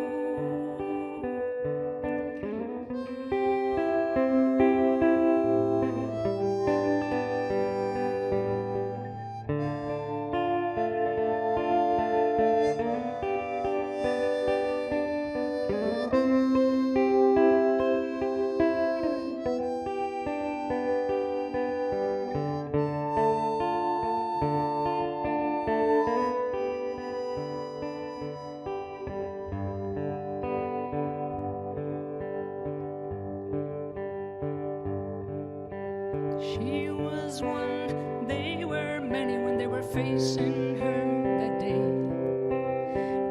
She was one, they were many when they were facing her that day.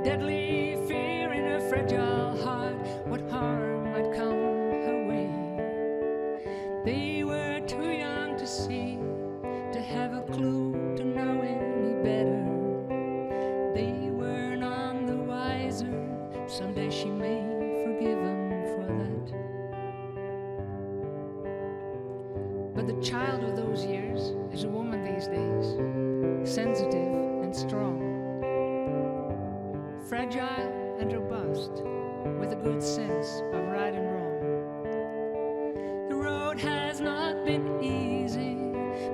Deadly fear in her fragile heart, what harm might come her way. They were too young to see, to have a clue, to know any better. They were none the wiser, someday she may forgive 'em for that. But the child of those years is a woman these days, sensitive and strong, fragile and robust, with a good sense of right and wrong. The road has not been easy,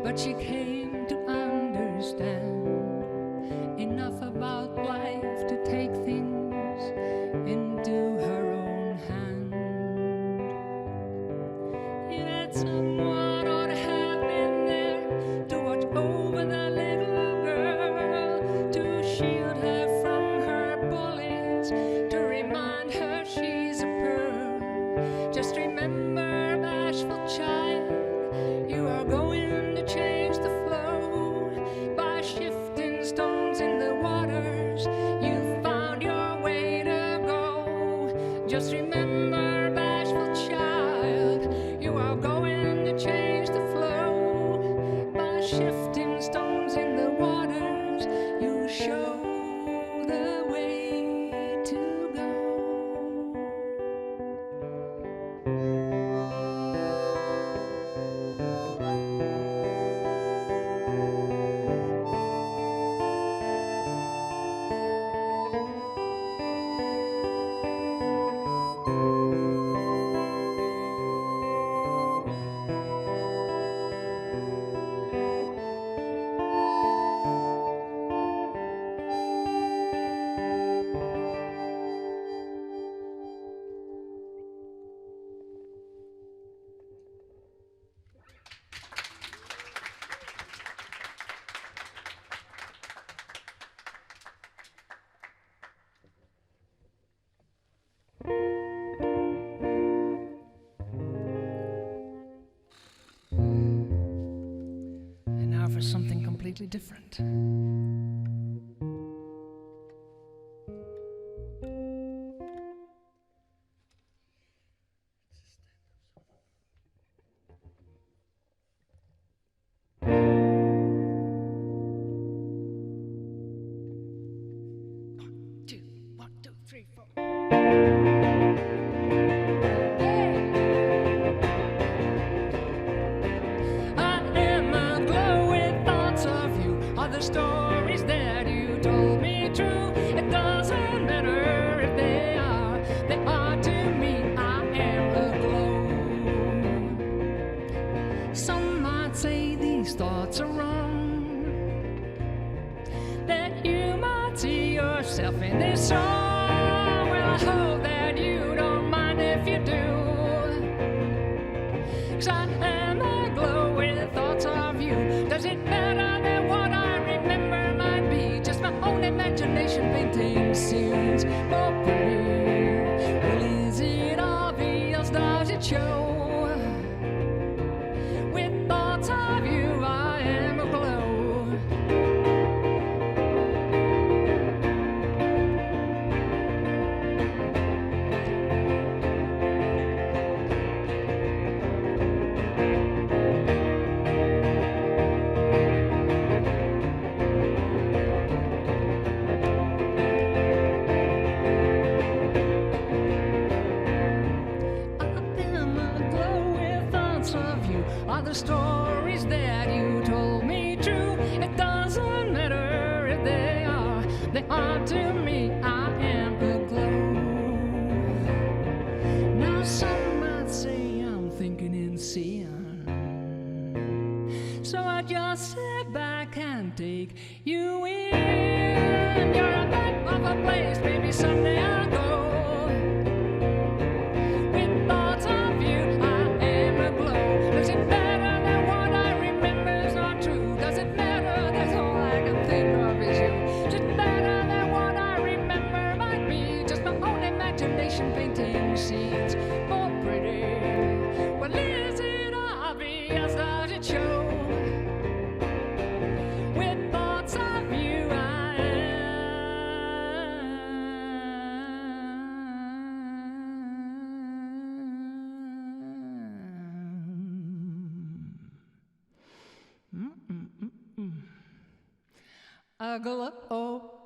but she came to understand enough about life to take things into her own hand. Yet someone ought to have been there to watch over the little girl, to shield her from her bullies, to remind her she's a pearl. Just remember, bashful child, you are going to change the flow by shifting stones in the waters. You found your way to go. Just remember, bashful child, you are going to change the flow by shifting stones in the waters. You show the way to go. And now for something completely different. Two, one, two, three, four. the stories that you told me true? It doesn't matter if they are, they are to me. I am aglow. Some might say these thoughts are wrong. That you might see yourself in this song. Well, I hope that you don't mind if you do. 'Cause I am aglow with thoughts of you. Does it matter that what I remember might be just my own imagination painting scenes more pretty? Well, is it obvious? Does it show? With thoughts of you, I am aglow. Am aglow with thoughts of you. Are the stories that you told me true? It doesn't matter if they are, they are to me. I am aglow. Now some might say I'm thinking in sin. So I just sit back and take you in. You're a map of a place, maybe someday I'll go. With thoughts of you, I am aglow. Does it matter that what I remember is not true? Does it matter that all I can think of is you? Does it matter that what I remember might be just my own imagination painting scenes more pretty? Well, is it obvious? Does it show? With thoughts of you, I am aglow.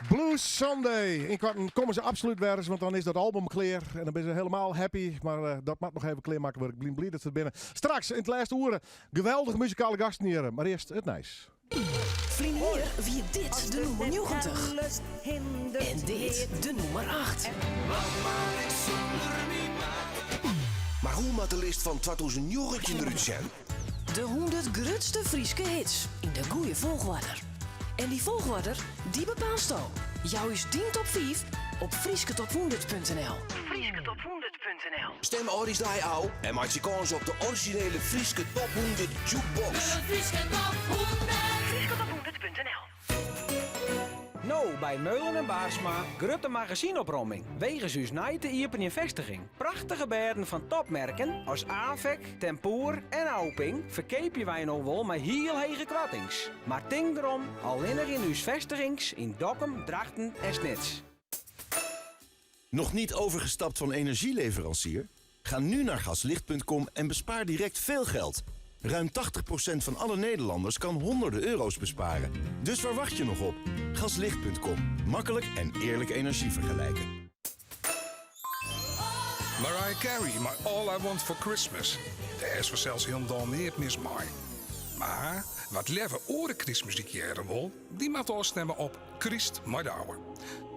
Blue Sunday. Ynkoarten komme se absolút wer ris, want dan is dat album klear. En dan binne se hielendal happy. Mar dat moat noch even klearmakke wurde. Ik bin bliid dat se der binne. Straks yn it lêste oere geweldige muzikale gasten hjir. Mar earst it nijs. Ferline jier wie dit de nûmer 90. En dit de nûmer 8. Mar hoe moat de list fan 2019 derút sjen? De 100 grutste Fryske hits yn de goede folchoarder. En dy folchoarder, dy bepaalsto. Jou ús dyn top 5 op frysketop100.nl. Frysketop100.nl Stim âldjiersdei ôf en meitsje kâns op de orizjinele Fryske Top 100 Jukebox. Fryske Top 100. Frysketop100.nl No by Meulen en Baarsma, grutte magazynopromming. Wegens ús nij te iepenjen festiging. Prachtige bêden fan topmerken as Afek, Tempoer en Auping ferkeapje wy no wol mei hiel hege koartings. Mar tink derom, allinnich yn ús festigings yn Dokkum, Drachten en Snits. Nog niet overgestapt van energieleverancier? Ga nu naar gaslicht.com en bespaar direct veel geld. Ruim 80% van alle Nederlanders kan honderden euro's besparen. Dus waar wacht je nog op? Gaslicht.com. Makkelijk en eerlijk energie vergelijken. Mariah Carey mei All I Want For Christmas. Dêr is fansels hielendal neat mis mei. Mar wa't leaver oare krystmuzyk hearre wol, dy moat ôfstimme op Kryst mei Douwe.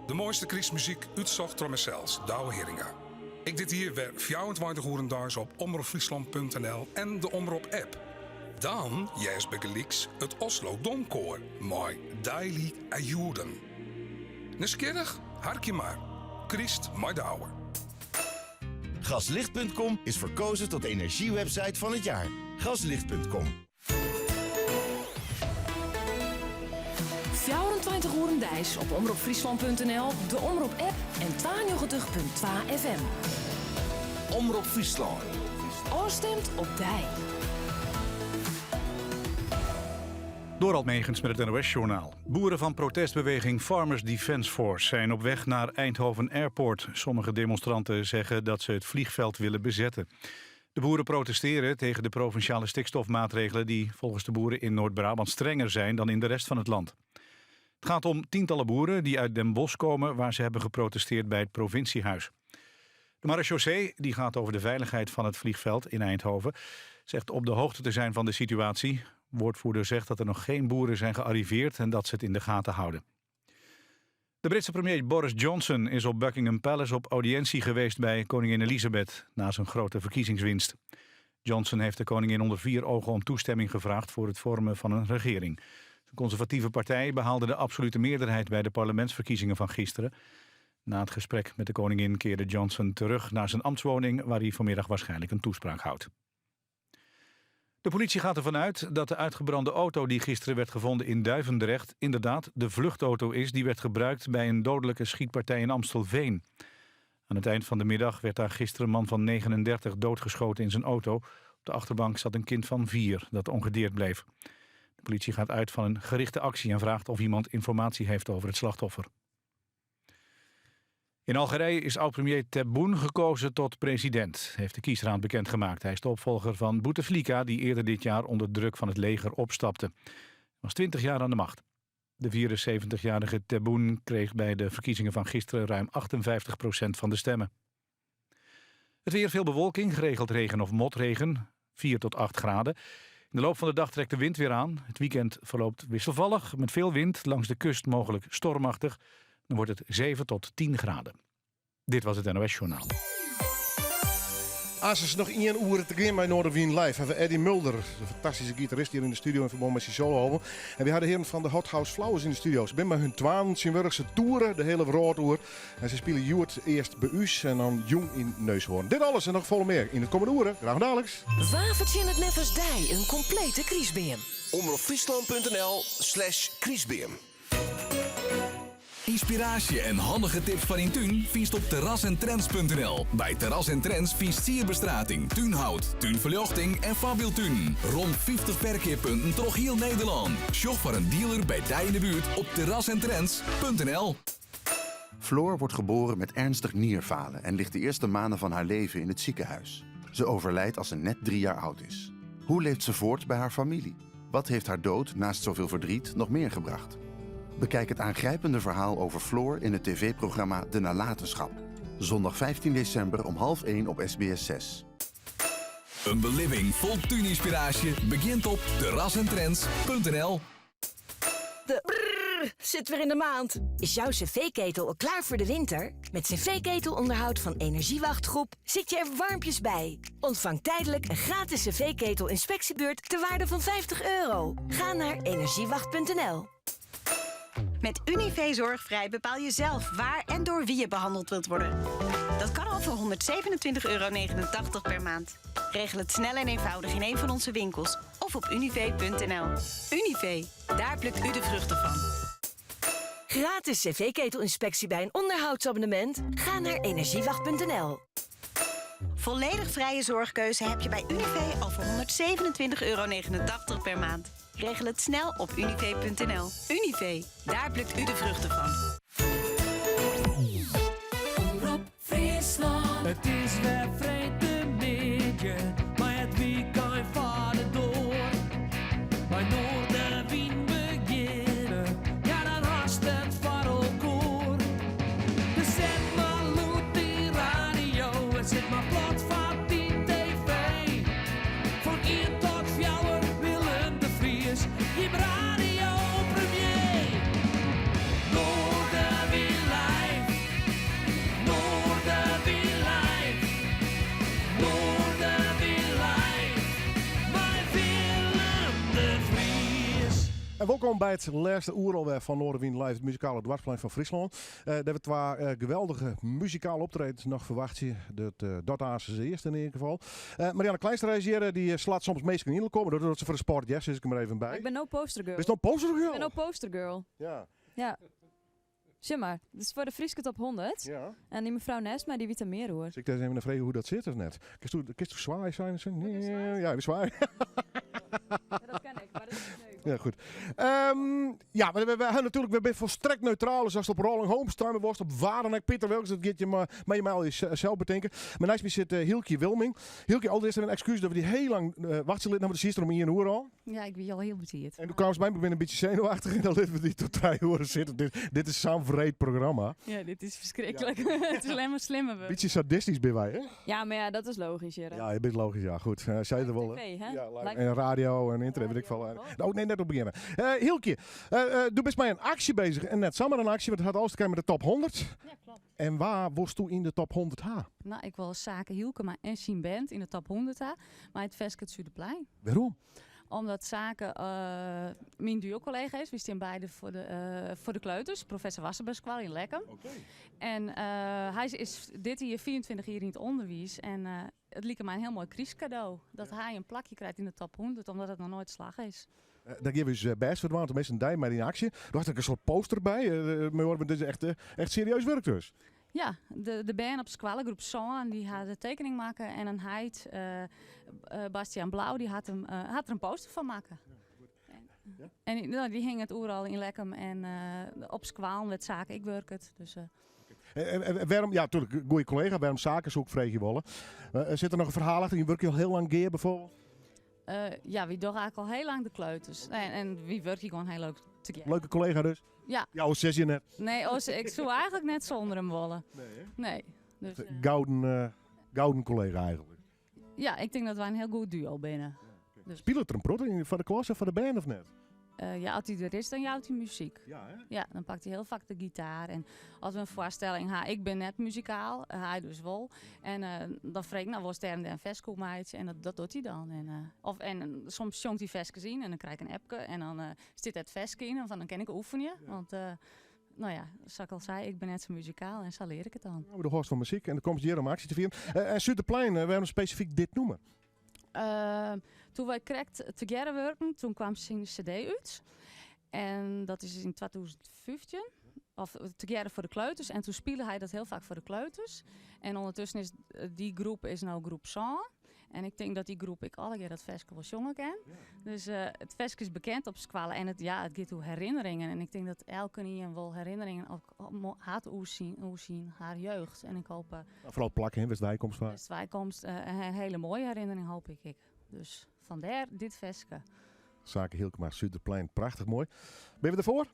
De moaiste krystmuzyk útsocht troch mysels, Douwe Heeringa. Ek dit jier wer 24 oeren deis op omropfryslan.nl en de Omrop-app. Dan hearst bygelyks it Oslo Domkoar mei Deilig er jorden. Nijsgjirrich? Harkje mar. Kryst mei Douwe. Gaslicht.com is verkozen tot energiewebsite van het jaar. Gaslicht.com. 24 oeren deis op omropfryslan.nl, de Omrop-app en 92.2 FM. Omrop Fryslân. Ofstimd op dy. Dorald Megens met het NOS-journaal. Boeren van protestbeweging Farmers Defence Force zijn op weg naar Eindhoven Airport. Sommige demonstranten zeggen dat ze het vliegveld willen bezetten. De boeren protesteren tegen de provinciale stikstofmaatregelen... die volgens de boeren in Noord-Brabant strenger zijn dan in de rest van het land. Het gaat om tientallen boeren die uit Den Bosch komen... waar ze hebben geprotesteerd bij het provinciehuis. De marechaussee die gaat over de veiligheid van het vliegveld in Eindhoven... Zegt op de hoogte te zijn van de situatie. Woordvoerder zegt dat er nog geen boeren zijn gearriveerd en dat ze het in de gaten houden. De Britse premier Boris Johnson is op Buckingham Palace op audiëntie geweest bij koningin Elizabeth na zijn grote verkiezingswinst. Johnson heeft de koningin onder vier ogen om toestemming gevraagd voor het vormen van een regering. De conservatieve partij behaalde de absolute meerderheid bij de parlementsverkiezingen van gisteren. Na het gesprek met de koningin keerde Johnson terug naar zijn ambtswoning, waar hij vanmiddag waarschijnlijk een toespraak houdt. De politie gaat ervan uit dat de uitgebrande auto die gisteren werd gevonden in Duivendrecht inderdaad de vluchtauto is die werd gebruikt bij een dodelijke schietpartij in Amstelveen. Aan het eind van de middag werd daar gisteren een man van 39 doodgeschoten in zijn auto. Op de achterbank zat een kind van 4 dat ongedeerd bleef. De politie gaat uit van een gerichte actie en vraagt of iemand informatie heeft over het slachtoffer. In Algerije is oud-premier Tebboune gekozen tot president, heeft de kiesraad bekendgemaakt. Hij is de opvolger van Bouteflika, die eerder dit jaar onder druk van het leger opstapte. Hij was 20 jaar aan de macht. De 74-jarige Tebboune kreeg bij de verkiezingen van gisteren ruim 58 van de stemmen. Het weer veel bewolking, geregeld regen of motregen, 4 tot 8 graden. In de loop van de dag trekt de wind weer aan. Het weekend verloopt wisselvallig, met veel wind, langs de kust mogelijk stormachtig. Dan wordt het 7 tot 10 graden. Dit was het NOS Journaal. Als is noch ien oere te gean mei Noardewyn Live. Hawwe we Eddie Mulder, de fantastyske gitarist hjir yn de studio yn ferbân mei syn solo-album. En wy ha de hearen fan de Hot House Flowers yn de studio. Se binne mei hun twaen tsjintwurdich, se toere de hiele wrâld oer. En se spylje hjoed earst by ús en dan jûn yn Neushoorn. Dit alles en noch folle mear yn it kommende oere. Graach daliks. Wa fertsjinnet neffens dy in komplete krystbeam? Omropfryslan.nl slash krystbeam. Ynspiraasje en handige tips foar dyn tún fynst op terrasentrends.nl. By Terras en Trends fynst sierbestrating, túnhout, túnferljochting en foarbyldtunen. Rom 50 ferkeappunten troch hiel Nederlân. Sjoch foar in dealer by dy yn de buert op terrasentrends.nl. Floor wordt geboren met ernstig nierfalen en ligt de eerste maanden van haar leven in het ziekenhuis. Ze overlijdt als ze net 3 jaar oud is. Hoe leeft ze voort bij haar familie? Wat heeft haar dood, naast zoveel verdriet, nog meer gebracht? Bekijk het aangrijpende verhaal over Floor in het tv-programma De Nalatenschap. Zondag 15 december om 12:30 op SBS 6. In belibbing fol túninspiraasje begjint op terrasentrends.nl. De brrr zit weer in de maand. Is jouw cv-ketel al klaar voor de winter? Met cv-ketelonderhoud van Energiewachtgroep zit je er warmpjes bij. Ontvang tijdelijk een gratis cv-ketel-inspectiebeurt ter waarde van 50 euro. Ga naar energiewacht.nl. Met Univé Zorgvrij bepaal je zelf waar en door wie je behandeld wilt worden. Dat kan al voor 127,89 euro per maand. Regel het snel en eenvoudig in een van onze winkels of op univé.nl. Univé, daar plukt u de vruchten van. Gratis cv-ketelinspectie bij een onderhoudsabonnement? Ga naar energiewacht.nl. Volledig vrije zorgkeuze heb je bij Univé al voor 127,89 euro per maand. Regel het snel op univé.nl. Univé, daar plukt u de vruchten van. Omrop Fryslân. It is wer freedtemiddei, mei it wykein foar de doar. Mei Noardewyn begjinne, ja dan hast it foar elkoar. Dus set mar lûd dyn radio en sit mar plat foar dyn TV. Fan ien tot fjouwer Willem de Vries, jim radiopremier. Noardewyn live, Noardewyn live, Noardewyn live, mei Willem de Vries. En wolkom by it lêste oere alwer fan Noardewyn Live, it muzikale doarpsplein fan Fryslân. Dêr't we twa geweldige muzikale optredens noch ferwachtsje. Dat, dat aanst earst yn ieder gefal. Marianne Kleinstra is hjir, dy slacht soms minsken yn elkoar, mar dat docht se foar de sport, ja, sis ik der mar even by. Ik bin no postergirl. Bist no postergirl? Ik bin no postergirl. Ja. Ja. Sjoch mar, dit is foar de Fryske Top 100. Ja. En dy mefrou neist my, dy wit der mear oer. Sil ik dêr ris even nei freegje hoe't dat sit of net? Kinsto, kinsto swaaie sein? Ja, even swaaie. Ja, dat kin ik, mar dat is leuk. Ja, goed. Ja, we ha natuerlik, we binne folstrekt neutraal. Dus ast op Rolling Home stimme wolst, op wa dan ek, Piter Wilkens, dat giet je mar, mar je mei al sels betinke. Mar neist my sit Hylkje Wilming. Hylkje, alderearst even in ekskús dat we dy hiel lang wachtsje litten hawwe. Do siest der om ien oere al. Ja, ik wie al hiel betiid. En doe kaamst by my, ik bin in bytsje senuwachtich en dan litte we dy tot 3 oere sitte. Dit, dit is sa'n wreed programma. Ja, dit is ferskriklik. It is allinne mar slimmer wurden. Bytsje sadistysk binne wy, hè? Ja, mar ja, dat is logysk hjir. Ja, in bytsje logysk, ja. Goed. Uh, sei der wol. TV, hè? Ja, live. En radio en ynternet, wit ik folle. Oh, nee, net op begjinne. Uh, Hielkje, uh, do bist mei in aksje bezich. En net samar in aksje, want it hat alles te krijen mei de top 100. Ja, kloppet. En wa wolsto yn de top 100 ha? No, ik wol Sake Hylkema en syn band yn de top 100 ha, mei it ferske It Suderplein. Wêrom? Omdat Sake uh, myn duo-kollega is. Wy stean beide foar de, uh, foar de kleuters, professor Wassenbergskoalle yn Lekkum. Okay. En uh, hy is dit jier 24 jier yn it ûnderwiis. En uh, it like my in hiel moai krystkado dat hy in plakje krijt yn de top 100, omdat it noch noait slagge is. Dêr gean we ús bêst foar dwaan, teminsten dy mei dyn aksje. Do hast ek in soart poster by. Mar dit is echt, echt serieus wurk dus. Ja, de, de bern op skoalle, groep sân, dy ha de tekening makke en in heit, Bastiaan Blauw, dy hat, him, hat der in poster fan makke. En, en no, dy hinget oeral yn Lekkum en op skoallen wêr't Sake ek wurket. Dus, En, en wêrom, ja, natuerlik, goede kollega, wêrom Sake soe ik freegje wolle. Sit der noch in ferhaal achter? Je wurkje al hiel lang gear bijvoorbeeld? Ja, wy dogge eigentlik al hiel lang de kleuters. En, en wy wurkje gewoan hiel leuk tegearre. Leuke kollega dus? Ja. Ja, oars sis je net. Nee, oars, ik soe eigentlik net sûnder him wolle. Nee, hè? Nee. Dus, Gouden, gouden kollega eigentlik. Ja, ik tink dat wy in hiel goed duo binne. Dus. Spilet er in protte foar de klasse, foar de bern of net? Ja, as hy der is, dan jout hy muzyk. Ja, hè? Ja, dan pakt hy hiel faak de gitaar. En as we in foarstelling ha, ik bin net muzikaal, hy dus wol. En dan freeg ik, no, wolst dêr en dêr in ferske oer meitsje? En dat, dat docht hy dan. En, of, en soms sjongt hy ferskes yn en dan krij ik in appke en dan stiet dêr it ferske yn. Of dan kin ik oefenje. Want, no ja, sa't ik al sei, ik bin net sa muzikaal en sa lear ik it dan. Ja, do hâldst fan muzyk en do komst hjir om aksje te fieren. En Suderplein, wêrom spesifyk dit nûmer? Doe't wy krekt tegearre wurken, doe kaam syn CD út. En dat is yn 2015. Of tegearre foar de kleuters. En doe spile hy dat hiel faak foar de kleuters. En ûndertusken is dy groep is no groep sân. En ik tink dat dy groep ek allegear dat ferske wol sjonge kin. Dus it ferske is bekend op skoalle. En it, ja, it giet oer herinneringen. En ik tink dat elkenien wol herinneringen hat oer syn, oer syn har jeugd. En ik hoop No, foaral plak, hè, wêr'tst weikomst foar. Wêr'tst weikomst, in hiele moaie herinnering hoop ik ek. Dus fandêr dit ferske. Sake Hylkema, Suderplein, prachtich moai. Binne we derfoar?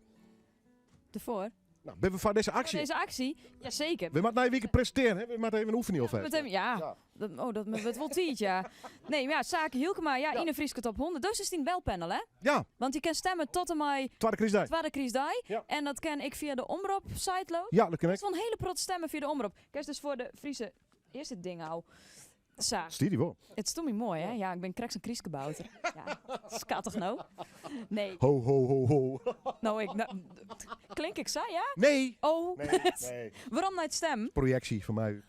Derfoar? No, binne we foar dizze aksje? Foar dizze aksje? Jaseker. We moatte nije wike presintearje, hè? We moatte even oefenje alfêst. Ja, ja. Dat, oh, dat wurdt wol tiid, ja. Nee, mar ja, Sake Hylkema, ja, yn de Fryske top 100. Dus is dyn belpanel, hè? Ja. Want je kin stemme tot en mei... Twadde krystdei. Twadde krystdei. Ja. En dat kin ek fia de Omrop-site, leau ik? Ja, dat kin ek. Dat is wol in hiele protte stemmen fia de Omrop. Kinst dus foar de Friese... Earst it ding ôf. Sa. Stiet dy wol. It stiet my moai, hè? Ja, ik bin krekt sa'n krystkabouter. Ja, skattich no. Nee. Ho, ho, ho, ho. No, ik, no, klink ik sa, ja? Nee. Oh. Nee, nee. Werom nei it stemmen. Projeksje fan my.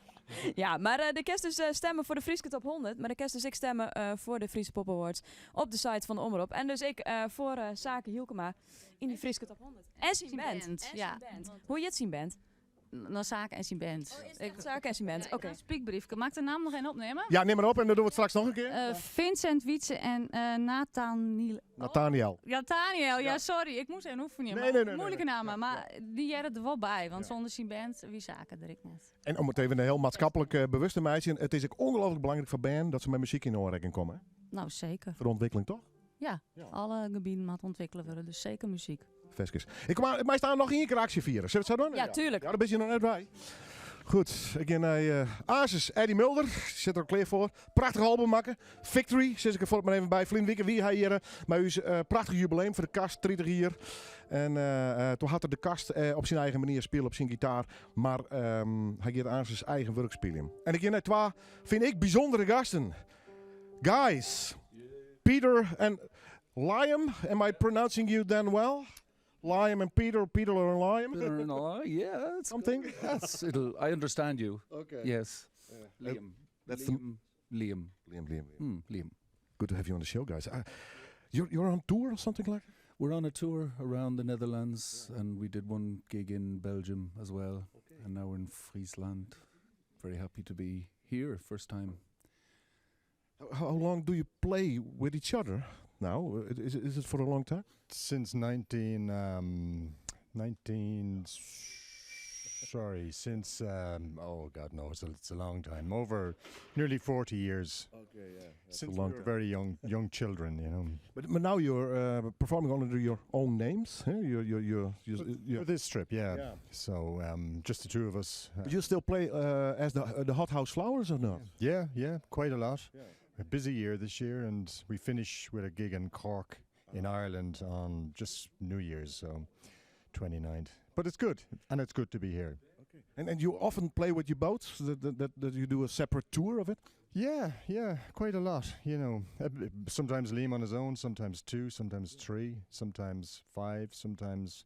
Ja, mar do kinst dus stemme foar de Fryske Top 100, mar do kinst dus ek stemme foar de Friese Pop Awards op de site fan de Omrop. En dus ek foar Sake Hylkema yn de Fryske Top 100. En syn band. band, En ja. syn band. Hoe hjit syn band? No, Sake en syn band. Oh, is it echt Sake en syn band? Ja, Oké. Een spiekbriefke. Mag ik de naam noch even opnemen? Ja, nim mar op en dan dogge we it straks noch in kear. Vincent Wietse en Nathaniel. Nathaniel. Ja, Nathaniel. Ja, sorry. Ik moest even oefenen. Nee, maar nee, nee, nee, Moeilijke nee. namen, maar dy hearre der wol by. Want sûnder syn band wie Sake der ek net. En om it even hiel maatskiplik bewust te meitsjen, it is ek ongelooflik belangryk foar bern dat se mei muzyk yn oanrekking komme. hè? No, seker. Foar de ûntwikkeling, toch? Ja, alle gebieten moatte ûntwikkele wurde, dus seker muzyk. Ferskes. Ik kom aan, mei staan noch ien kear aksje fiere. Sille we it sa dwaan? Ja, tuerlik. Ja, dêr binne je noch net by. Goed, ik gean nei Asis Eddie Mulder. Sit der al klear foar. Prachtich album makke. Victory, sis ik der fuort mar even by. Ferline wike wie hy hjir mei ús prachtich jubileum foar de kast, 30 jier. En doe hat er de kast op syn eigen manier spile op syn gitaar. Mar hy giet aansens eigen wurk spyljen. En ik gean nei twa, fyn ik, bysûndere gasten. Guys, Peter en Liam, am I pronouncing you then well? Liam and Peter, Peter and Liam? Peter and I, yeah, it's Something? good. Yes, it'll, I understand you. Okay. Yes. Yeah. Liam. That's the Liam. Liam. Liam, Liam, Liam. Liam. Good to have you on the show, guys. You're on tour or something like that? We're on a tour around the Netherlands, and we did one gig in Belgium as well. Okay. And now we're in Friesland. Very happy to be here, first time. How long do you play with each other now? Is it for a long time? Since 19, 19, sorry, since, oh God, no, it's a long time. Over nearly 40 years. Okay, yeah. Since a long we were very young children. But now you're performing under your own names. Huh? For this trip, yeah. Yeah. So just the two of us. But you still play as the Hothouse Flowers or not? Yeah, quite a lot. Yeah. A busy year this year, and we finish with a gig in Cork in Ireland on just New Year's, so 29th. But it's good, and it's good to be here. Okay. And you often play with your boats? That you do a separate tour of it? Yeah, yeah, quite a lot. Sometimes Liam on his own, sometimes two, sometimes three, sometimes five, sometimes...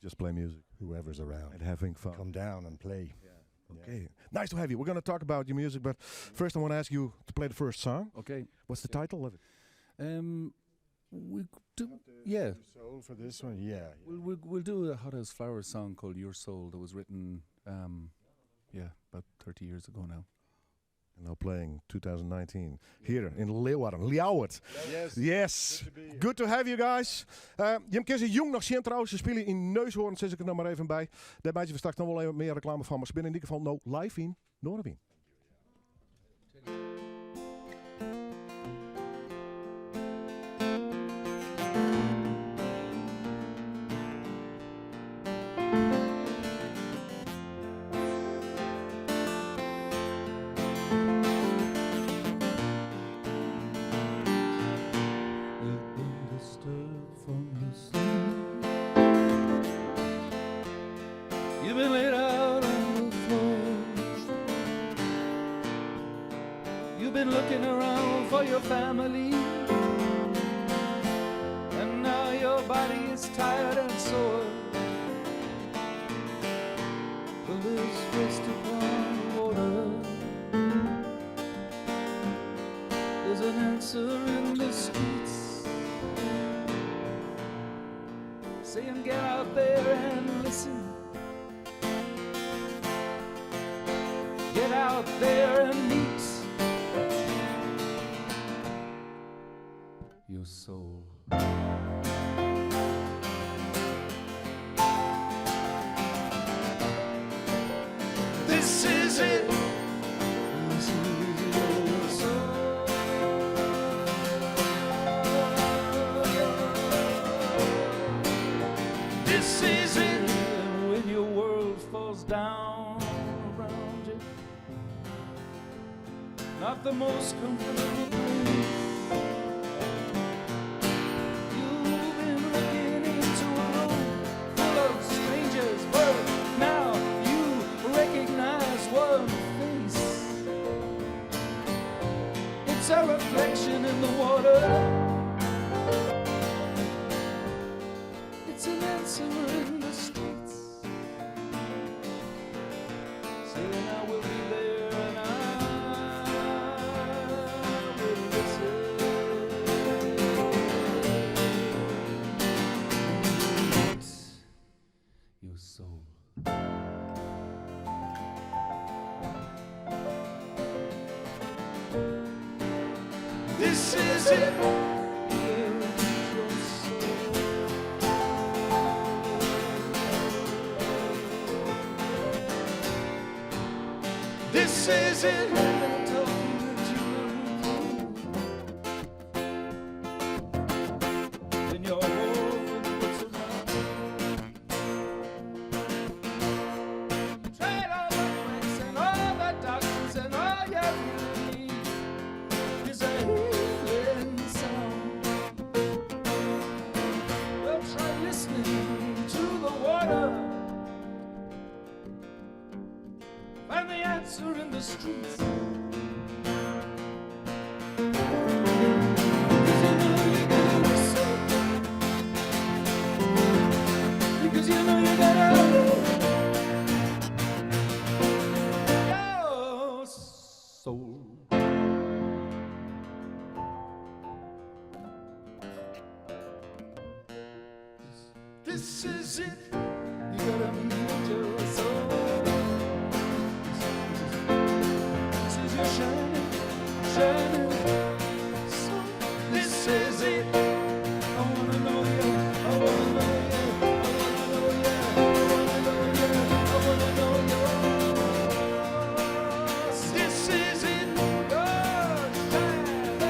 Just play music. Whoever's around. And having fun. Come down and play. Yeah. Okay, nice to have you. We're going to talk about your music, but first I want to ask you to play the first song. Okay. What's the title of it? We do, yeah. Your Soul for this one, yeah. We'll do a Hothouse Flowers song called Your Soul that was written, about 30 years ago now. And now playing 2019 here in Leeuwarden, Ljouwert. Yes. Yes. Good to be here. Good to have you guys. Jim kinne jûn noch sjen trouwens, se spylje yn Neushoorn, sis ik der noch mar even by. Dêr meitsje we straks noch wol even mear reklame fan, mar se binne yn ieder gefal no live yn Noardewyn. You've been disturbed from your sleep. You've been laid out on the floor. You've been looking around for your family. And now your body is tired and sore. Well, there's rest upon water. There's an answer in the streets, saying get out there and listen. Get out there and meet your soul. This is it. This is your soul. This is it. And when your world falls down around you, not the most comfortable place. You've been looking into a room full of strangers, but now you recognize one face. It's a reflection in the water. It's an answer in the streets, saying I will be there and I will listen. Your soul. This is it. Your soul. This is it. Then you're over what's around. Tried all the quacks and all the doctors, and all you really need is a healing sound. Well, try listening to the water. Find the answer in the streets. Because you know you gotta listen. Because you know you gotta your soul. This is it. You got to meet your soul. This is your shining, shining soul. This is it. I want to know you. I want to know you. I want to know you. I want to know you. I want to know you. This is it. Your shining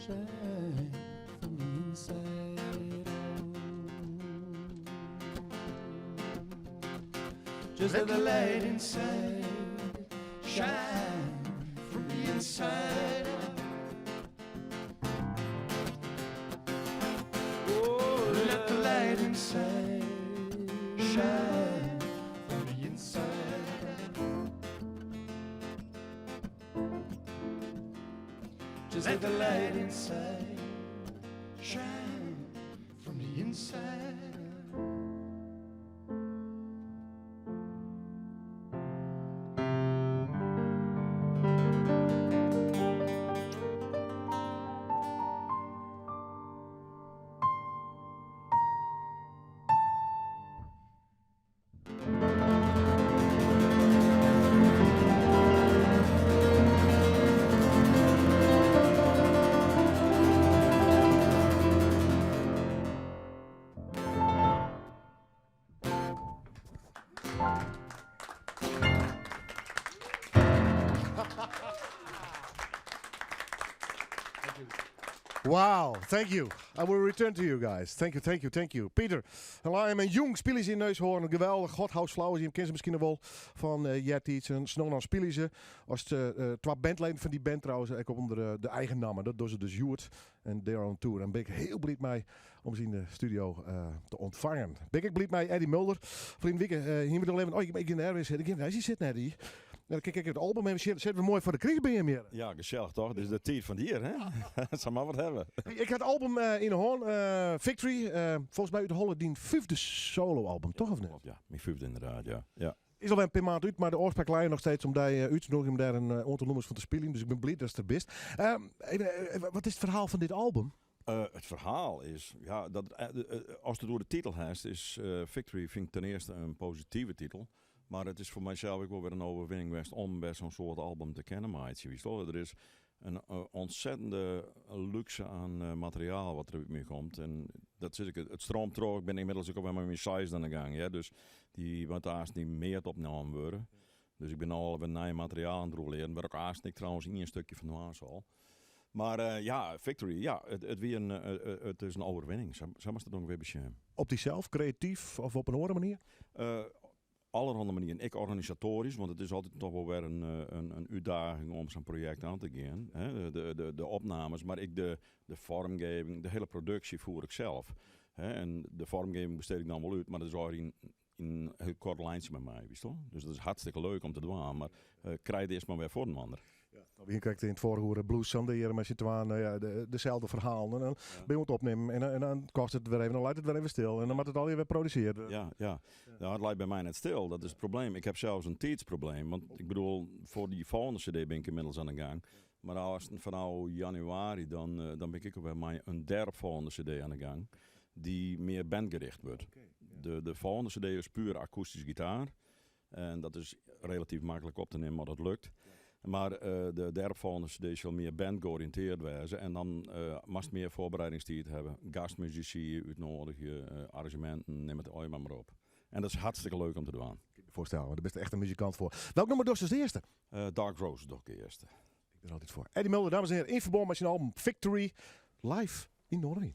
Shine from the inside out. Just let the light inside shine from the inside out. Oh, let the light inside shine from the inside out. Just let the light inside shine from the inside out. Wow, thank you. I will return to you guys. Thank you, thank you, thank you. Peter, Liam en Jong spelen ze in Neushoorn. Geweldig. Godhouse Flowers, je kent ze misschien nog wel van uh, En Snow spelen ze. Als de twee bandleden van die band trouwens, ik op onder de, de eigen namen. Dat doen ze dus Joert en They're on Tour. En ben ik heel blij mee om ze in de studio te ontvangen. Ben ik blij mee Eddie Mulder. Vriend Wieke, hier moet even. Oh, ik in de airways zitten. Ik hij zit net hier. Nou, kijk, kijk, het album even zetten we mooi voor de kriegbeheer meer. Ja, gezellig toch? Dit is de tijd van hier, hè? Dat zal maar wat hebben. Ik had het album in de hoorn, Victory. Volgens mij uit de Holle die vijfde solo-album, toch of niet? Ja, mijn vijfde inderdaad, ja. ja. Is al een paar maand uit, maar de oorspraak lijn nog steeds om die uit te nodigen om daar een aantal nummers van te spelen. Dus ik ben blij dat het er best. Even, wat is het verhaal van dit album? Het verhaal is, ja, dat, als het door de titel heeft, is Victory vind ik ten eerste een positieve titel. Maar het is voor mijzelf ook wel weer een overwinning geweest om bij zo'n soort album te kennen, maatje. Wist toch? Er is een ontzettende luxe aan materiaal wat er uit me komt. En dat zit ik, het stroomt terug. Ik ben inmiddels ook al bij mijn size aan de gang. Ja? Dus die wat daar niet meer opgenomen worden. Dus ik ben al een nieuw materiaal aan het roleren. Waar ook haast ik trouwens in een stukje van de zal. Maar ja, Victory, ja, het, weer een, het is een overwinning. Zo was dat ongeveer beschermen. Op die zelf, creatief of op een andere manier? Allerhande manieren. Ik organisatorisch, want het is altijd toch wel weer een uitdaging om zo'n project aan te gaan. Hè? De opnames, maar ik de vormgeving, de hele productie voer ik zelf. Hè? En de vormgeving besteed ik dan wel uit, maar dat is al in een heel kort lijntje met mij, wist je toch? Dus dat is hartstikke leuk om te doen, maar krijg het eerst maar weer voor een ander. Ja, je krijgt in het vorige uur Blue Sunday hier met z'n nou ja, dezelfde verhaal. En dan ben je het opnemen en dan kost het weer even, dan lijkt het weer even stil. En dan moet het al weer produceren. Ja. Ja, het lijkt bij mij net stil. Dat is het probleem. Ik heb zelfs een tijdsprobleem. Want ik bedoel, voor die volgende cd ben ik inmiddels aan de gang. Maar als het vanaf januari, dan ben ik ook bij mij een derde volgende cd aan de gang. Die meer bandgericht wordt. De volgende cd is puur akoestische gitaar. En dat is relatief makkelijk op te nemen, maar dat lukt. Maar de derde volgende cd zal meer band georiënteerd wezen. En dan must meer voorbereidingstijd hebben. Gastmuzici uitnodigen, arrangementen, neem het ooit maar op. En dat is hartstikke leuk om te doen. Ik me voorstellen, want daar ben je echt een muzikant voor. Welk nummer doe je als eerste? Dark Rose doe ik de eerste. Ik ben er altijd voor. Eddie Mulder, dames en heren, in verband met zijn album Victory, live in Noardewyn.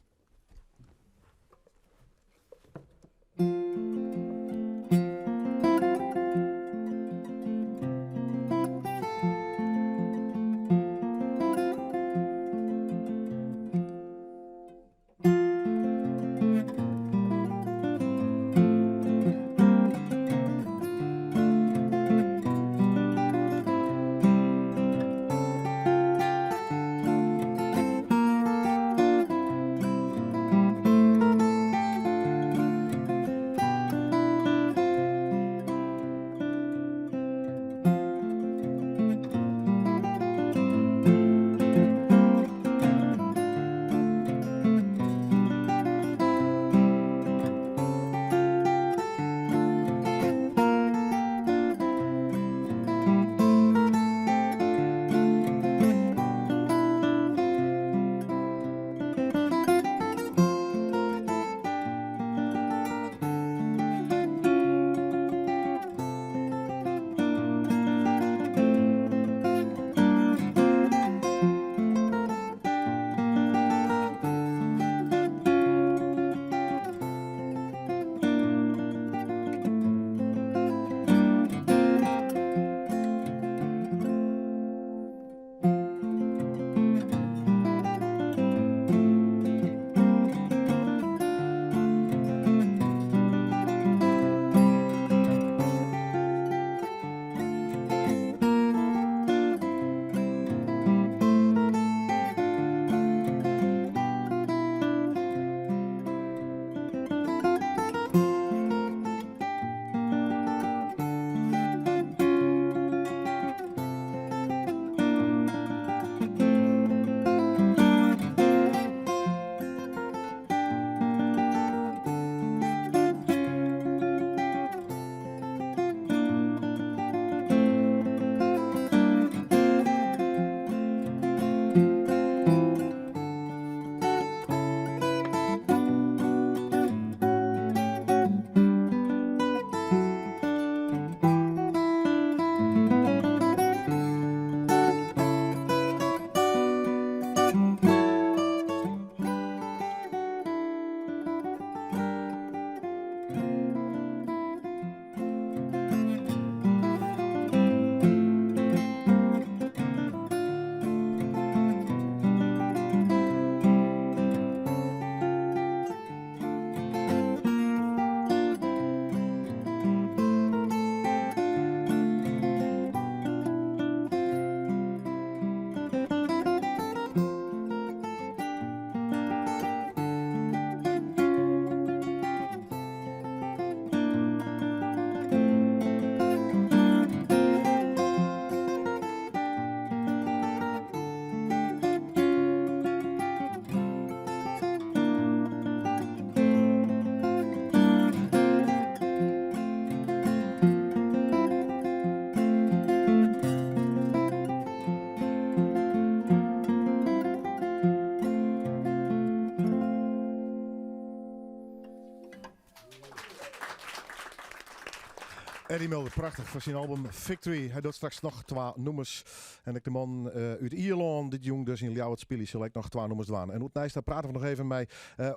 Eddie Mulder, prachtich fan syn album Victory. Hy docht straks noch twa nûmers. En ek de man út Ierlân, dy't jûn dus yn Ljouwert spylje, sil ek noch twa nûmers dwaan. En oer it nijs daar prate we noch even mei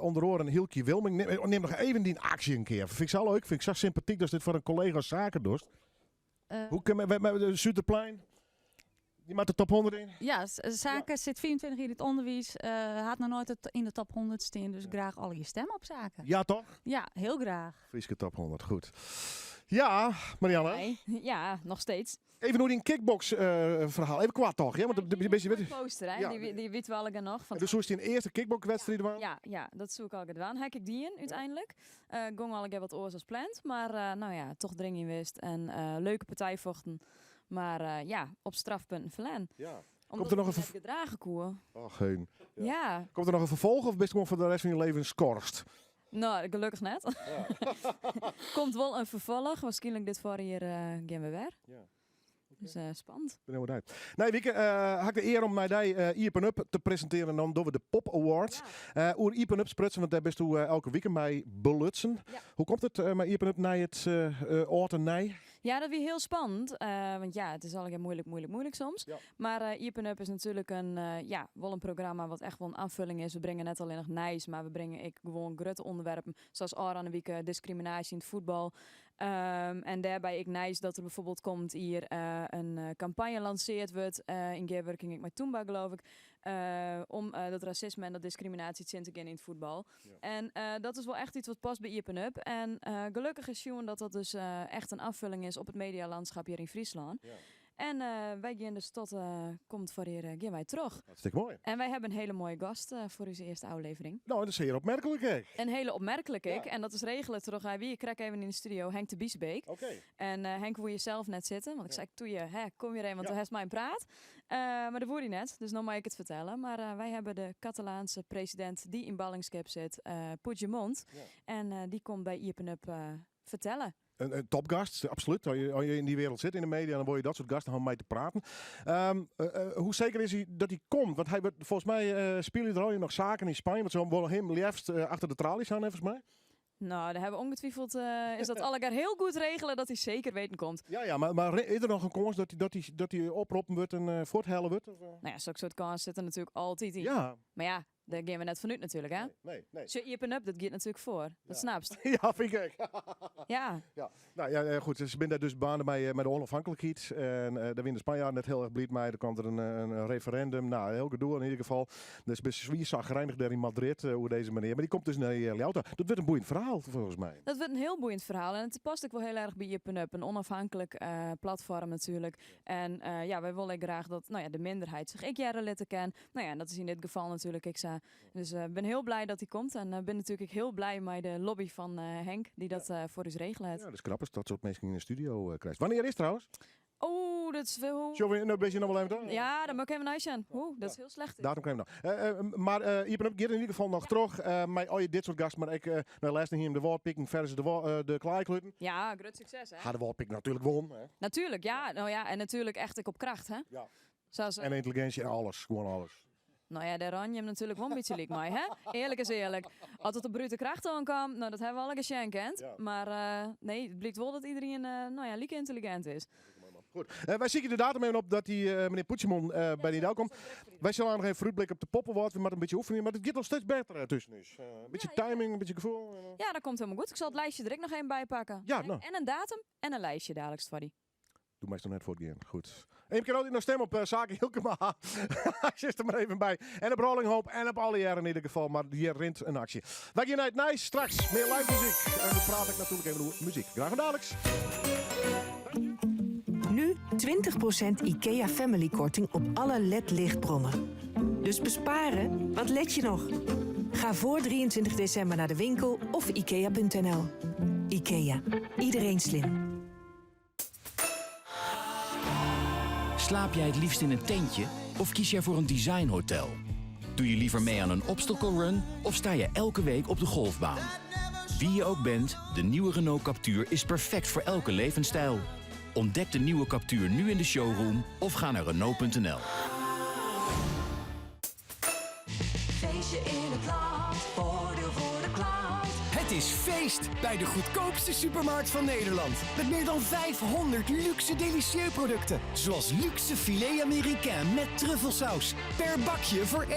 ûnder oaren Hylkje Wilmink. Nim noch even dyn aksje in kear. Fyn ik sa leuk, fyn ik sa sympatyk datst dit foar in kollega Sake dochst. Hoe kin men, Suderplein? Dy moat de top 100 yn? Ja, Sake sit 24 jier yn it ûnderwiis, hat noch noait yn de top 100 stean, dus graach allegear stemme op Sake. Ja, toch? Ja, heel graach. Fryske top 100, goed. Ja, Marianne. Nee, ja, nog steeds. Even oer dyn kickbox ferhaal, even koart toch? Ja, want de bist Die poster, hè? Ja. Die wite we allegear noch. Fan Dus soest dyn earste kickboxwedstriid dwaan? Ja, ja, dat soe ik allegear dwaan. Ha ik dien úteinlik. Gong allegear wat oars as pland, mar no ja, toch der yn west en leuke partij fochten. Mar ja, op strafpunten ferlern. Ja. Omdat Komt der noch ik in net gedrage koe. Och, heen. Ja. Komt der noch in ferfolch of bist gewoan foar de rest fan je leven skorst? No, gelokkich net. Komt wol in ferfolch. Waarskynlik dit foarjier gean we wer. Ja. Dus spannend. Ben hiel benijd. Nije wike ha ik de ear om mei dy Iepen Up te presintearjen en dan dogge we de Pop Awards. Oer Iepen Up sprutsen, want dêr bisto elke wike mei belutsen. Hoe komt it mei Iepen Up nei it âld en nij? Ja, dat wie hiel spannend. Want ja, it is allegear moeilik, moeilik, moeilik soms. Mar Iepen Up is natuerlik in, ja, wol in programma wat echt wol in oanfulling is. We bringe net allinnich nijs, mar we bringe ek gewoan grutte ûnderwerpen, sa as ôfrûne wike diskriminaasje yn it fuotbal. En dêrby ek nijs dat der byfoarbyld komt jier in kampanje lansearre wurdt, yn gearwurking ek mei Tûmba, geloof ik, om dat rasisme en dat diskriminaasje tsjin te gean yn it fuotbal. En dat is wol echt iets wat past by Iepen Up. En gelokkich is sjoen dat dat dus echt in oanfulling is op it medialandschap hjir yn Fryslân. En wy gean dus tot komt foarjier gean wy troch. Hartstikke moai. En wy hawwe in hiele moaie gast foar ús earste ôflevering. No, dat is sear opmerklik ek. In hiele opmerklike ek. En dat is regele troch, hy wie krekt even yn de studio, Henk de Biesbeek. En Henk woe hjir sels net sitte, want ik sei, toe je, hè, kom hjir even, want do hast mei him praat. Mar dat woe hy net, dus no mei ik it fertelle. Mar wy hawwe de Katalaanse presidint dy't yn ballingskip sit, Puigdemont. En dy komt by Iepen Up fertelle. In topgast, absoluut. As je yn dy wereld sitte yn de media, dan wolle je dat soart gasten ha om mei te praten. Hoe seker is hy dat hy komt? Want hy wurdt, folgens my spylje der al noch saken yn Spanje, want se wolle him leafst achter de tralies ha, neffens my. No, dêr hawwe we ongetwijfeld, is dat allegear hiel goed regele dat hy seker weten komt. Ja, mar is der noch in kâns dat hy oproppen wurdt en fuorthelle wurdt? Of? No ja, sok soart kâns sit der natuerlik altyd yn. Mar ja, dêr gean we net fanút natuerlik, hè? Nee. Sjoch, Iepen Up, dat giet natuerlik foar. Dat snapst. Ja, fyn ik ek. Ja. Ja. No ja, goed, se binne dêr dus dwaande mei de ûnôfhinklikheid. En dêr wiene de Spanjaarden net hiel erch bliid mei. Der komt der in referendum. No, hiel gedoe yn ieder gefal. Dus bist swier chagrijnich dêr yn Madrid oer dizze menear. Mar dy komt dus nei Ljouwert ta. Dat wurdt in boeiend ferhaal, folgens my. Dat wurdt in hiel boeiend ferhaal. En it past ek wol hiel erch by Iepen Up. In ûnôfhinklik platfoarm natuerlik. En ja, wy wolle ek graach dat, no ja, de minderheid sich ek hearre litte kin. No ja, en dat is yn dit gefal natuerlik ek sa. Dus ik bin hiel bliid dat hy komt. En ik bin natuerlik ek hiel bliid mei de lobby fan Henk, dy't dat foar ús regele hat. Ja, dat is knap as dat soart minsken yn de studio krijst. Wannear is it trouwens? Oeh, dat is wel... Sjogge we no bist noch wol even dan? Ja, dan moat ik even neisjen. Oeh, dat is hiel slecht. Datum krije we noch. Mar Iepen Up giet yn ieder gefal noch troch mei al je dit soart gasten, mar ek nei lêsten hiene de Wâldpiken versus de Klaaikluten. Ja, grut sukses hè. Ha de Wâldpiken natuerlik won. Hè? Natuerlik, ja. No ja, en natuerlik echt ek op kracht hè. Ja. Sa as, En yntelliginsje en alles, gewoan alles. No ja, dêr rinne jim natuerlik wol in bytsje lyk mei, hè? Earlik is earlik. As it op brute kracht oankaam, no dat hawwe we allegear sjen kind. Mar nee, it blykt wol dat iderien no ja, like yntelligint is. Goed. Wy sykje de datum even op dat dy menear Puigdemont by dy del komt. Wy sille noch even foarútblikke op de Pop Award. We moatte in bytsje oefenje, mar it giet al steeds better tusken ús. In bytsje timing, in bytsje gefoel. Ja, dat komt hielendal goed. Ik sil it lijstje der ek noch even by pakke. Ja, no. En in datum en in lijstje daliks foar dy. Doe meist noch net fuortgean. Goed. En je kin altyd noch stimme op Sake Hylkema. Sit der mar even by. En op Rolling Hope en op allegear yn ieder gefal. Mar hjir rint in aksje. Wy gean nei it nijs. Straks mear live muzyk. En dan praat ik natuerlik even oer muzyk. Graach oant daliks. Nu 20% IKEA Family korting op alle LED-lichtbronnen. Dus besparen, wat let je nog? Ga voor 23 december naar de winkel of ikea.nl. IKEA, iedereen slim. Slaap jij het liefst in een tentje of kies jij voor een designhotel? Doe je liever mee aan een obstacle run of sta je elke week op de golfbaan? Wie je ook bent, de nieuwe Renault Captur is perfect voor elke levensstijl. Ontdek de nieuwe Captur nu in de showroom of ga naar Renault.nl. Feestje in het land, voordeel voor de klant. Het is feest. Feest bij de goedkoopste supermarkt van Nederland. Met meer dan 500 luxe delicieux producten. Zoals luxe filet américain met truffelsaus. Per bakje voor 1,69.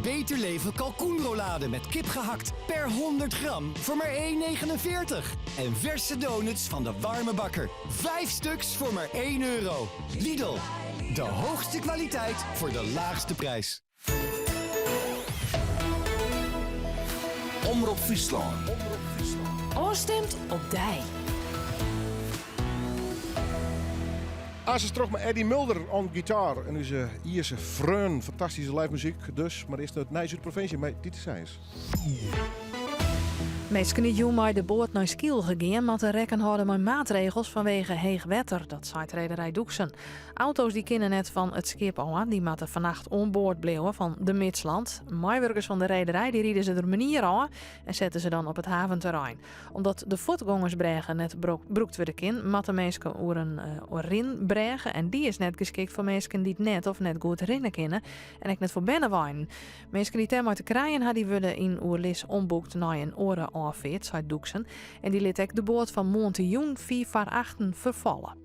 Beter leven kalkoenrollade met kip gehakt per 100 gram voor maar 1,49. En verse donuts van de warme bakker. 5 stuks voor maar 1 euro. Lidl, de hoogste kwaliteit voor de laagste prijs. Omrop Fryslân. Ofstimd op dy. As is troch mei Eddie Mulder on gitaar en ús Ierse freon. Fantastyske live muzyk dus. Mar earst it nijs út de provinsje mei Tiete Seins. Minsken dy't jûn mei de boat nei Skylge gean, moatte rekken hâlde mei maatregels fanwege heech wetter. Dat seit rederij Doeksen. Auto's dy kinne net fan it skip ôf, dy moatte fannacht oan board bliuwe fan de Midsland. Meiwurkers fan de rederij dy ride se der menier ôf en sette se dan op it haventerrein. Omdat de fuotgongersbrêge net brûkt wurde kin, moatte minsken oer in rinbrêge en dy is net geskikt foar minsken dy't net of net goed rinne kinne en ek net foar berneweinen. Minsken dy't dêrmei te krijen ha, dy wurde yn oerlis omboekt nei in oare ôffeart, seit Doeksen. En dy lit ek de boat fan moarntejûn fiif foar achten ferfalle.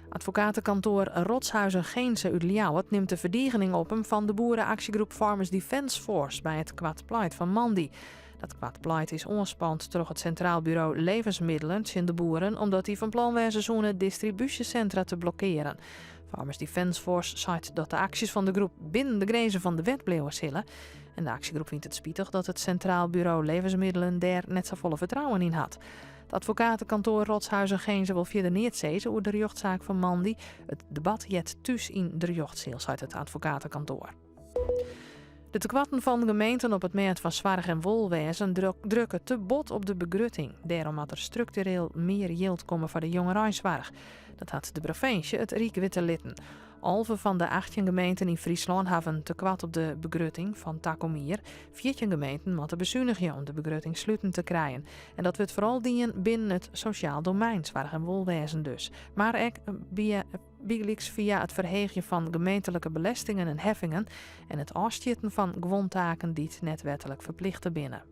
Advokatekantoar Rotshuizen Geense út Ljouwert nimt de ferdigening op him fan de boere-aksjegroep Farmers Defence Force by it koart pleit fan moandei. Dat koart pleit is oanspand troch it Centraal Bureau Levensmiddelen tsjin de boeren omdat dy fan plan wêze soene distribúsjesintra te blokkearen. Farmers Defence Force seit dat de aksjes fan de groep binnen de grinzen fan de wet bliuwe sille. En de aksjegroep fynt it spitich dat it Centraal Bureau Levensmiddelen dêr net safolle fertrouwen yn hat. It advokatekantoar Rotshuizen Geense wol fierder neat sizze oer de rjochtsaak fan moandei. It debat heart thús yn de rjochtseal, seit it advokatekantoar. De tekoarten fan gemeenten op it mêd fan soarch en wolwêzen drukke te bot op de begrutting. Dêrom moat der struktureel mear jild komme foar de jongereinsoarch. Dat hat de provinsje it Ryk witte litten. 11 fan de 18 gemeenten yn Fryslân hawwe in tekoart op de begrutting fan takom jier. 14 gemeenten moatte besunigje om de begrutting slutend te krijen. En dat wurdt foaral dien binnen it sosjaal domein, soarch en wolwêzen dus. Mar ek bygelyks fia it ferheegjen fan gemeentlike belestingen en heffingen en it ôfstjitten fan guon taken dy't net wetlik ferplichte binne.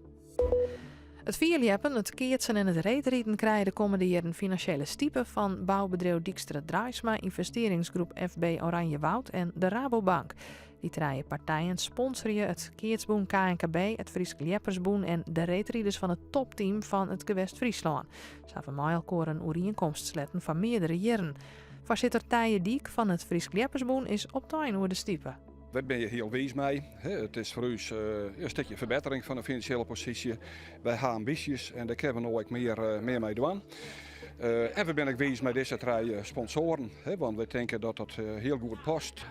It fierljeppen, it keatsen en it reedriden krije de kommende jierren finansjele stipe fan boubedriuw Dykstra Draaisma, ynvestearringsgroep FB Oranjewoud en de Rabobank. Dy trije partijen sponsorje it keatsbûn KNKB, it Frysk Ljeppersbûn en de reedriders fan it topteam fan it Gewest Fryslân. Se hawwe mei elkoar in oerienkomst sletten foar meardere jierren. Foarsitter Tije Dyk fan it Frysk Ljeppersbûn is optein oer de stipe. Dêr binne je hiel wiis mei. It is foar ús in stikje ferbettering fan de finansjele posysje. Wy ha ambysjes en dêr kinne we no ek mear, mear mei dwaan. En we binne ek wiis mei dizze trije sponsoaren, want wy tinke dat dat hiel goed past.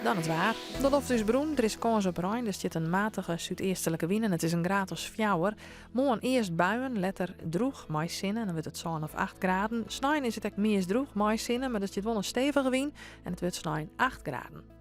Dan it waar. De loft is berûn, der is kâns op rein, der stiet in matige súdeastlike wyn en it is in graad as fjouwer. Moarn earst buien, letter drûch mei sinne en dan wurdt it sân of acht graden. Snein is it ek meast drûch mei sinne, mar der stiet wol in stevige wyn en it wurdt snein acht graden.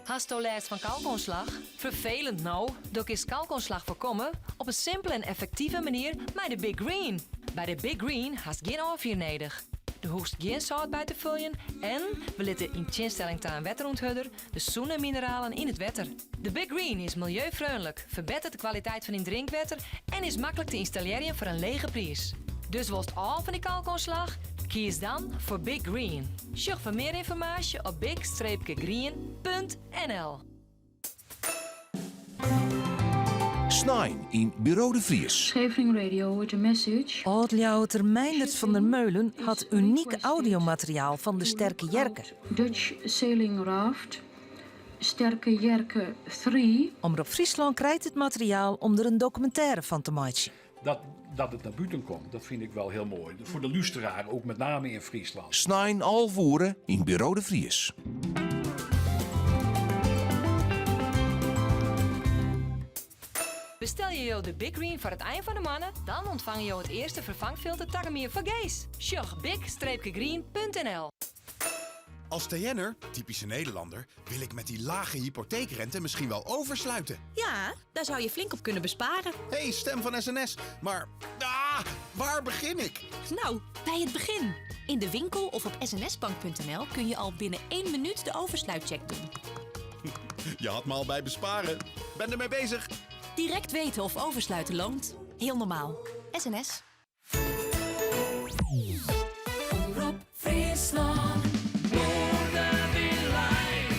Hasto lêst fan kalkoanslach? Ferfelend no? Do kinst kalkoanslach foarkomme op in simpele en effektive manier mei de Big Green. By de Big Green hast gjin ôffier nedich. Do hoechst gjin sâlt by te foljen en we litte yn tsjinstelling ta in wetterûnthurder de sûne mineralen yn it wetter. De Big Green is miljeufreonlik, ferbettert de kwaliteit fan dyn drinkwetter en is maklik te ynstallearjen foar in lege priis. Dus wolst ôf fan dy kalkoanslach? Kies dan foar Big Green. Sjoch foar mear ynformaasje op big-green.nl. Snein yn Buro de Vries. Scheveningen Radio with a message. Ald-Ljouwerter Meindert van der Meulen hat unyk audiomateriaal fan de Sterke Jerke. Dutch sailing raft Sterke Jerke 3. Omrop Fryslân krijt it materiaal om der in dokumintêre fan te meitsjen. Dat, dat it nei bûten komt, dat fyn ik wol hiel moai. Foar de lústeraar, ek met name yn Fryslân. Snein 11 oere yn Buro de Vries. Bestel je jo de Big Green foar it ein fan de moanne, dan ûntfange jo it earste ferfangfilter takom jier fergees. Sjoch big-green.nl. Als TN'er, typische Nederlander, wil ik met die lage hypotheekrente misschien wel oversluiten. Ja, daar zou je flink op kunnen besparen. hey, stem van SNS. Maar, ah, waar begin ik? Nou, bij het begin. In de winkel of op snsbank.nl kun je al binnen één minuut de oversluitcheck doen. Je had me al bij besparen. Ben ermee bezig. Direct weten of oversluiten loont. Heel normaal. SNS. Omrop Fryslân. Noardewyn live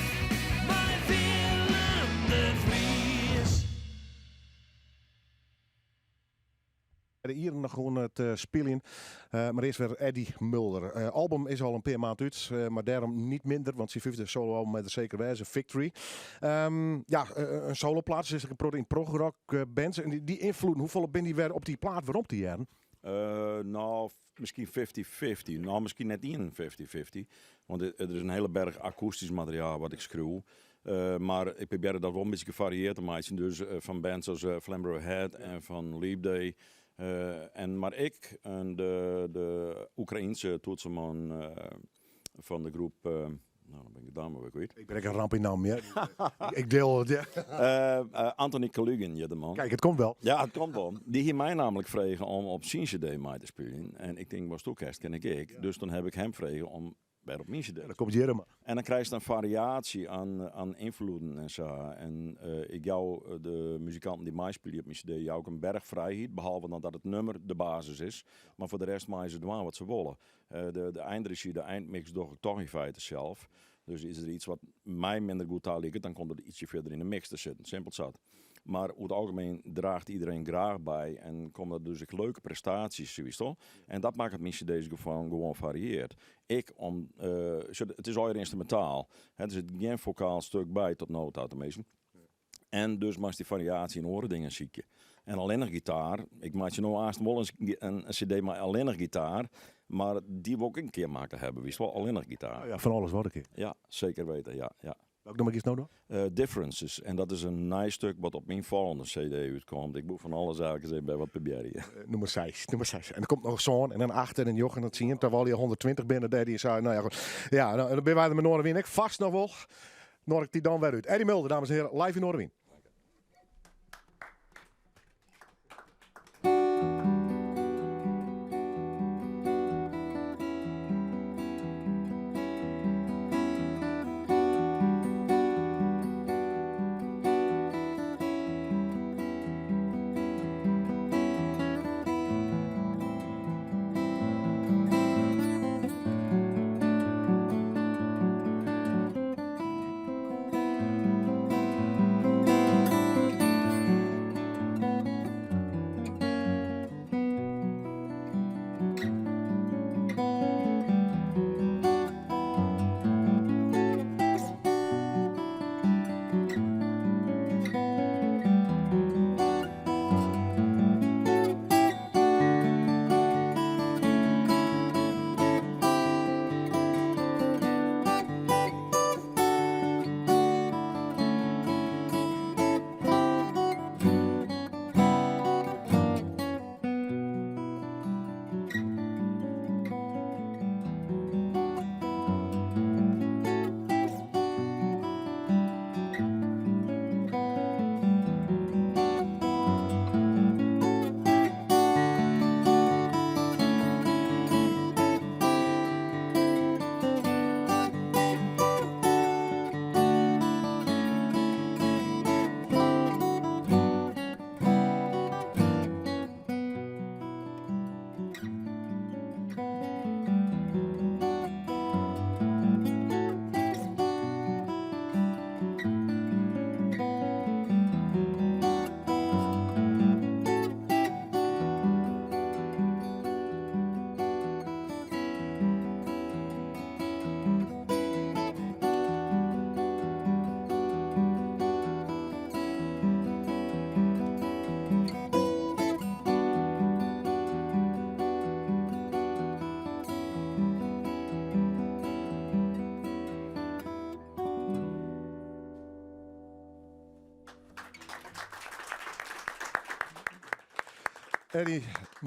mei Willem de Vries. De ieren noch oan it spyljen. Mar earst wer Eddie Mulder. Album is al in pear maand út, mar dêrom niet minder, want syn fyfde soloalbum mei der seker wêze, Victory. Ja, in soloplaat, is in protte yn progrock bands. En dy ynfloeden, hoefolle binne dy wer op dy plaat werom te hearren? No, miskien fifty-fifty. No, miskien net ien fifty-fifty. Want der is in hiele berch akoestysk materiaal wat ik skriuw. Mar ik probearje dat wol in bytsje gefarieerd te meitsjen. Dus fan bands as Flamborough Head en fan Leap Day. En, mar ek de, de Oekraïense toetsenman fan de groep. No, dan bin ik de namme wer kwyt. Ik bin ek in ramp yn nammen, ja. Ik deel it, ja. Anthony Kalugin, hjit de man. Kijk, it komt wel. Ja, it komt wol. Dy hie my namelijk frege om op syn cd mei te spyljen. En ik tink, watsto kinst, kin ik ek. Dus dan heb ik him frege om wer op myn cd. Dan komt hjir mar. En dan krijst in fariaasje oan ynfloeden en sa. En ik jou de muzikanten dy't meispylje op myn cd jou ik in berch frijheid, behalve dan dat it nummer de basis is. Mar foar de rest meie se dwaan wat se wolle. De eindrezjy, de eindmix doch ik toch yn feite sels. Dus is der iets wat my minder goed taliket, dan komt it ytsje fierder yn de mix te sitten. Simpel sat. Mar oer it algemeen draacht iedereen graach by en komme der dus ek leuke prestaasjes, witst wol. En dat makket myn cd's gewoan farieard. Ek om, sjoch, it is allegear ynstrumentaal. Hè, der sit gjin fokaal stuk by tot no ta teminsten. En dus moatst dy fariaasje yn oare dingen sykje. En allinnich gitaar, ik meitsje no aanst wol in cd mei allinnich gitaar, mar dy wol ik ek in kear makke hawwe, witst wol, allinnich gitaar. Oh ja, fan alles wat in kear. Ja, seker weten, ja, ja. Welk nûmer giest no dwaan? Differences, en dat is in nij stuk wat op myn folgjende cd útkomt. Ik woe fan alles eigentlik ris even by wat probearje. Nûmer seis, nûmer seis. En der komt noch sân en dan acht en in njoggen en tsien, terwyl je 120 binne dêr dy sei, no ja, goed. Ja, no, dan binne wy der mei Noardewyn ek fast noch wol. Noar ik dy dan wer út. Eddie Mulder, dames en heren, live yn Noardewyn. Eddie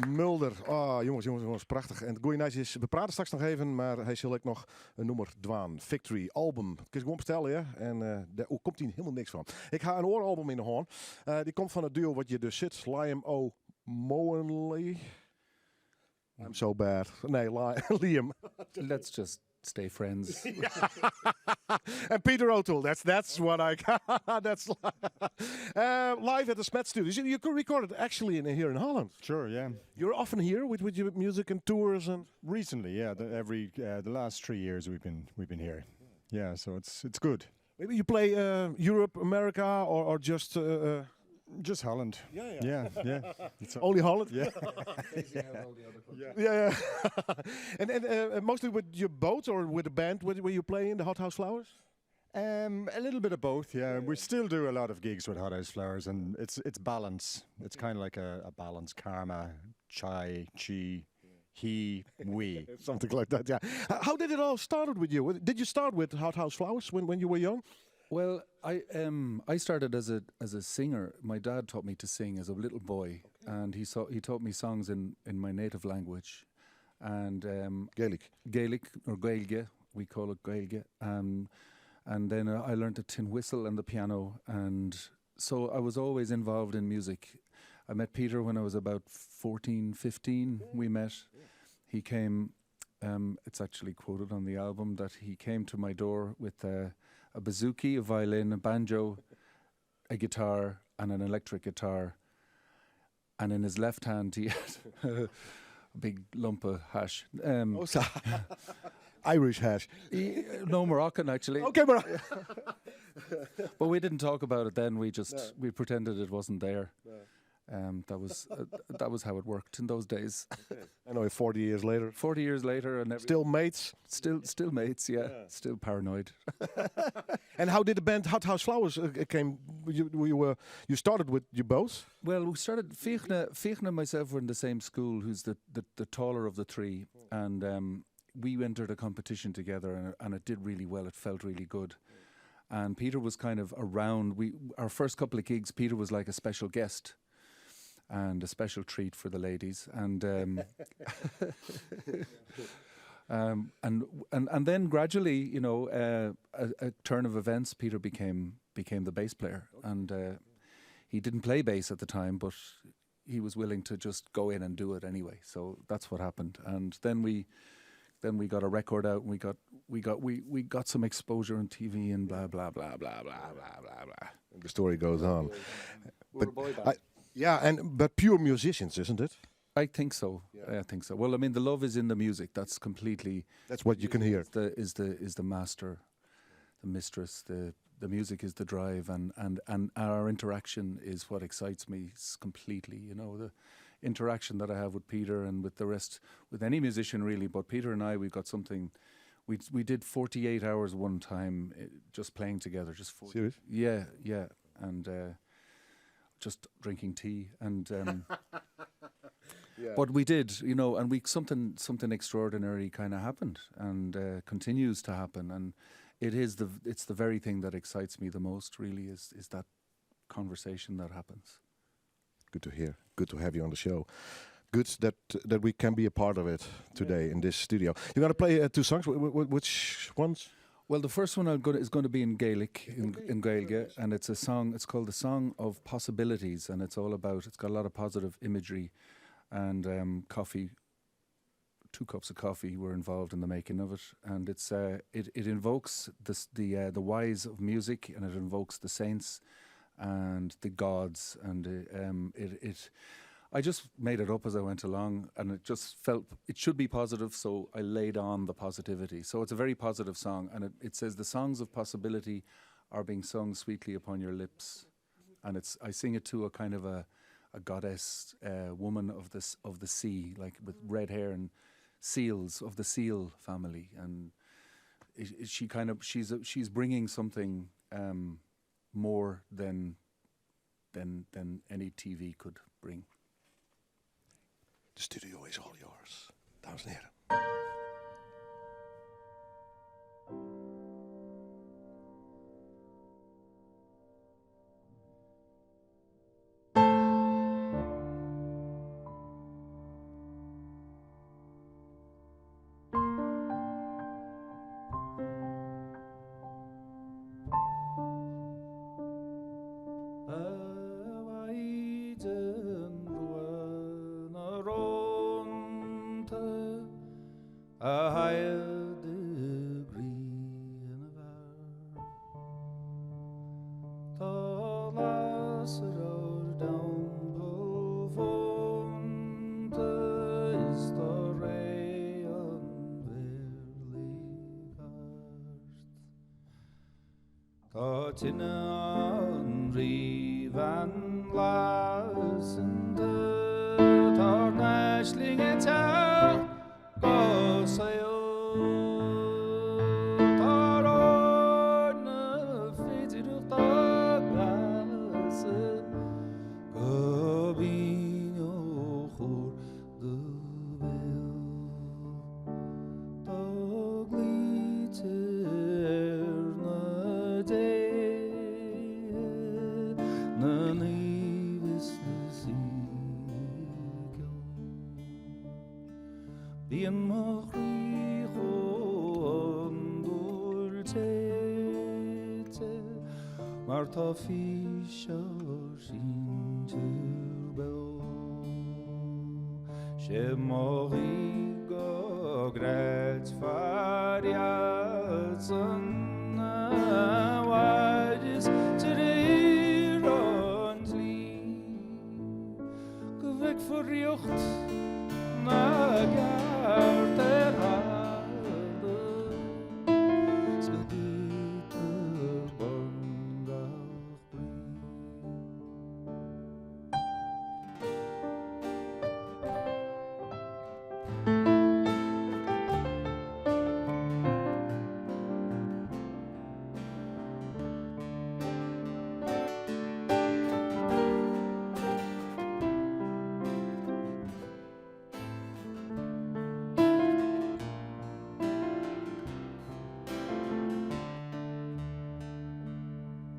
Mulder. Oh, jongens, jongens, jongens, prachtich. En it goede nijs is, we prate straks noch even, mar hy sil ek noch in nûmer dwaan. Victory album. Kinst gewoan bestelle, ja. En uh, dêr oerkomt dy hielendal niks fan. Ik ha in oar album yn de hân. Uh, dy komt fan it duo wat hjir dus sit. Liam O'Moonley. I'm so bad. Nee, Liam. Let's just stay friends. And Peter O'Toole, that's what I that's live at the Smet Studios. You could record it actually here in Holland. Sure, yeah. You're often here with your music and tours and recently, yeah. The, every the last 3 years we've been here. Yeah, so it's good. Maybe you play Europe, America, or just Just Holland. Yeah. It's Only Holland. Yeah. Yeah. And mostly with your boat or with the band where you play in the Hothouse Flowers. A little bit of both, yeah. We still do a lot of gigs with Hothouse Flowers, and it's balance. It's kind of like a balance, karma, chai, chi, he, we. Something like that, yeah. How did it all started with you? Did you start with Hothouse Flowers when you were young? Well, I started as a singer. My dad taught me to sing as a little boy, and he taught me songs in my native language, and Gaelic, Gaelic or Gaeilge, we call it Gaeilge. And then I learned the tin whistle and the piano, and so I was always involved in music. I met Peter when I was about 14, 15. We met. He came. It's actually quoted on the album that he came to my door with a bouzouki, a violin, a banjo, a guitar, and an electric guitar. And in his left hand, he had a big lump of hash. Oh, so Irish hash. No, Moroccan actually. Okay, Moroccan. But we didn't talk about it then. We just No. we pretended it wasn't there. No. That was how it worked in those days. I know. 40 years later. 40 years later, and still mates. Still mates. Yeah, still paranoid. And how did the band Hothouse Flowers came? You started with you both. Well, we started. Fiachna and myself were in the same school. Who's the taller of the three, and we entered a competition together, and it did really well. It felt really good. And Peter was kind of around. We our first couple of gigs, Peter was like a special guest and a special treat for the ladies. And and then gradually, a turn of events, Peter became the bass player, and he didn't play bass at the time, but he was willing to just go in and do it anyway. So that's what happened. And then we got a record out, and we got some exposure on TV and blah blah blah blah blah blah blah blah. And the story goes on. We're a boy band. Yeah, and but pure musicians, isn't it? I think so. I think so. Well, I mean, the love is in the music. That's completely. That's what you can hear. Is the master, the mistress. The music is the drive, and our interaction is what excites me completely. The interaction that I have with Peter and with the rest, with any musician really. But Peter and I, we've got something. We did 48 hours one time, just playing together. Just 40, Serious? Yeah, and just drinking tea and. But we did, and we something extraordinary kind of happened and continues to happen, and it's the very thing that excites me the most. Really, is that conversation that happens. Good to hear. Good to have you on the show. Good that we can be a part of it today in this studio. You're gonna play two songs. Which ones? Well, the first one is going to be in Gaelic, in Gaeilge, and it's a song. It's called the Song of Possibilities, and it's all about. It's got a lot of positive imagery, and coffee. 2 cups of coffee were involved in the making of it, and it invokes this, the whys of music, and it invokes the saints, and the gods, and it it. I just made it up as I went along, and it just felt it should be positive, so I laid on the positivity. So it's a very positive song, and it says the songs of possibility are being sung sweetly upon your lips, and it's I sing it to a kind of a goddess, woman of the sea, like with red hair and seals of the seal family, and it, she kind of she's bringing something more than any TV could bring. The studio is all yours, dames en heren. A Mhaighdean Bhrua na rónta. tine an ríomhan lasanta Tá n-aisling ag teacht go saol Tá na féidireachta gasa Go binn ó chóir do bhéal Tá glaoite ar na déithe, na naoimh is na saoithe. Bíonn mo chroí chomh hiondúil téite mar tá fís ár sinsear beo. Sé mo ghuí go gcreidfear iadsan a mhaireas de réir an dlí, go bhfeicfear ríocht na gceart ar thalamh 's go dtitfear bun gach brí.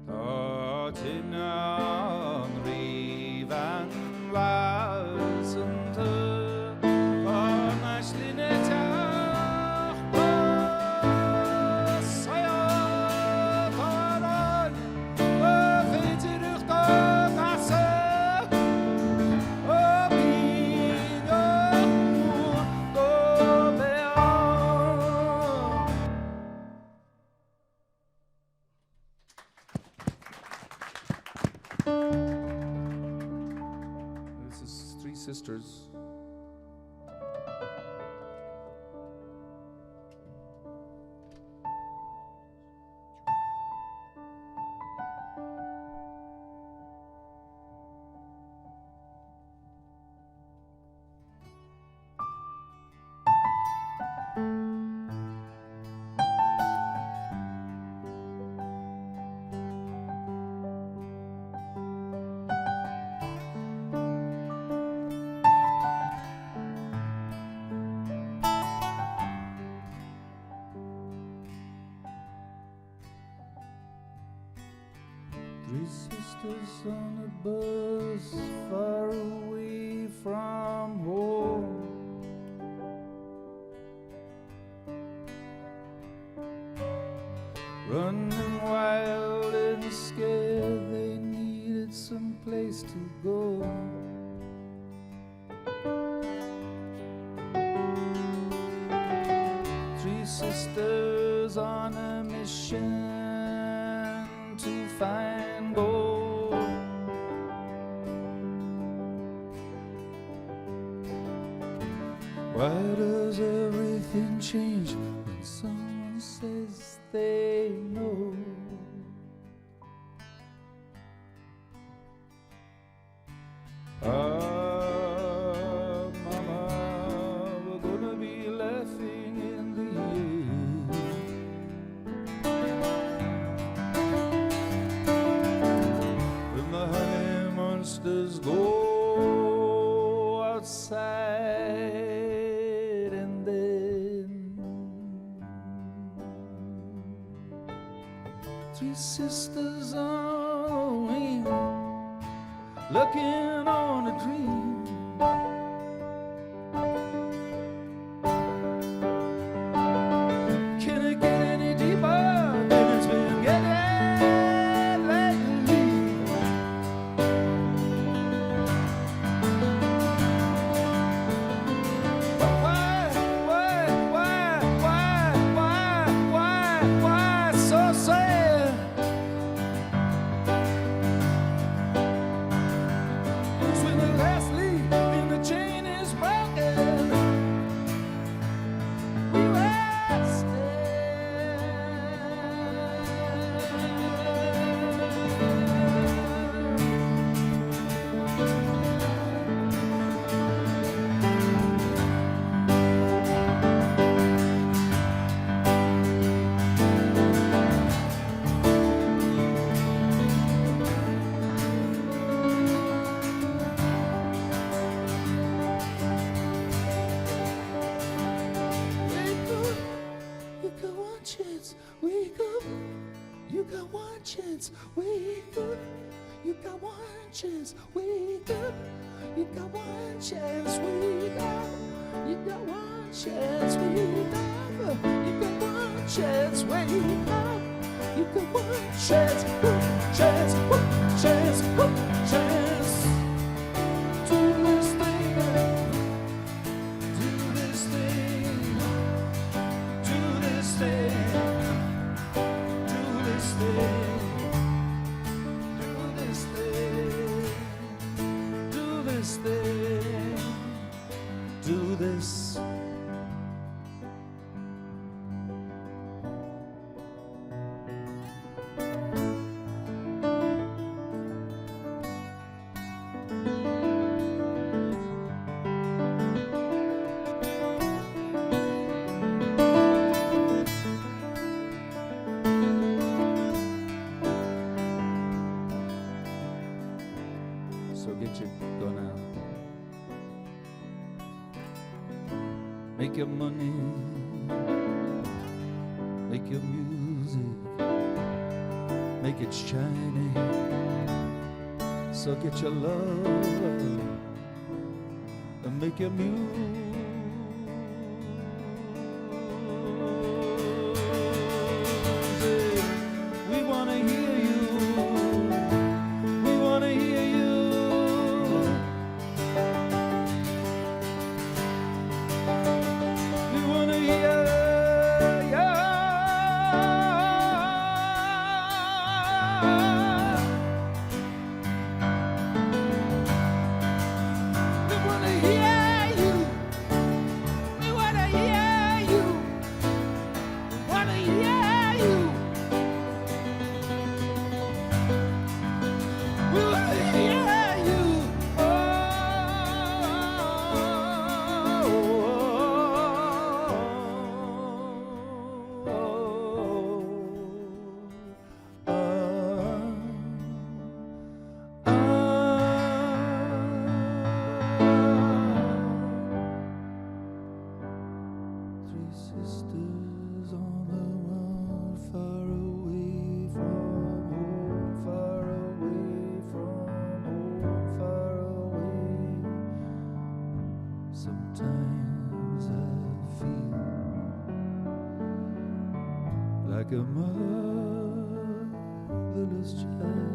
Tá tine an ríbhean lasanta, Tá n-aisling ag teacht go saol, Tá ráin na féidireachta casadh, Ó bíonn uair do bhéal. This is Three Sisters. Three sisters on a bus far away from home. Running wild and scared, they needed some place to go. Three sisters on a mission to find gold. Why does everything change when someone says they know? Ah, mama, we're gonna be laughing in the end. When the honey monsters go outside and then three sisters on a wing looking on a dream. Can it get any deeper than it's been getting lately? Why, why, why, why, why, why, why so sad? 'Cause when the last chance, wake up. You got one chance, wake up. You got one chance, wake up. You got one chance, wake up. You got one chance, wake up. You got one chance, one chance, one chance, one chance. Do this thing, do this thing, do this thing, do this thing, do this thing, do this thing, do this. So get your gun out. Make your money. Make your music. Make it shiny. So get your love and make your music. We wanna hear you. We wanna hear you. We wanna hear you. We wanna hear you. We wanna hear you. We wanna hear you. We wanna hear you. Oh, oh, oh, Three sisters on the road, far away from home, far away from home, far away. Sometimes I feel like a motherless child.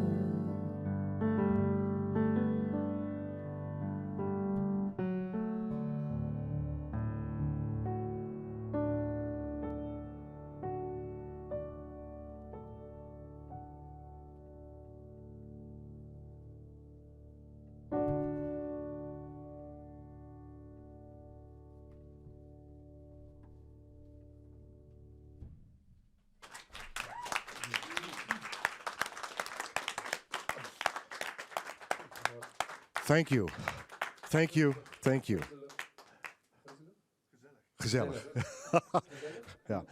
Thank you. Thank you. Thank you. Gezellig. Ja.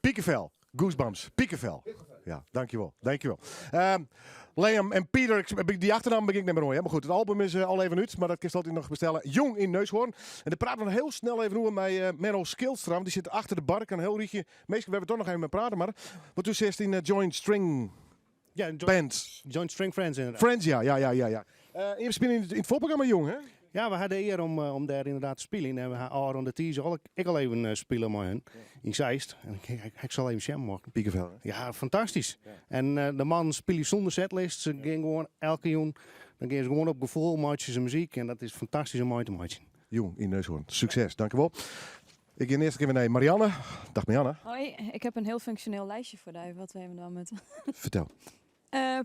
Piekenvel. Goosebumps. Piekenvel. Ja, dankjewel. Dankjewel. Liam en Peter, die achternaam begin ik net meer hoor, hè. Maar goed, het album is al even uit, maar dat kun je altijd nog bestellen. Jong in Neushoorn. En dan praten we nog heel snel even over met Menno Skilstra, want die zit achter de bar. Een heel rietje. Meestal we hebben toch nog even met praten, maar wat u zegt in Joint String Ja, Joint, Band. Joint String Friends inderdaad. Friends, ja. Je speelt in het voorprogramma, jong, hè? Ja, we hadden de eer om daar inderdaad te spelen. En we hadden Aaron de Thies al, ik al even spelen met hen in Zeist. En ik zal even jam maken. Piekenvel, hè? Ja, fantastisch. En de man speelde zonder setlist. Ze gingen gewoon elke jong. Dan gingen ze gewoon op gevoel, maakten ze muziek. En dat is fantastisch om mooi te maken. Jong in Neushoorn. Succes, dankjewel. Ik ga eerst even naar Marianne. Dag Marianne. Hoi, ik heb een heel functioneel lijstje voor jou, wat we hebben dan met. Vertel.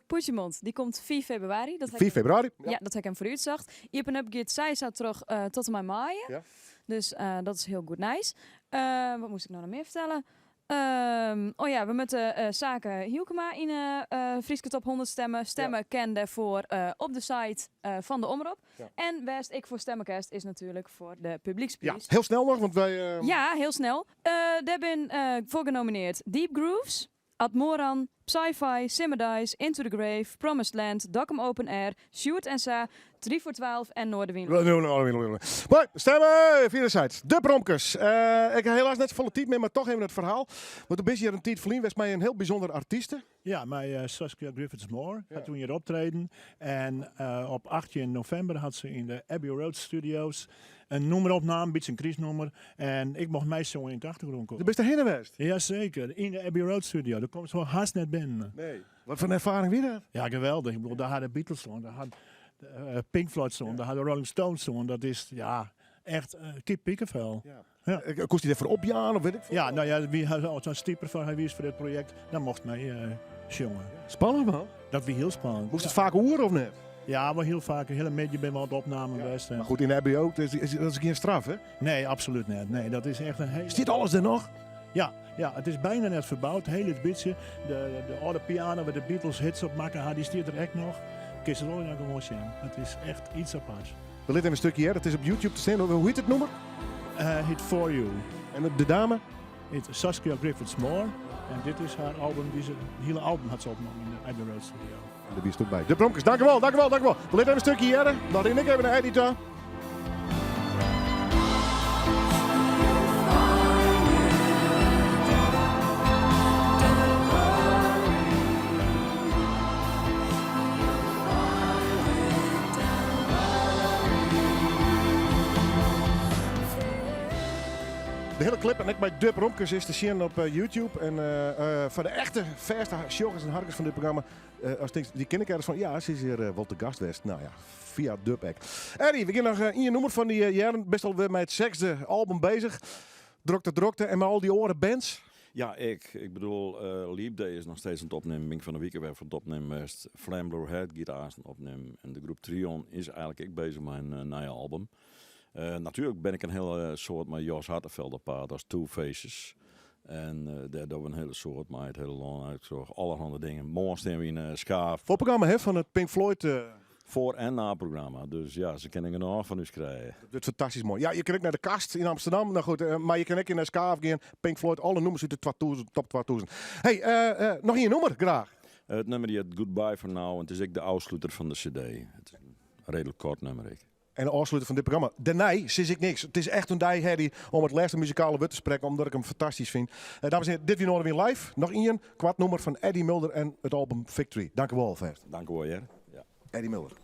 Poetjemond, die komt 4 februari. Dat heb 4 ik februari? Ja, dat heb ik hem voor u gezegd. Iepen Up gaat zij staat terug tot en met mei. Dus dat is heel goed nice. Wat moest ik nou nog meer vertellen? Oh ja, we moeten Zaken Hielkema in Frieske Top 100 stemmen. Stemmen ken daarvoor op de site van de Omrop. En West ik voor Stemmenkast is natuurlijk voor de publieksprijs. Ja, heel snel nog, want wij Ja, heel snel. Daar ben voor genomineerd Deep Grooves, Admoran, Psy-Fi, Simmerdice, Into the Grave, Promised Land, Dokkum Open Air, Sjoerd en Sa, 3 voor 12 en Noardewyn. Moai, stemme fia de site. De Bromkes. Eh, ik ha helaas net safolle tiid mear, mar toch even it ferhaal. Want do bist hjir in tiid ferlyn west mei in hiel bysûnder artyste. Ja, mei eh, Saskia Griffiths Moore. Hat toen hjir optreden. En eh, op 18 novimber hat se yn de Abbey Road Studios in nûmer opnaam, in bytsje in krystnûmer. En ik mocht meisjonge yn it achtergrûnkoar. Do bist derhinne west? Jaseker, yn de Abbey Road Studio. Dêr komst wol hast net binnen. Nee. Wat foar in erfaring wie dat? Ja, geweldich. Ik bedoel, dêr ha de Beatles stien, dêr ha eh, Pink Floyd stien, dêr ha de Rolling Stones stien. Dat is, ja, echt uh, kip pikevel. Ja. Ja. Koest dy dêrfoar opjaan of wit ik Ja, no ja, wy ha sa'n stiper fan hy wie foar dit projekt. Dan mocht mei uh, sjonge. Spannend man. Dat wie hiel spannend. Moast it faak oer of net? Ja, wol hiel faak. De hiele middei binne we oan it opnamen ja. west. Mar goed, yn de RBO, dat is, dat is gjin straf, hè? Nee, absolút net. Nee, dat is echt in hiele... Stiet alles der noch? Ja, ja, it is byna net ferboud. Hiel lyts bytsje. De, de âlde piano wêr't de Beatles hits op makke ha, dy stiet der ek noch. Kinst it allegear gewoan sjen. It is echt iets aparts. We litte even in stikje hearre. It is op YouTube te sjen. Hoe hjit it nûmer? Uh, hjit For You. En de dame? Hjit Saskia Griffiths Moore. En dit is har album, dy hiele album hat se opnommen yn de Abbey Road Studio. En dêr wiest ek by. De Bromkes, dankjewol, dankjewol, dankjewol. We litte even in stikje hearre. Dan rin ik even nei Eddie ta. De hiele klip en ek mei De Bromkes is te sjen op eh, YouTube. En eh, eh, foar de echte fêste sjoggers en harkers fan dit programma, ast tinkst, dy ken ik ergens fan. Ja, se is hjir wol te gast west. No ja, fia Dub ek. Eddie, we gean noch ien nûmer fan dy hearren. Bist alwer mei it sechsde album bezich. Drokte, drokte. En mei al dy oare bands? Ja, ik. Ik bedoel, Leap Day is noch steeds oan it opnimmen. Bin ik fan 'e wike wer foar it opnimmen west. Flame Blue Head giet aansten opnimmen. En de groep Trion is eigenlik ek bezich mei in nije album. Natuerlik bin ik in hiele soad mei Jos Harteveld op paad as Two Faces. En dêr dogge we in hiele soad mei it hiele lân eigentlik troch allerhande dingen. Moarn stean we yn Skaaf. Foarprogramma hè, fan it Pink Floyd. Foar- en naprogramma. Dus ja, se kinne genôch fan ús krije. Dat wurdt fantastysk moai. Ja, je kinne ek nei de Kast yn Amsterdam. No goed, mar je kinne ek yn Skaaf gean. Pink Floyd, alle nûmers út de 2000, top 2000. Hey, noch ien nûmer, graach. It nûmer hjit Goodbye for Now en it is ek de ôfsluter fan de CD. It is in reedlik koart nûmer ek. En de ôfsluter fan dit programma. Dêrnei sis ik niks. It is echt oan dy, Harry, om it lêste muzikale wurd te sprekken, omdat ik him fantastysk fyn. Eh, dames en hearen, dit wie Noardewyn Live. Noch ien koart nûmer fan Eddie Mulder en it album Victory. Dank u wol alfêst. Dank u wol, hear. Ja. Eddie Mulder.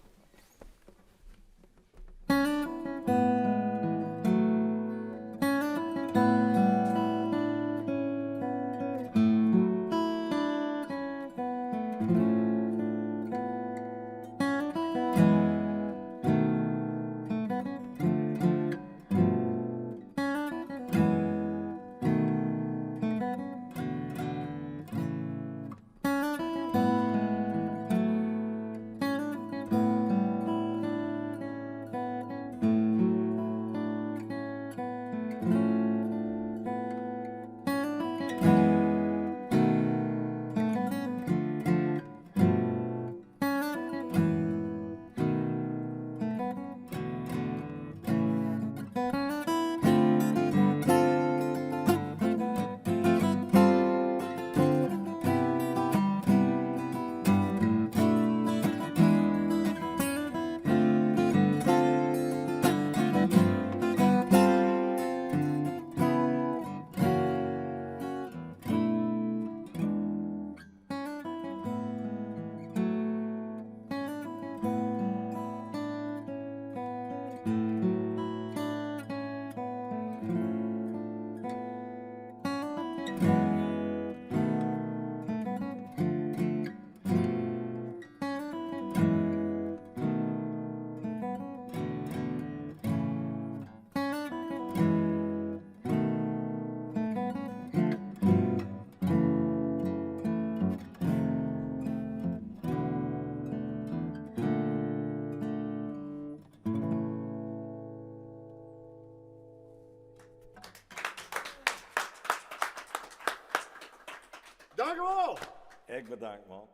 Dank u wol! Ek bedankt, man.